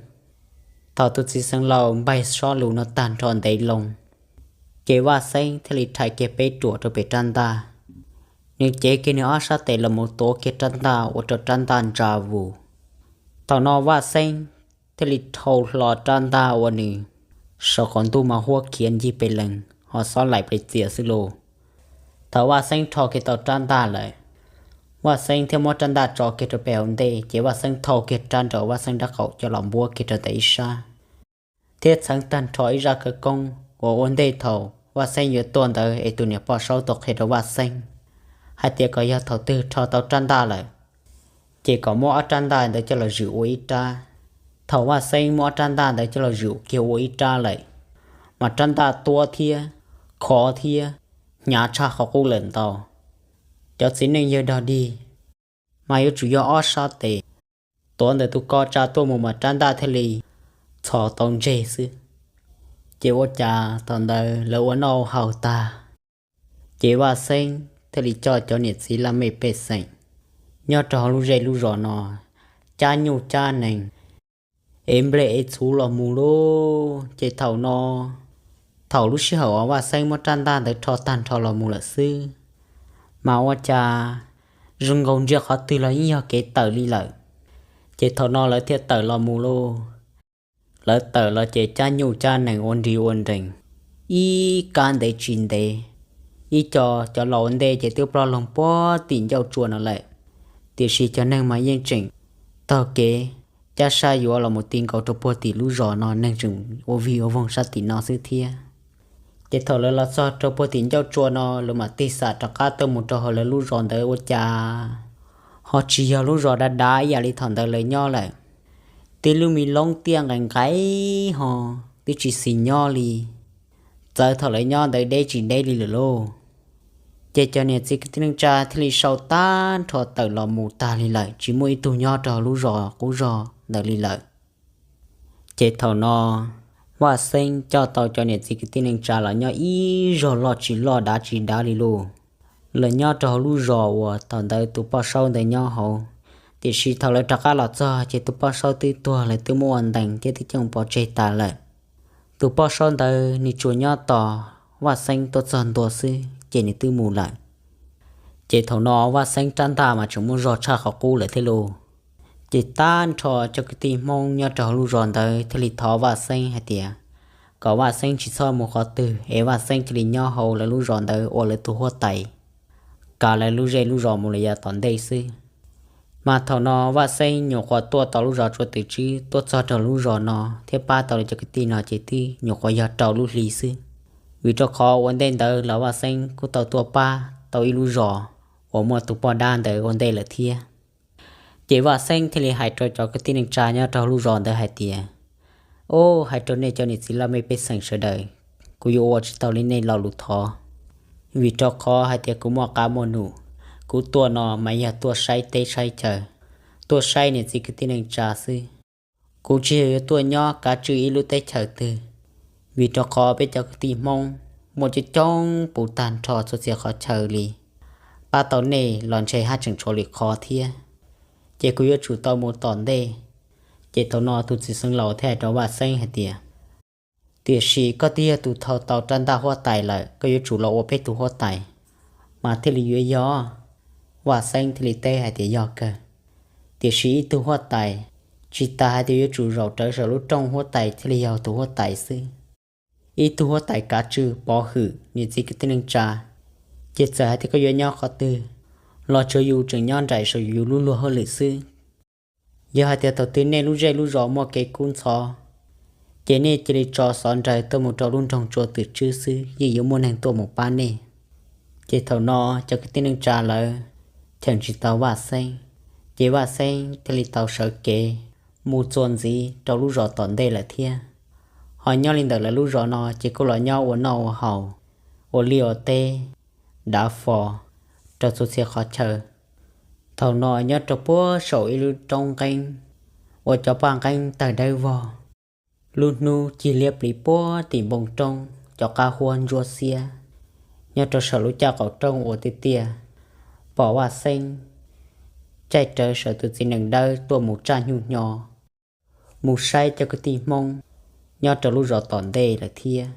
Thaum tus txiv xeev laus npaig sob lus no tag nrho ntev loo, ces Vaj Xeeb thiaj li rhais kiag peb ruam rau pem rab ntaj. Nws cev kiag nws ob sab tes los mus tuav kiag rab ntaj ua rau rab ntaj ntsa vus. Thaum no Vaj Xeeb thiaj li dhau hlo rab ntaj ua nws saum qaum ntuj mas huab khiav ncig pes lees ho xob laim pes txias xwb lauj. Thaum Vaj Xeeb rho kiag tau rab ntaj lawm, Vaj Xeeb thiaj muab rab ntaj tso kiag rau pem hauv ntej, ces Vaj Xeeb thau kiag rab nraum Vaj Xeeb nraub qaum coj los npuab kiag rau ntawm ib sab, thiab txheev tag nrho ib zaj khawv koob uas ua ntej thaum Vaj Xeeb yuav tuaj ntawd es tus niam poj saub tau qhia rau Vaj Xeeb hais tias kom yog thaum twg rho tau rab ntaj lawm, ces kom muab ob rab ntaj ntawd coj los zwm ua ib rab. Thaum Vaj Xeeb muab ob rab ntaj ntawd coj los zwm kiag ua ib rab lawm, mas rab ntaj tuab thiab khov thiab hnyav tshaj qhov qub lawm ntau. Cov txiv neej yawg dog dig mas yuav tsum yog ob sab tes tuav ntawm tus ko tsa tuaj mus mas rab ntaj thiaj li txhos tau ntseg xwb. Ces ua cas thaum ntawd lawv ua noj ua haus tag, ces Vaj Xeeb thiaj li coj cov niam txiv laj mej pej xeem nyob rau hauv lub zej lub zos no cab nyuj cab nees, ev nplej ev txhuv los mus lauj. Ces thaum no, thaum lub sij hawm uas Vaj Xeeb muab rab ntaj ntawd rho tag nrho los mus lawm xwb, mas ua cas zoo nkaus ntsia qhov twg los yeej yog kev tawm li lawm. Ces thaum no lawv thiaj tawm los mus lauj. Lawv tawm los ces cab nyuj cab nees ua nri ua nrees, ib kab ntev tsis ntev, ib co cov laus ua ntej ces twb ploj loog puag tim ncauj tsua no lawm, tiam sis cov neeg mas yeej tseem taug kev cab sab yuav los mus ti nkaus rau puag tim lub zos no, neeg tseem ua vig ua voog sab tim no xwb thiab. Ces thaum lawv los txog rau puag tim ncauj tsua no, lawv mam tig xam rov qab tuaj mus rau hauv lawv lub zos ntawd ua cas ho tsis yog lub zos dav dav ib yam li thaum ntawd lawv nyob lawm. Tib lub me loob tiaj nqaim nqaim ho twb tsis xis nyob li, txawv thaum lawv nyob ntawd deb tsis deb li lawm lauj. Ces cov niam txiv kwv tij neej tsa thiaj li sau tag nrho tawm los mus tag li lawm, tsis muaj ib tug nyob rau hauv lub zos qub zog ntawd li lawm. Ces thaum no Vaj Xeeb coj tau cov niam txiv kwv tij neej tsa los nyob ib zog loj tsis loj dav tsis dav li lauj. Lawv nyob rau hauv lub zos uas thaum ntawd tus poj saub ntawd nyob hauv, tiam sis thaum lawv rov qab los txog ces tus poj saub twb tuag, lawv twb muab ua ntees thiab twb coj pov tseg tas lawm. Tus poj saub ntawd nws tsuas nyob tos Vaj Xeeb tuaj txog ntua xwb ces nws twb mus lawm. Ces thaum no Vaj Xeeb rab ntaj mas tseem muaj zog tshaj qhov qub lawm thiab lauj. Ces tag nrho cov kwv tij Hmoob nyob rau hauv lub zos ntawd thiaj li thov Vaj Xeeb hais tias kom Vaj Xeeb tsis txhob mus qhov twg es Vaj Xeeb cia li nyob hauv lawv lub zos ntawd ua lawv tus huab tais, kav lawv lub zej lub zos mus lawm yav tom ntej xwb. Mas thaum no Vaj Xeeb nyuam qhuav tuaj tau lub zos Tsua Twm Tswb tuaj txog rau lub zos no thiab pab tau lawv cov kwv tij no ces twb nyuam qhuav yog rau lub hli xwb. Vim rau qhov ua ntej ntawd los Vaj Xeeb kuj tau tuaj pab tau ib lub zos uas muaj tus poj dab ntawd ua ntej lawm thiab. Ces Vaj Xeeb thiaj li hais rau cov kwv tij neej tsa nyob rau lub zos ntawd hais tias, Au, hais rau nej cov niam txiv laj mej pej xeem sawv daws, kuv yuav ua tsis tau li nej lo lus thov. Vim rau qhov hais tias kuv muaj qab muaj num, kuv tuaj no mas yog tuaj saib teb saib chaw, tuaj saib niam txiv kwv tij neej tsa xwb. Kuv tsis yog yuav tuaj nyob kav tswj ib lub teb chaws twg, vim rau qhov peb cov kwv tij Hmoob muaj coob coob puv tag nrho txhua txhia qhov chaw li. Pab tau nej los ntshe haj tseem tshuav lwm qhov thiab, ces kuv yuav tsum tau mus tom ntej. Ces thaum no tus txiv xeev laus thiaj hais rau Vaj Xeeb hais tias, Tiam sis koj twb yog tus thau tau rab ntaj huab tais lawm, koj yuav tsum los ua peb tus huab tais mas thiaj li yuav yog. Vaj Xeeb thiaj li teb hais tias, Yog kawg, tiam sis ib tug huab tais tsis tas hais tias yuav tsum zaum rawv saum lub rooj huab tais thiaj li yog tus huab tais xwb. Ib tug huab tais kav tswj pov hwm niam txiv kwv tij neej tsa, ces txawm hais tias koj yuav nyob qhov twg los tsuav yus tseem nyob nraim saum yus lub luag hauj lwm xwb. Yog hais tias thaum twg nej lub zej lub zos muaj kev kub ntxhov, ces nej cia li tso xov nrawm tuaj mus rau lub nroog Tsua Twm Tswb xwb yeej yuav muaj neeg tuaj mus pab nej. Ces thaum no cov kwv tij neej tsa lawv cheem tsis tau Vaj Xeeb, ces Vaj Xeeb thiaj li tau sawv kev mus txuas ntxiv rau lub zos tom ntej lawm thiab. Ho nyob li ntawm lawv lub zos no ces kuj los nyob ua noj ua haus, ua liaj ua teb, dav fo rau txhua txhia qhov chaw. Thaum no nyob rau puag saum ib lub roob nqeeb uas cov paj nqeeb tawg dawb vog, lub hnub cig liab pliv puag tim npoo roob, cov qab huab ntsuab xiab. Nyob rau saum lub caj qaum roob uas tiaj tiaj, pom Vaj Xeeb caij rawv saum tus txiv nees dawb tuaj mus tsaj nyuj nyo, mus saib cov kwv tij Hmoob nyob rau lub zos tom ntej lawm thiab.